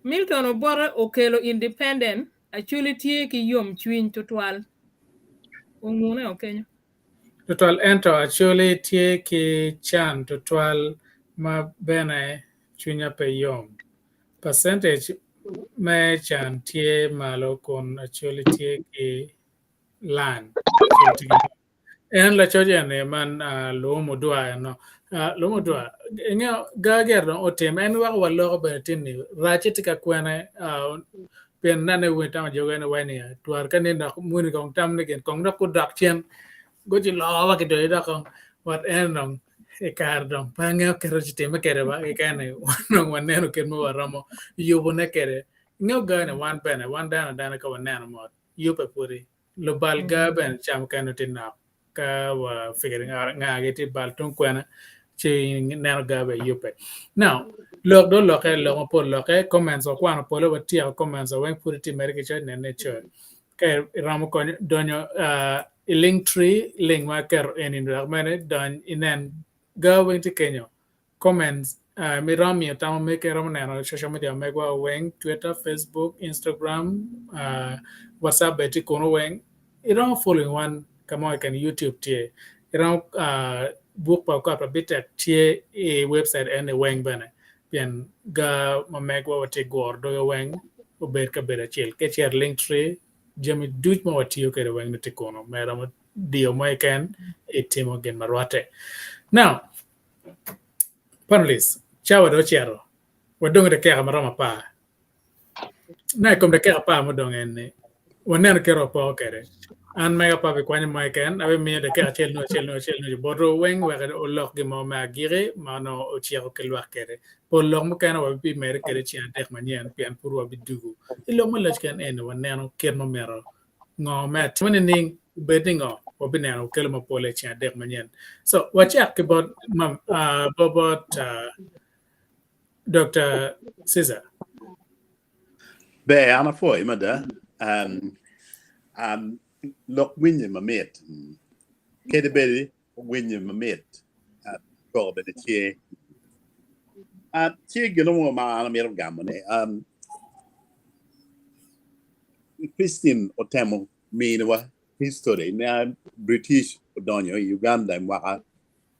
Speaker 4: Milton Obote okelo independent Acholi tye ki yomcwiny tutwal. Ongune okenyo.
Speaker 2: Tutwal ento Acholi tye ki can tutwal ma bene cwinya pe yom. Percentage me can tye malo kun Acholi tye ki lan. En lacoc eni man luum odwa eno. Ah, lumutwa, inge gager dong otim en weko waloko bene tin ni race tye ka kwene ah, pien nane winyo tamo jogo en wai ni twar ka ni dok muni kong tam ni gin kong dok gudok cen goci loo wa kidoyi dok kong wat en dong i kare dong pe angeyo kite ci time kede ba keken wan dong waneno kit ma waromo yubone kede ingeyo ga ni wan bene wan dano adana ka waneno mot yubbe pudi lubal ga bene ca mukene tye nok ka wa figuring out nga gi tye bal tung kwene ci neno ga bene yubbe. Now lok dong olokke lok mapol olokke comments wakwano pole watyeko comments wa weng pud itye mere ki coc nene coc ka iromo konyo donyo uh, i link tree link ma aketo eni dok mene dony inen ga weng tye kenyo Comments, Mi romo miyo tam ma mege iromo neno social media ma megwa weng, Twitter, Facebook, Instagram, WhatsApp bene tye kunu weng. Iromo following wan ka mo keken YouTube tye. Iromo buk pa Okot pa Bitek tye i website eni weng bene pien ga ma megwa watye guro doge weng obed kabedo acel. Ka icito i linktree jami duc ma watiyo kwede weng nongo tye kunu ma iromo diyo mo keken itimo gin ma rwatte. Now, Panelists, cawa dong ocito, wadong i dakika ma romo apar. Na i kom dakika apar mudong en-ni, waneno kit ma wapoko kwede. An mega pe abikwanyo mo keken, abimiyo dakika acel nyo acel nyo acel nyo botwu weng wek wulok gin mo me agikki ma onongo wuciko ki lwak kwede. Pol lok mukene wabimedde kwede ceng adek manyen pien pud wabidugo. I lok me loc ken eni waneno kit ma myero ngo me atima nining obed ni ngo wabineno kelo mapol i ceng adek manyen. So wacak ki bot bot Dr. Caesar.
Speaker 5: Ber, an apwoyo mada. Um, um, lok winye mamit. Kadi bedi winye mamit, uh, koko bene tye. Uh, tye gin mo ma an amito gamone. Um, Christine otemo miniwa history ne British odonyo i Uganda i mwaka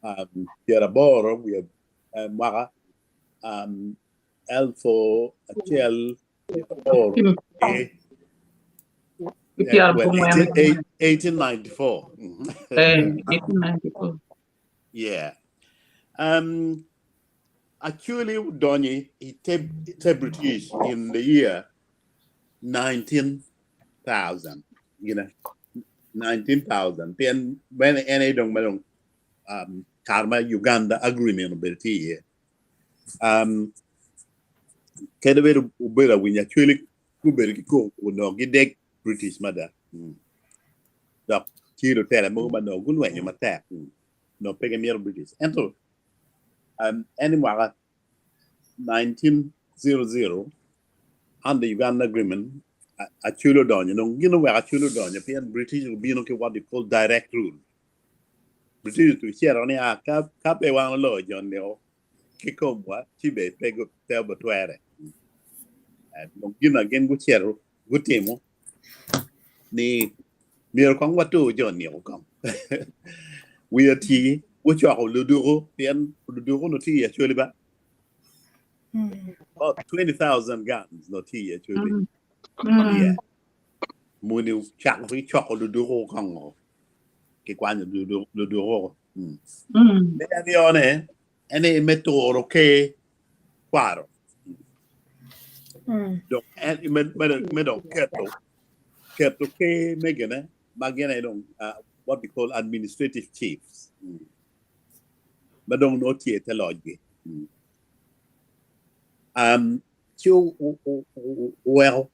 Speaker 5: 80 wiye mwaka 1894. 1894.
Speaker 7: 1894.
Speaker 5: Yeah. Actually odonyo i te British in the year 19,000. You know, 19,000. Pien when en aye dong ma dong um, kare ma Uganda agreement obedo tye iye. Um, kadi bed obedo awiny actually gubedo ki koko onongo gideg British mada. Dok tye lutela mogo ma onongo gulwenyo matek. Onongo pe gimito British. Ento um, en i mwaka 1900 under Uganda Agreement Acholi odonyo. Dong gin oweko Acholi odonyo pien British obino ki what they call direct rule. British ocito ni ah, ka, ka pe wan oloyo joni-o ki komwa ci be pe pe obitwere. Dong gin ma gin gucito gutimo ni myero kong watur jo-ni-o kong. Wi oti gucoko luduku pien luduku onongo tye i Acholi ba. About 20,000 guns onongo tye i Acholi. Yeah. Muni ocako ki coko luduku kong kikwanyo luduku. Me aryone en aye me turo ker kwaro. Dong en me dong keto keto ker me gine ma gin aye dong what we call administrative chiefs ma dong nongo tye i te locgi. Ci oweko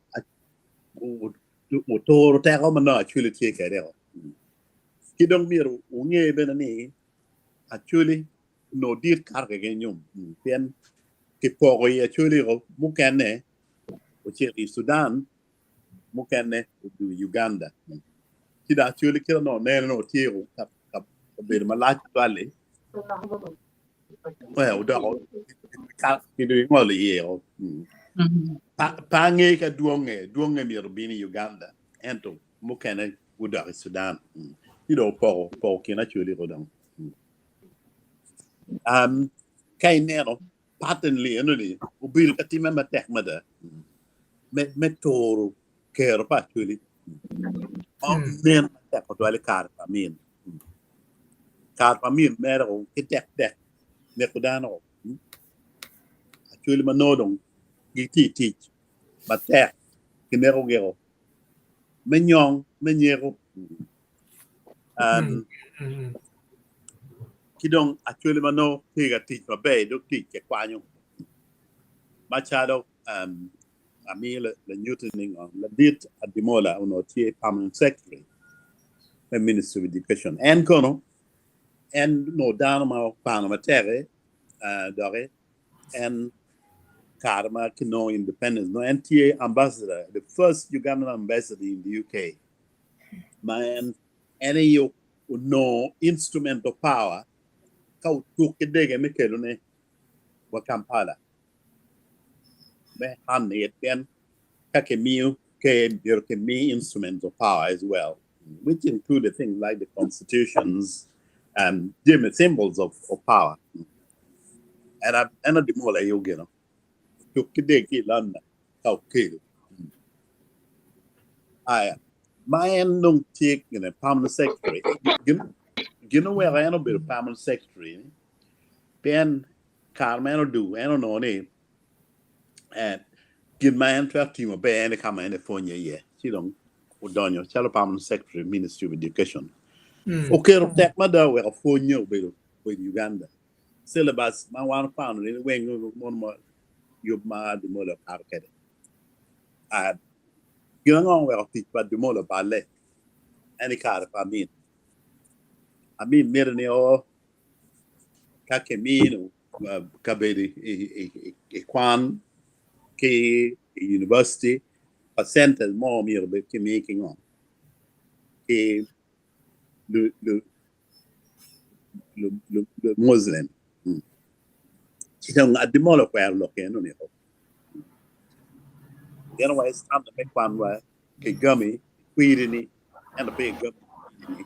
Speaker 5: oturo teko ma nongo Acholi tye kwede-o. Ki dong myero wunge bene ni Acholi onongo dit kato keken nyom pien kipoko i Acholi mukene ocito i Sudan mukene odong i Uganda. Ci dong Acholi kit onongo nene onongo tye kabedo malac tutwal-li odoko kingolo iye. Pe ange ka dwonge, dwonge myero obin i Uganda ento mukene gudok i Sudan. Ci dong opoko opoko kin Acholi ko dong. Ka ineno pattern li enoni obedo ka timme matek mada me turo kero pa Acholi. Ma nen matek tutwal i kare pa Amin. Kare pa Amin mere ki tek tek. Neko dano. Acholi ma nongo dong gitye i tic matek kineko giko me nyong me nyeko. Ki dong acholi ma nongo tye ka tic maber i dog tic kikwanyo macalo amiyo lanyutti ni ngo ladit Adimola onongo tye permanent secretary me Ministry of Education. En kono en onongo dano ma okwano matek doki en kare ma kinongo independence nongo en tye ambassador, the first Ugandan ambassador in the UK ma en en aye onongo instrument of power ka otuk ki dege me kelone wa Kampala me hand it pien ka kimiyo ker myero kimi instruments of power as well which included things like the constitutions and jami symbols of, of power. And I, and Adimola aye ogeno otuk ki dege ki i London ka okelo. Aya, ma en dong tye gine permanent secretary, gin, gin oweko en obedo permanent secretary ni, pien kare ma en odugo en onongo ni eh, gin ma en twero timo ber en i ka ma en epwonye iye. Ci dong odonyo calo permanent secretary Ministry of Education. Oketo tek mada oweko pwonye obedo obedo Uganda. Syllabus ma wan okwano ni weng mono ma yub ma Adimola okato kwede. Ah, gin ango oweko tic pa Adimola oballe? En i kare pa Amin. Amin mito ni o ka kimino kabedo i kwan ki i university percentage mo myero obed kimi ki ngo ki lu Muslim. Ci dong Adimola okwero lok eno ni gin wa standard me kwan wa kigami kwiri ni ento pe igami kwiri ni.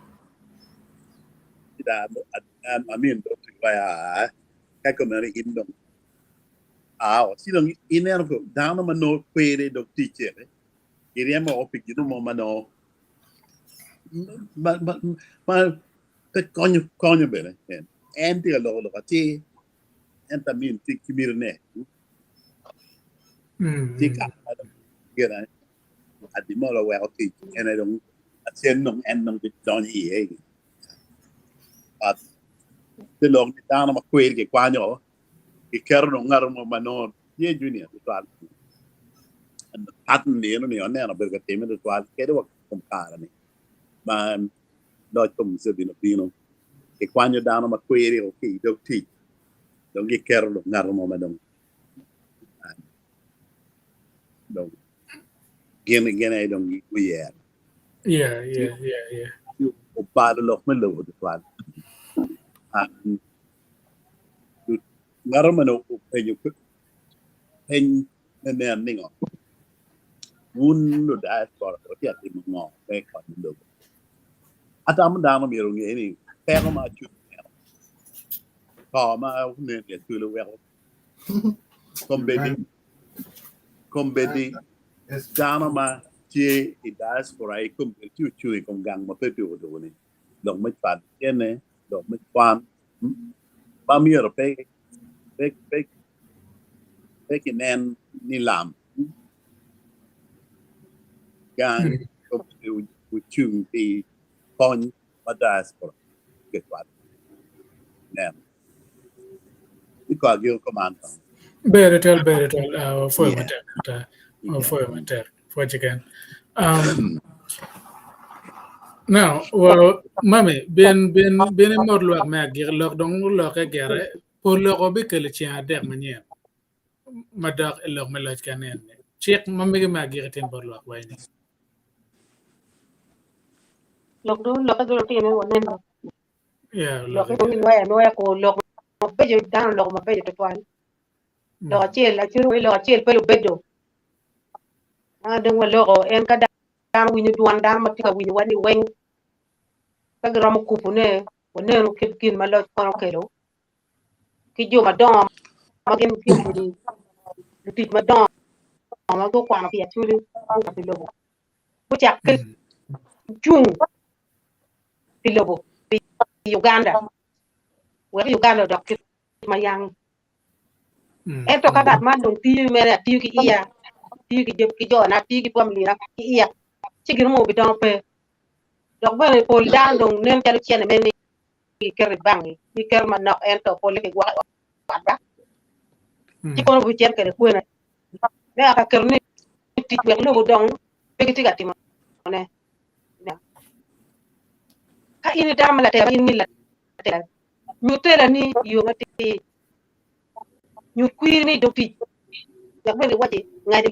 Speaker 5: Ci dong Amin dong tye wa ka kumeno in dong ao ci dong ineno ko dano ma nongo kwiri dong ticce giryemo woko pi gin mo ma nongo ma pe konyo konyo bene en tye ka loko lok atir ento Amin tye ki mitine tye ka gin Adimola oweko tic en aye dong lacen dong en dong bidonyo iye but te lok ni dano ma kweri kikwanyo kiketo dong ngat mo ma nongo tye junior tutwal pattern ni eno ni aneno obedo ka time tutwal kadi wa kom kare ni ma loc pa Museveni obino kikwanyo dano ma kweri ki i dog tic dong giketo dong ngat mo ma dong dong gin gin aye dong guyero.
Speaker 2: Yeah, yeah, yeah, yeah.
Speaker 5: Obalo lok me lobo tutwal. Ngato meno openyo peny me neno ningo wun lu diaspora wutye ka timo ngo me konyo lobo. Atamo dano myero onge ni peko ma acwalo neno to ma onen i acwalo weko Kombeddi, kombeddi dano ma tye i diaspora i kombeddi tye ocung i kom gang ma pe tuko tuko-ni, lok me cwalo cene, lok me kwan, ma myero pe pe pe pe kinen ni lam. Gang kombeddi ocung pi kony ma diaspora gicwalo. Neno.
Speaker 2: Ber twatwal, ber twatwal. Ah, wapwoyo matek ata. Wapwoyo matek. Pwoc keken. Um, now, well, mami, bin, bin, bin imot lwak me agik lok dong oloke gere. Pol loko bikelo ceng adek manyen madok i lok me loc kanen. Cik ma mege me agik itin bot lwak wai ni.
Speaker 8: Lok dong oloke gire otine waneno.
Speaker 2: Yeah,
Speaker 8: Lok
Speaker 2: oloke
Speaker 8: dong
Speaker 2: gire.
Speaker 8: inwoyo anwoya ko lok mabeco dano oloko mabeco twatwal. Lok acel acel wai lok acel pe lubedo. Ma dong waloko en ka dano winyo dwan dano ma tye ka winyowa ni weng ka giromo kubune wanenu kit gin ma loc kono okelo ki jo madongo ma gin tye obedo lutic madongo ma gukwano pi Acholi gukwano pi lobo gucakke cung pi lobo pi Uganda wek Uganda odok kit ma yang. Ento ka ngat man dong tiyo mere atiyo ki iya, atiyo ki ki jona, atiyo ki familina ki iya, ci gin mo bidongo pe. Dok bene pol dano dong nen calo cene mere ni giketo i bank, giketo manok ento polle gigwoko i ot ba. Ci kono bicito kwede kwene me aka keto ni tic wek lobo odong pe gitye ka timone. Ka in idano ma latela, in ngil latela, nyut tela ni i yo matir, nyut kwiri ni i dog tic, wek bene giwacci ngadi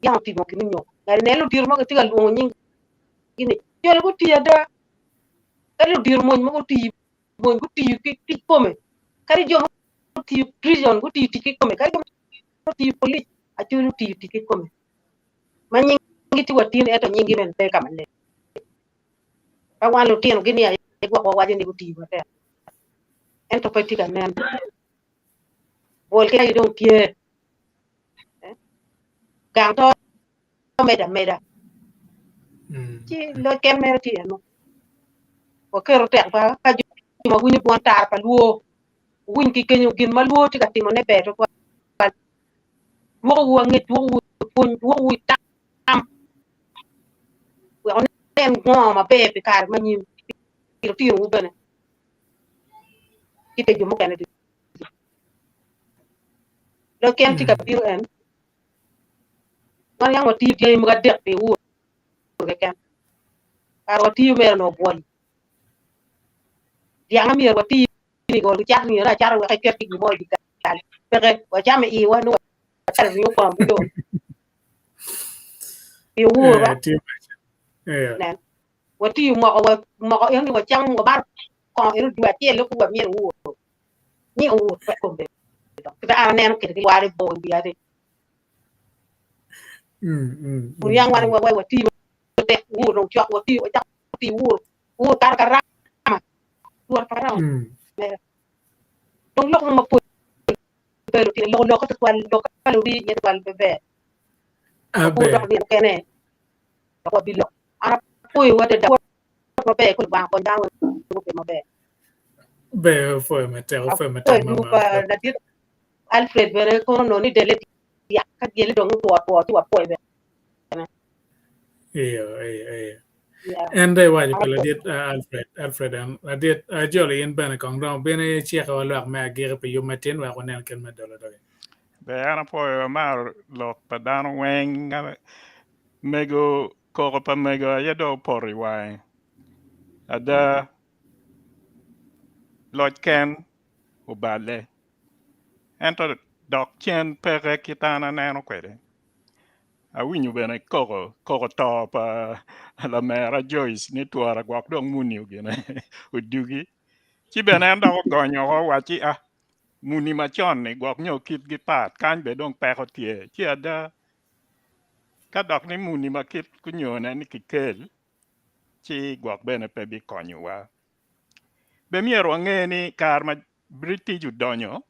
Speaker 8: yam otimo gin nyo ngadi nen ludito ma gitye ka lwongo nyinggi ni joni gutiyo ada, kadi ludito mony ma gutiyo mony gutiyo ki tic kome, kadi jo ma gutiyo prison gutiyo tic kikome, kadi jo ma gutiyo polic acoli otiyo tic kikome ma nyinggi tye wa tin ento nyinggi bene pe ka maleng. Ka wan lutino gini aye gwok wawaco ni gutiyo matek ento pe tye ka nen. Bwol ki aye dong tye gang to medo ameda ci loc ken mere tye eno waketo tek ba ka jo ma winyo dwon tar pa lwor wuwiny ki kenyo gin ma lwor tye ka timone ber tutwal dwokowu angec dwokowu i pwony dwokowu i tam wek wunen ngo maber pi kare ma anyim pi lutinowu bene ki pi jo mukene ducu. Loc ken tye ka bino en wan yam watiyo dyangi mogo adek pi wur keken kare watiyo mere onongo bwol dyang myero wati ni gol gicat myero acata wek eket ki gin mo i dye kal peke wacamo i iwa nongo wacato ringo kwon ki dong pi wur ba nen watiyo moko moko eno ni wacamo wamato kongo eno dwe acel loko wamyero wur ni owur pe kombe kita an aneno kede ki ware bo i wiya ni kun yang wan wa watiyo matek wur dong cok watiyo wacako tiyo wur wur kara karama wur karama mere dong lok mo mapol pe lutino loko lok tutwal lok ka luwi iye tutwal pe ber
Speaker 2: Aber.
Speaker 8: dok nino mukene dok wabilok an apwoyowu adada maber kong Lubanga okony dano weng obed maber.
Speaker 2: Ber opwoyo matek opwoyo matek
Speaker 8: Apwoyo
Speaker 2: mama.
Speaker 8: pa ladit Alfred bene kono onongo ni dele dyak ka dyele dong otwo otwo ci wapwoyo bene.
Speaker 2: Iyo, iyo, iyo.
Speaker 8: Yeah.
Speaker 2: En dong iwaco pa ladit uh, Alfred, Alfred en, ladit uh, Jolo in bene kong dong bin icikowa lwak me agiki pi yub matin wek wanen kit me dolo doge.
Speaker 3: Ber an apwoyo amaro lok pa dano weng mego Koko pa mego aye dong opoto i wange. Ada, loc ken oballe. Ento dok cen peke kit an aneno kwede. Awinyo bene koko, koko to pa lamera Joyce ni twora gwok dong muni ogine odugi. Ci bene en dok ogonyo oko owacci ah muni macon-ni gwok nyo kitgi pat kany bene dong peko tye. Ci ada Ka dok ni muni ma kit gunyone ni kikel, ci gwok bene pe bikonyowa. Be myero wange ni kare ma British odonyo,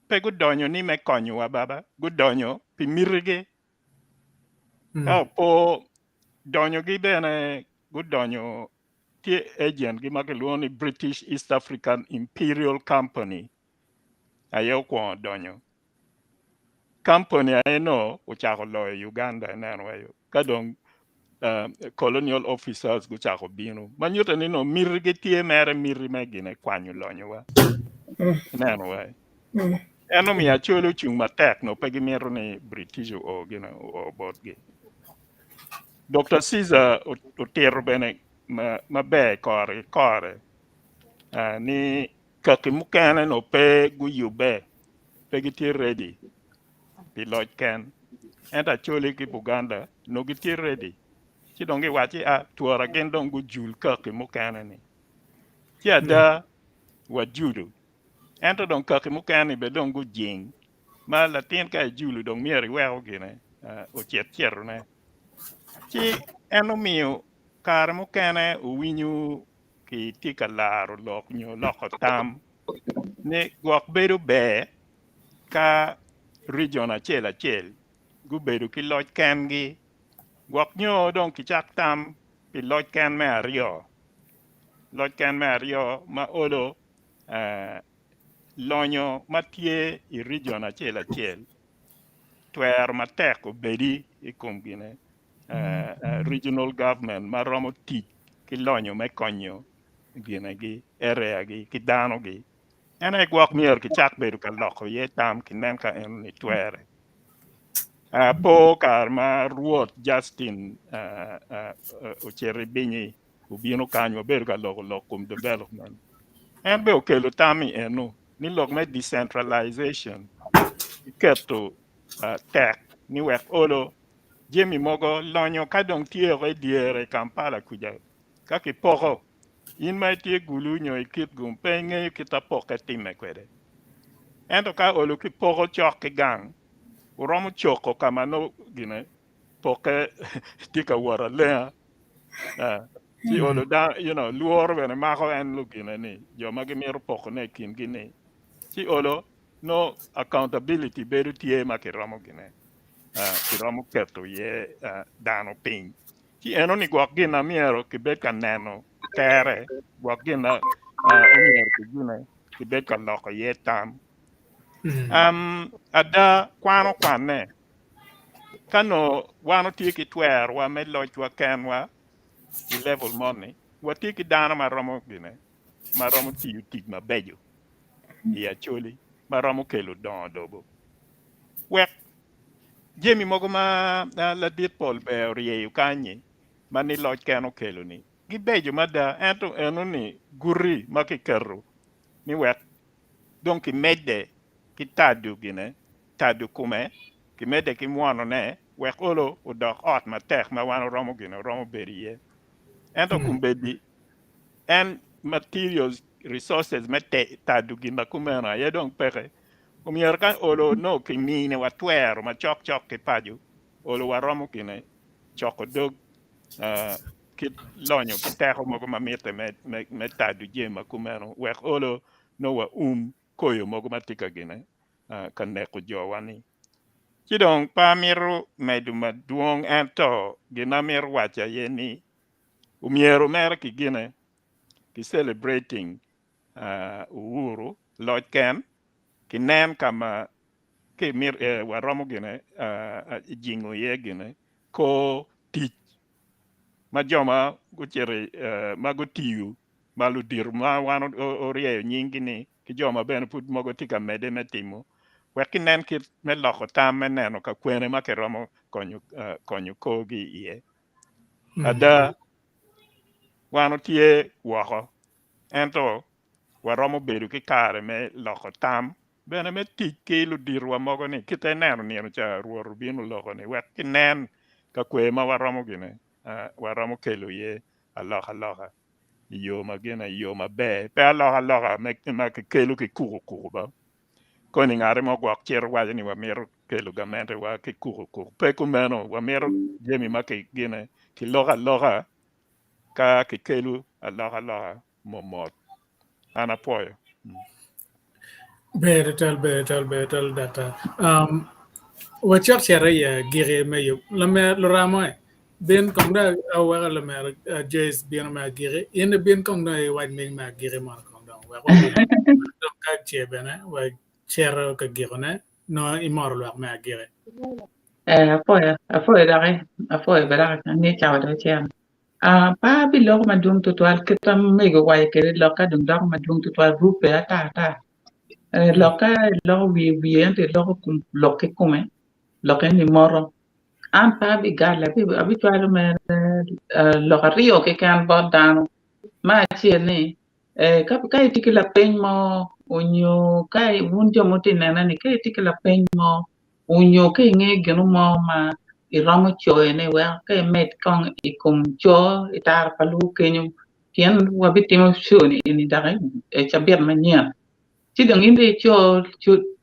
Speaker 3: pe gudonyo ni me konyowa baba, gudonyo pi mitigi. Ka opo donyogi bene gudonyo tye agent gi ma kilwongo ni British East African Imperial Company aye okwongo donyo. Kampuni aye nongo ocako loyo Uganda ineno wayo ka dong colonial officers gucako bino ma nyuto ni nongo mitigi tye mere miti me gine kwanyo lonyowa ineno wayo. En omiyo Acholi ocung matek nongo pe gimito ni British oo gine oo botgi. Dr. Caesar otito bene maber kore ki kore ni Kaki mukene nongo pe guyubbe, pe gitye ready pi loc ken. Ento Acholi ki Buganda nongo gitye ready. Ci dong giwacci a twora gin dong gujul kaki mukene-ni. Ci ada wajulo. Ento dong kaki mukene-ni bene dong gujing ma latin ka ijulo dong myero iweko gine ocit citone. Ci en omiyo kare mukene owinyo kitye ka laro lok nyo loko tam ni gwok bedo ber ka region acel acel gubedo ki loc kengi gwok nyo dong kicak tam pi loc ken me aryo loc ken me aryo ma olo. Lonyo ma tye i region acel acel twero matek obedi i kom gine regional government ma romo tic ki lonyo me konyo ginegi, area gi ki dano gi. En aye gwok myero kicak bedo ka loko iye tam ki nen ka enoni twere. Po kare ma Rwot Justin ocito i Binyi obino kany wabedo ka loko lok kom development. En bene okelo tam i eno ni lok me decentralization iketo tek ni wek olo jami mogo lonyo ka dong tye i dyere i Kampala kuca ka kipoko in ma itye Gulu nyo i Kitgum pe ingeyo kit ma pokke timme kwede. Ento ka olo kipoko cok ki gang wuromo coko ka ma nongo gine pokke tye ka wot alenga ci olo dano you know lworo bene mako en lugine ni jo ma gimito pokone i kingi ni ci olo nongo accountability bedo tye ma kiromo gine kiromo keto iye dano piny. Ci enoni gwok gin na myero kibed ka neno tere, gwok gin na omyero kigine kibed ka loko iye tam. Ada kwan okwanne ka nongo wan watye ki twerwa me locwa kenwa i level moni, watye ki dano ma romo gine ma romo tiyo tic mabeco i Acholi ma romo kelo dongo lobo wek Jami mogo ma ladit pol ber oryeyo kany-nyi ma ni loc ken okelo-ni gibeco mada ento enoni guti ma kiketo ni wek dong kimedde ki tado gine, tado kome, kimedde ki mwonone wek olo odok ot matek ma wan oromo gine oromo bedo iye. Ento kombeddi en materials, resources me tado gin ma kumeno aye dong peke. Omyero ka olo nongo kiminiwa twero macok cok ki paco, olo waromo gine coko dog kit lonyo ki teko mogo ma mitte me tado jami ma kumeno wek olo nongo waum koyo mogo ma tye ka gine ka neko jowa-ni. Ci dong pe amito medo madwong ento gin ma amito waco aye ni omyero mere ki gine ki celebrating Uhuru loc ken ki nen ka ma ki waromo gine jingo iye gine kor tic ma jo ma gucito ma gutiyo ma ludito ma wan oryeyo nyinggi ni ki jo ma bene pud mogo tye ka medde me timo wek kinen kit me loko tam me neno ka kwene ma kiromo konyo korgi iye. Ada wan watye woko ento waromo bedo ki kare me loko tam bene me tic ki luditowa mogo ni kite ineno nino ca Rwot obino oloko ni wek kinen ka kwer ma waromo gine waromo kelo iye alokaloka i yo ma gine i yo maber pe alokaloka ma kikelo ki kuku kuku ba koni ngati mo gwok cito waco ni wamito kelo gamente wa ki kuku kuku pe kumeno wamito jami ma gine kiloko aloka ka kikelo alokaloka mot. An apwoyo.
Speaker 2: Ber twatwal, ber twatwal, ber twatwal daktar. Um, wacok cito i agiki me yub. Lamer luramo e, bin kong dong aweko lamer uh, Joyce bino me agiki. In ibin kong dong iwac ming me agiki mono kong dong wek wawiny. Dong ka ce bene wacito ka gikone nongo imoro lwak me agiki.
Speaker 7: Eh, apwoyo, apwoyo doki, apwoyo bene dok angeyo cawa dong ocito. Ah, pe abiloko madwong tutwal kit ma mego owaco kwede lokka dong doko madwong tutwal rubbe ata ata. Eh, lokka iloko wiye wiye ento iloko kom lok kikome, lok eni moto. An pe abigale, abicwalo mere eh, lok aryo keken bot dano. Me acel ni, eh, ka, ka itye ki lapeny mo onyo ka wun jo ma wutye ka nene ni ka itye ki lapeny mo onyo ka ingeyo gino mo ma iromo coyone wek ka imed kong i kom co i tara pa luo kenyo pien wabitimo show ni eni doki i cabit manyen ci dong in dong ico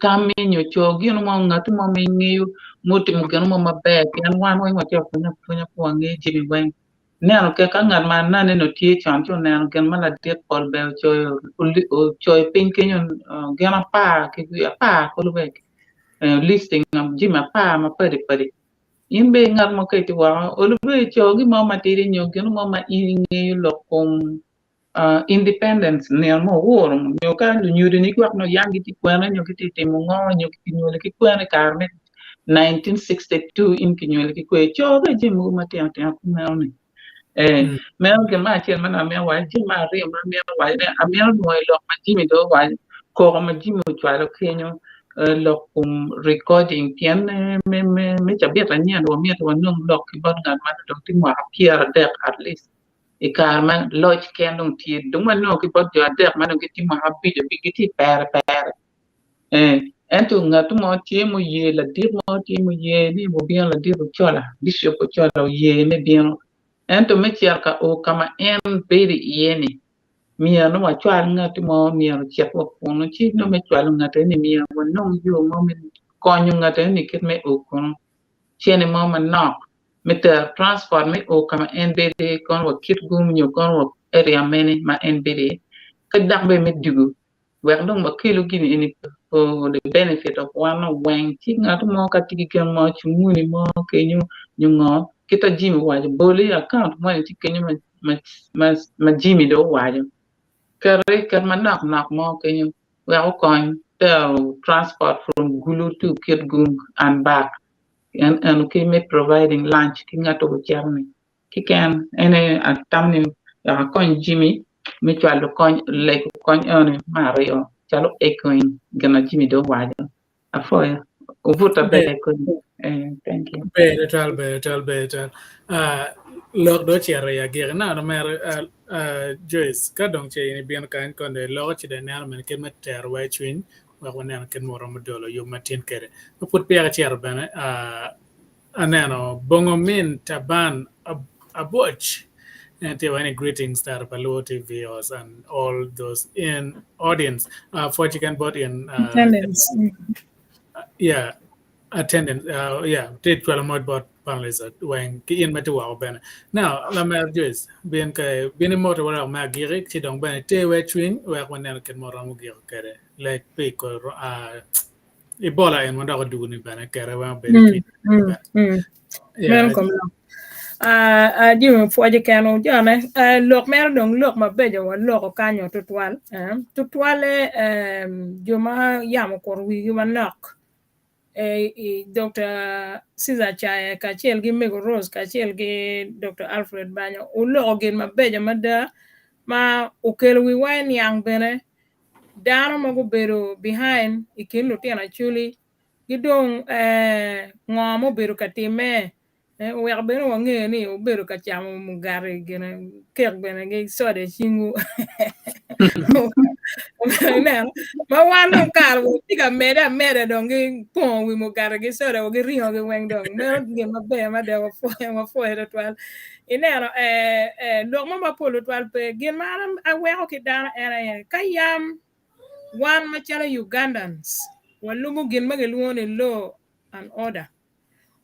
Speaker 7: tammi nyo co gino mo ngati mo ma ingeyo mutimo gino mo maber pien wan weng watye ka pwonye apwonya pe wangeyo jami weng Ineno ke ka ngat ma anane nongo tye con ci oneno gin ma ladit pol ber ocoyo ocoyo piny kenyo gin apar ki wiye apar kulu bene listing jami apar mapadi padi in bene i ngat mo ka itye woko olo bene ico gin mo matidi nyo gin mo ma in ingeyo lok kom. Independence nino mo owuro nyo ka lunyodoni gwok nongo yam gitye kwene nyo gitye ka timo ngo nyo kinywali ki kwene i kare me 1962 in kinywali ki kwe co bene jami mogo matino tino kumeno ni meno gin me acel ma nongo amito waco jami me aryo ma amito waco ne amito nwoyo lok ma Jimmy dong owaco koko ma Jimmy ocwalo kenyo lok kom recording pien me cabit anyen wamito wanong lok ki bot ngat ma dong tye mwaka 30 at least I kare ma loc ken dong tye, dong wanongo ki bot jo adek ma dong gitye mwaka abic abic gitye i pere pere. Ee, ento ngat mo tye muye, ladit mo tye muye ni obino, ladit Ochola, Bishop Ochola oye me bino. Ento me cito ka o ka ma en bedo iye-ni, myero nongo wacwal ngat mo, myero ocit wa kunu, ci nongo me cwalo ngat eni myero wanong yo mo me konyo ngat eni kit me o kunu, cene mo manok. me tero transport me o ka ma en bedo iye kono wa Kitgum nyo kono wa area mene ma en bedo iye ki dok bene me dwogo wek dong wakelu gini eni for the benefit of wan weng ci ngat mo ka tye ki gin mo cumuni mo kenyo nyo ngo kit ma Jimmy owaco bol i account moni tye kenyo ma Jimmy dong owaco keti ket manok nok mo kenyo wek okony tero transport from Gulu to Kitgum and back. En eno ki me providing lunch ki ngat ocito ni kiken en aye atamo ni wek akony Jimmy me cwalo kony lego kony eno me aryo calo echoing gin ma Jimmy dong owaco apwoyo obuta ber kodi thank you.
Speaker 2: Ber tutwal ber tutwal ber tutwal lok dong ocito i agikki nano mere Joyce ka dong ce in ibino kany kono dong iloko ci dong ineno mene kit me tero wa i cwiny wek waneno kit ma waromo dolo yub matin kwede. Ma pud peya acito bene, aneno bongo min Taban Aboc en tye wai ni greetings tara pa Luo TV host and all those in audience. Pwoc keken bot in.
Speaker 4: Attendance.
Speaker 2: Yeah, attendance. Yeah, tye cwalo moc bot panelists weng ki in ma itye woko bene. Now, lamer Joyce, bin ka bin imoto wa dok me agiki ci dong bene iter wa cwiny wek waneno kit ma waromo giko kwede. Lec pi Ebola en ma dok odwogo ni bene kere weng obedo i cwiny.
Speaker 4: Meno kom lok. Jami pwoc keken jone lok mere dong lok mabeco waloko kanyo tutwal tutwale jo ma yamo okuto wigi manok Dr. Caesar Chaye kacel ki Mego Rose kacel ki Dr. Alfred Banyo oloko gin mabeco mada ma okelo wiwa i niang bene dano ma gubedo behind i kin lutino Acholi ki dong ngo ma obedo ka timme oweko bene wange ni wubedo ka camo mugati gine kek bene ki soda i cingwu ineno ma wan dong kare watye ka medde ameda dong gipongo wi mugati ki soda wa ki ringo ki weng dong meno gin maber mada wapwoyo tutwal ineno lok mo mapol tutwal pe gin ma an aweko ki dano en aye ka yam wan macalo Ugandans walubo gin ma gilwongo ni law and order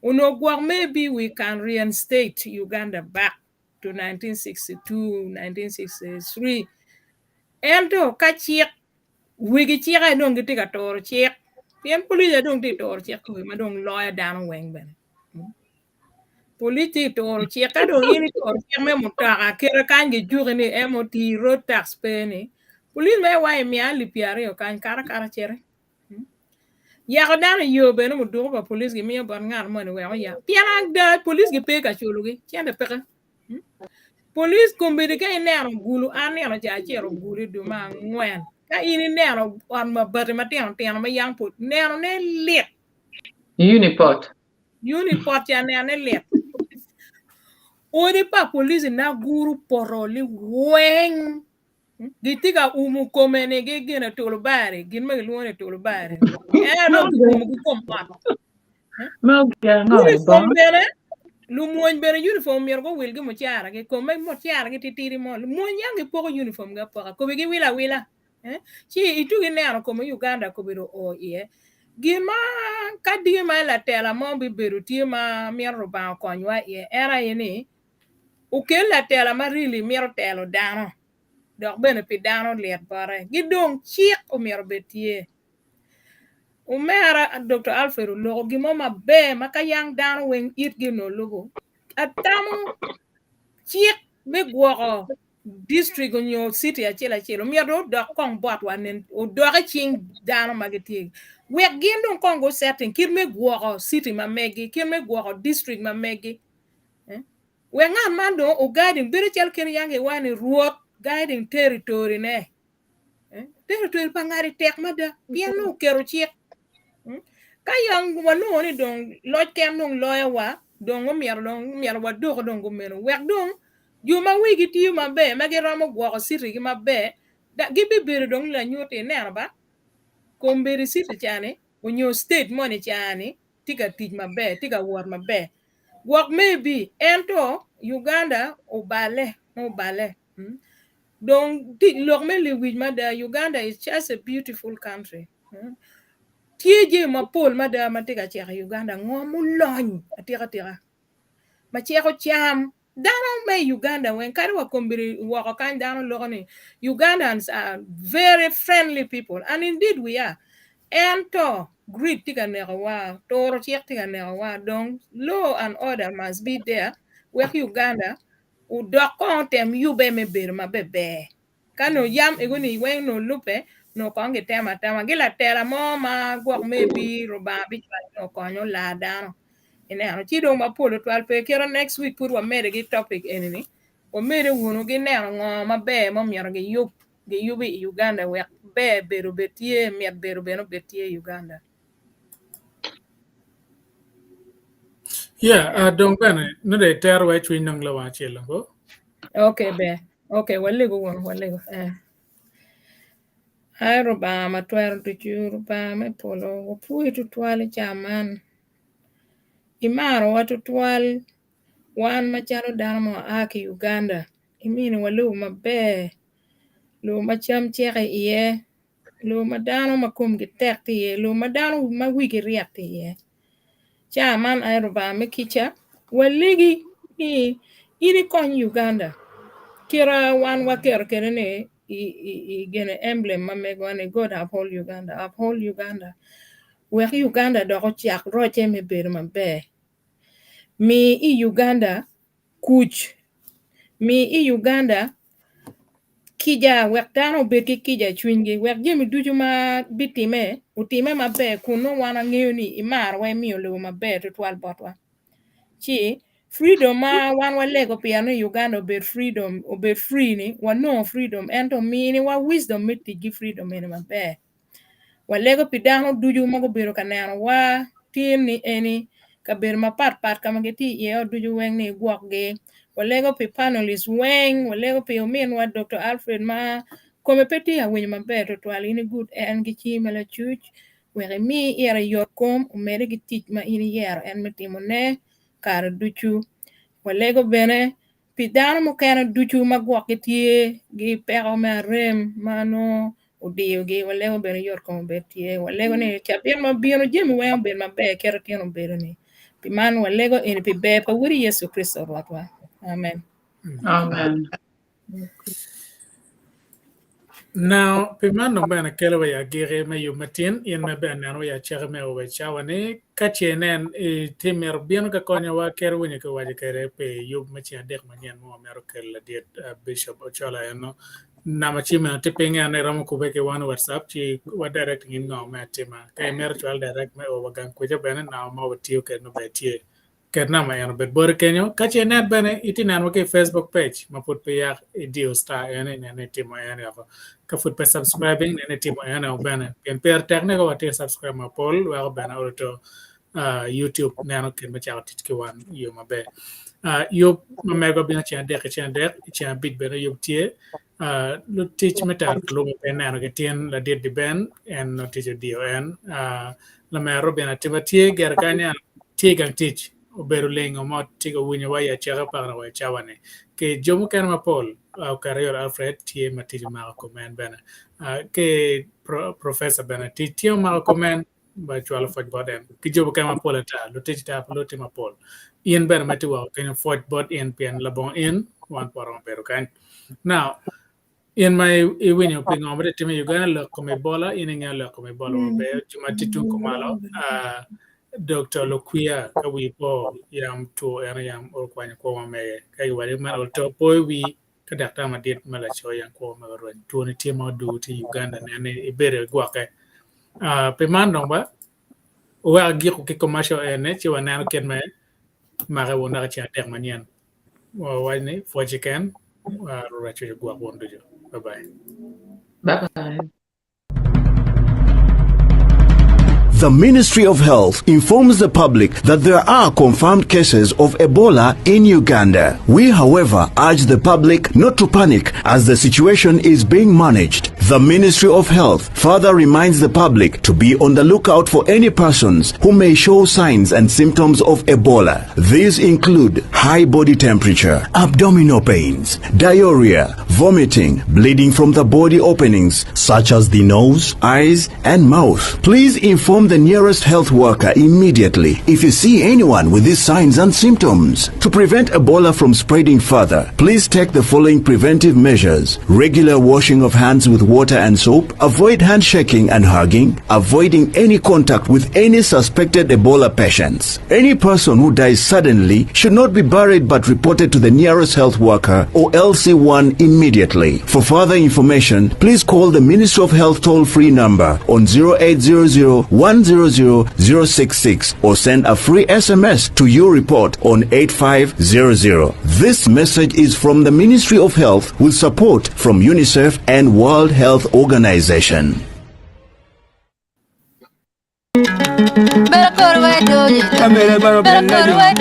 Speaker 4: Onongo gwok maybe we can reinstate Uganda back to 1962, 1963. Ento ka cik wegi cik aye dong gitye ka turo cik pien police aye dong tye ka turo cik kobe ma dong loyo dano weng bene. Police tye ka turo cik ka dong in ituro cik me mutoka kite kany gijuki ni MOT road tax pe ni police mere wa imiya alip 20 kany kato akata citi. Yako dano i yo bene muduku pa police gimiyo bot ngat moni wek oyak pien ada police gipe ka culogi cente peke. Police kombeddi ka ineno gulu an nino ca acito gulu i dwe me angwen ka in ineno ot mabati matino tino ma yang pol neno ne lit.
Speaker 7: Uniport.
Speaker 4: Uniport ca neno ne lit. Odi pa police Naguru poto liweng Gitye ka umo kome ni ki gin tulubari, gin ma gilwongo ni tulubari. En dong kiumo ki kom ot. Uniform bene, lumony bene uniform myero guwil ki mucaragi, kome mucaragi titidi mo. Lumony yang gipoko uniform gi apoka, kome giwilo awila. Ci itugi neno kome Uganda kobedo oo iye. Gin ma ka diki ma latela mo bibedo tye ma mito Rubanga okonywa iye en aye ni Okel latela ma rili mito telo dano dok bene pi dano lit bote ki dong cik omyero obed tye. Omera Doktor Alfred oloko gin mo maber ma ka yang dano weng itgi onongo lubo. Atamo cik me gwoko. district onyo city acel acel omyero odok kong botwa nen odok i cing dano ma gitye wek gin dong kong gu setting kit me gwoko city ma megi kit me gwoko district ma megi eh? Wek ngat man dong o guiding bedo calo kit yang giwaco ni Rwot guiding territory ne eh? Territory pa ngati tek mada pien nongo oketo cik hmm? Ka yang wanongo ni dong loc ken dong loyowa dong omyero dong omyero wadoko dong gumeno wek dong Jo ma wigi tiyo maber, ma giromo gwoko citigi maber, gibibedo dong lanyut ineno ba, kombeddi citi ca-ni onyo state moni ca-ni tye ka tic maber, tye ka wot maber. Gwok maybe ento Uganda oballe ma oballe. Dong tic lok me lewic mada, Uganda is just a beautiful country. Tye jami mapol mada ma tye ka ceko i Uganda, ngo mulony atika tika ma ceko cam Dano me i Uganda weng kadi wa kombeddi woko kany dano loko ni Ugandans are very friendly people and indeed we are ento greed tye ka nekowa, turo cik tye ka nekowa dong law and order must be there wek Uganda odok kong otem yubbe me bedo maberber. Ka nongo yam ego ni weng nongo lubbe nongo kong gitemo atema gi latela mo ma gwok maybe Rubanga bicwalo ni okony olar dano ineno ci dong mapol tutwal pe kite next week pud wamede ki topic eni ni wamede wunu gi neno ngo maber ma omyero giyub giyubi i Uganda wek ber bedo obed tye mit bedo bene obed tye i Uganda.
Speaker 2: Yeah, uh, dong bene nongo itero wa i cwiny dong lawang acel dong ko.
Speaker 4: Okay ber. Okay, walego wunu, walego. Eh. Ai Rubanga ma twero ducu, Rubanga me polo, wapwoyi tutwal i ca man. Imarowa tutwal, wan macalo dano ma waa ki i Uganda, iminiwa lobo maber, lobo ma cam cek iye, lobo ma dano ma komgi tek tye iye, lobo ma dano ma wigi ryek tye iye. Ca man aye Rubanga me kica, walegi ni in ikony Uganda kit wan waketo kwede ni i gine emblem ma megwa ni God uphold Uganda, uphold Uganda wek Uganda dok ocak rocce me bedo maber. Mi i Uganda kuc, mi i Uganda kica wek dano obed ki kica i cwinygi wek jami ducu ma bitime otime maber kun nongo wan wangeyo ni imarowa imiyo lobo maber tutwal botwa. Ci freedom ma wan walego pire ni Uganda obed freedom obed free ni wanongo freedom ento miniwa wisdom me tic ki freedom eni maber. Walego pi dano ducu ma gubedo ka nenowa tin ni eni kabedo mapatpat ka ma gitye iye ducu weng ni igwokgi. Walego pi panelist weng, walego pi ominwa Dr. Alfred ma kome pe tye ka winyo maber tutwal in igud en ki cingi ma lacuc wek imi ire yot kom omedde ki tic ma in iyero en me timone kare ducu. Walego bene Pi dano mukene ducu ma gwok gitye ki peko me arem ma nongo odiyogi, walego bene yotkom obed tye. Walego ni cabit ma bino jami weng obed maber kit ma tyen obedo-ni. Pi man walego eni pi ber pa Wodi Yecu Kricito Rwotwa. Amen.
Speaker 7: Amen.
Speaker 2: Now, pi man dong bene kelo wa i agiki me yub matin, in me bene neno wa i acaki me o wa i cawa ni, ka ce inen itye mito bino ka konyowa kit winyo ki waco kwede pi yub me ceng adek manyen ma wamito kelo ladit Bishop Ochola eno. Namba cim eno tye piny eno iromo kube ki wan i WhatsApp ci wa direct in ngo me atima. Ka imito cwal direct me o wa gang kwica bene namba ma watiyo kwede nongo bene tye. Ket namba eno obed boti kenyo. Ka ce inet bene, itye nenowa ki i Facebook page ma pud peya idiyo star eno ineno ni itimo eno woko. Ka pud pe subscribing neno ni itimo eno bene. Pien pire tek ni ka watye ki subscribe mapol weko bene oruto YouTube neno kit me cako tic ki wan i yo maber. Yub ma megwa bino ceng adek ki ceng adek, i ceng abic bene yub tye. Lutic me tero lubo pe ineno ki tin ladit di Ben en nongo tic odiyo en. Lamera Robin Atima tye gire kany tye i gang tic obedo lingo mo tye ka winyo wa i acaka pakana wa i cawa ni ki jo mukene mapol Okariot Alfred tye ma tic omako kom en bene ki professor bene tic tye omako kom en ba cwalo pwoc bot en ki jo mukene mapol ata lutic ta pe tye mapol in bene ma itye woko kenyo pwoc bot in pien labongo in wan pe waromo bedo kany now in ma iwinyo pi ngo ma tye time i Uganda lok kom Ebola in ingeyo lok kom Ebola maber jo ma tye tung kumalo Dr. Lukwiya ka wi po yam two eno yam okwanyo kwo ma mege ka giwaco man oto po i wi. Ka daktar madit ma laco yang kwo me orweny twoni tye ma odugu tye i Uganda nen ni ibedo igwokke. Ah, pi man dong ba wek agiko ki commercial ene ci waneno kit me make wun dok i ceng adek manyen. Wawac ni pwoc keken, ah, Rwot Acuc ogwok wun ducu. Bye bye.
Speaker 7: Bye bye.
Speaker 10: The Ministry of Health informs the public that there are confirmed cases of Ebola in Uganda. We, however, urge the public not to panic as the situation is being managed. The Ministry of Health further reminds the public to be on the lookout for any persons who may show signs and symptoms of Ebola. These include high body temperature, abdominal pains, diarrhea, vomiting, bleeding from the body openings such as the nose, eyes, and mouth. Please inform the nearest health worker immediately if you see anyone with these signs and symptoms. To prevent Ebola from spreading further, please take the following preventive measures. Regular washing of hands with water and soap, avoid handshaking and hugging, avoiding any contact with any suspected Ebola patients. Any person who dies suddenly should not be buried but reported to the nearest health worker or LC1 immediately. For further information, please call the Ministry of Health toll-free number on 0800 100 066 or send a free SMS to your report on 8500. This message is from the Ministry of Health with support from UNICEF and World Health Organization.